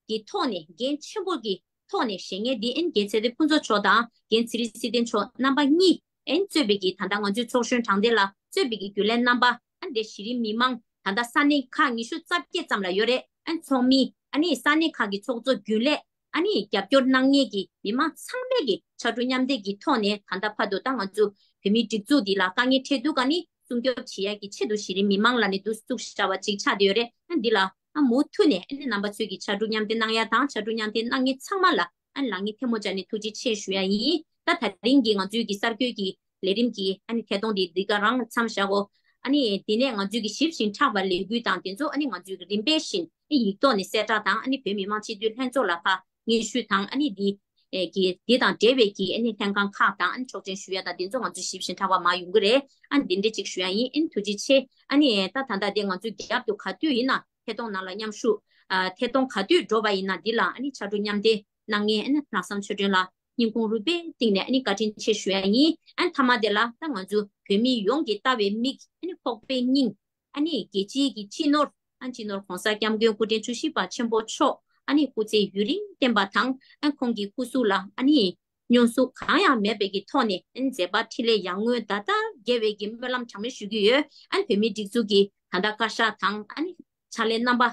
གི་ཐོག་ནས་འགན་ཆེན་པོ་གི་ཐོག་ནས་བཞེས་མཁན་འདི་ཨ་ནི་རྒན་ཚེ་བརྟན་ཕུན་ཚོགས་མཆོག་དང་རྒན་ཚེ་རིང་སྲིད་བརྟན་མཆོག་རྣམ་པ་གཉིས་ཨ་ནི་གཙོས་པའི་གི་ད་ལྟ་ང་ཚོའི་ཚོགས་གཞོན་དྲང་བདེན་ལགས་གཙོས་པའི་གི་རྒྱུན་ལས་རྣམ་པ་ཨ་ནི་དེ་གཞི་རིམ་མི་མང་ད་ལྟ་ས་གནས་ཁག་ཉི་ཤུ་རྩ་བརྒྱད་ཙམ་ལ་ཡོད་རེད། ཨ་ནི་ཚོགས་མི་ཨ་ནི་ས་གནས་ཁག་གི་ཚོགས་གཙོ་རྒྱུན་ལས་ཨ་ནི་རྒྱབ་སྐྱོར་གནང་མཁན་གྱི་མི་མང་ཚང་མས་ཀྱི་ཕྱར་གྲུ་མཉམ་འདེགས་ཀྱི་ཐོག་ནས་ད་ལྟ་བར་དུ་ད་ང་ཚོ་བོད་མིའི་སྒྲིག་འཛུགས་འདི་ལ་དཀའ་ངལ་འཕྲད་དུས་ཀ་ནི་སྲུང་སྐྱོབ་བྱེད་ཡ་གི་ཆེད་དུ་གཞི་རིམ་མི་མང་ལ་ནི་འདུག་བཙུགས་བཞག་པ་ཅིག་ཆགས་བསྡད་ཡོད་རེད། ཨ་འདི་ལ་ཨ་མུ་མཐུད་ནས་ཨ་ནི་རྣམ་པ་ཚོས་ཀྱི་ཕྱར་གྲུ་མཉམ་འདེགས་གནང་ཡ་དང་ཕྱར་གྲུ་མཉམ་འདེགས་གནང་མཁན་ཚང་མ་ལ་ཨ་ནི་ལག་གཉིས་ཐལ་མོ་སྦྱར་ནས་ཐུགས་རྗེ་ཆེ་ཞུ་ཡ་ཡིན། ད་ད་རིང་གི་ང་ཚོའི་གི་གསར་འགོད་ཀྱི་ལས་རིམ་གྱི་ཨ་ནི་ཐད་གཏོང་འདི་འདི་ག་རང་མཚམས་བཞག་གོ། ཨ་ནི་དེ་ནས་ང་ཚོའི་གི་ཞིབ་ཞིང་ཕྲ་བ་ལས་འགུལ་དང་དེ་ཚོ་ཨ་ནི་ང་ཚོའི་གི་རིམ་པས་བཞིན་ཨ་ཡིག་ཐོག་ནས་གསལ་བསྒྲགས་དང་ཨ་ནི་བོད་མི་མང་སྤྱི་འཐུས་ལྷན་ཚོགས་ལ་ཕར་སྙན་ཞུ་དང་ཨ་ནི་འདི་ཨེ་གི་འདི་དང་འབྲེལ་བའི་གི་ཨ་ནི་ལྷན་ཁང་ཁག་དང་ཨ་ནི་ཆོག་མཆན་ཞུ་ཡ་དང་དེ་ཚོ་ང་ཚོ་ཞིབ་ཞིང་ཕྲ་བ་མར་ཡོང་གི་རེད། ཨ་ནི་འདི་འདྲ་ཅིག་ཞུ་ཡ་ཡིན། ཨ་ནི་ཐུགས་རྗེ་ཆེ། ཨ་ནི་ད་ད་ལྟ་དེ་ང་ཚོའི་རྒྱབ་ཏུ་ག་དུས་ཡིན་ན་ཐད་གཏོང་ནང་ལ་མཉམ་ཞུགས་ཨ་ཐད་གཏོང་ག་དུས་འགྲོ་བ་ཡིན་ན་འདི་ལ་ཨ་ནི་ཕྱར་གྲུ་མཉམ་འདེགས་གནང་མཁན་ཨ་ནི་ལྷག་བསམ་ཆོས་སྒྲོན་ལགས་སྙིང་ཁུང་རུས་པའི་གཏིང་ནས་ཨ་ནི་བཀའ་དྲིན་ཆེ་ཞུ་ཡ་ཡིན། ཨ་ནི་མཐའ་མ་དེ་ལ་ད་ང་ཚོ་བོད་མི་ཡོངས་ཀྱིས་ལྟ་བའི་མིག་ཨ་ནི་ཕོག་པའི་སྙིང་ཨ་ནི་རྒྱལ་སྤྱིའི་གི་སྤྱི་ནོར་ཨ་སྤྱི་ནོར་༸གོང་ས་༸སྐྱབས་མགོན་སྐུ་ཕྲེང་བཅུ་བཞི་པ་ཆེན་པོ་མཆོག་ཨ་ནི་སྐུ་ཚེ་ཡུན་རིང་བརྟན་པ་དང་ཨ་ཁོང་གི་སྐུ་གཟུགས་ལ་ཨ་ནི་སྙུང་གཟུགས་གང་ཡང་མེད་པའི་གི་ཐོག་ནས་ཨ་ནི་མཛད་པ་འཕྲིན་ལས་ཡར་ངོའི་ཟླ་ལྟར་རྒྱས་པའི་གི་སྨོན་ལམ་གྲངས་མེད་ཞུ་གི་ཡོད། ཨ་ནི་བོད་མིའི་སྒྲིག་འཛུགས་ཀྱི་ད་ལྟ་བཀའ་ཤག་དང་ཨ་ནི་ཕྱག་ལས་རྣམ་པ་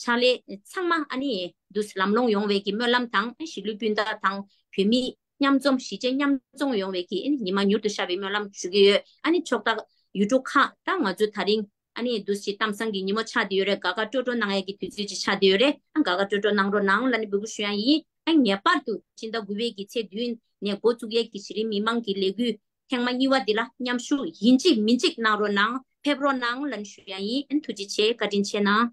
ཕྱག་ལས་ཚང་མ་ཨ་ནི་དུས་ལམ་ལྷོང་ཡོང་བའི་གི་སྨོན་ལམ་དང་ཨ་ནི་གཞིས་ལུས་སྤུན་ཟླ་དང་བོད་མི་མཉམ་འཛོམས་གཞིས་བྱེས་མཉམ་འཛོམས་ཡོང་བའི་གི་ཨ་ནི་ཉི་མ་མྱུར་དུ་ཤར་བའི་སྨོན་ལམ་ཞུ་གི་ཡོད། ཨ་ནི་ཕྱོགས་མཐའ་ཡུལ་གྲུ་ཁག་ད་ང་ཚོ་ད་རིང་ཨ་ནི་འདུག་སེ་གཏམ་བཟང་གི་ཉིན་མོ་ཆགས་བསྡད་ཡོད་རེད། དགའ་དགའ་སྤྲོ་སྤྲོ་གནང་ཡས་ཀྱི་དུས་ཚོད་ཅིག་ཆགས་བསྡད་ཡོད་རེད། ཨ་དགའ་དགའ་སྤྲོ་སྤྲོ་གནང་རོགས་གནང་ལབ་ནས་འབོད་སྐུལ་ཞུ་ཡ་ཡིན། ཨ་ངེས་པར་དུ་ཕྱི་ཟླ་དགུ་པའི་གི་ཚེས་བདུན་ནས་འགོ་བཙུགས་ཡས་ཀྱི་གཞི་རིམ་མི་མང་གི་ལས་འགུལ་ཐེངས་མ་གཉིས་པ་འདི་ལ་མཉམ་ཞུགས་ཡིན་གཅིག་མིན་གཅིག་གནང་རོགས་གནང་། ཕེབས་རོགས་གནང་ལབ་ནས་ཞུ་ཡ་ཡིན། ཨ་ཐུགས་རྗེ་ཆེ། བཀའ་དྲིན་ཆེ་གནང་།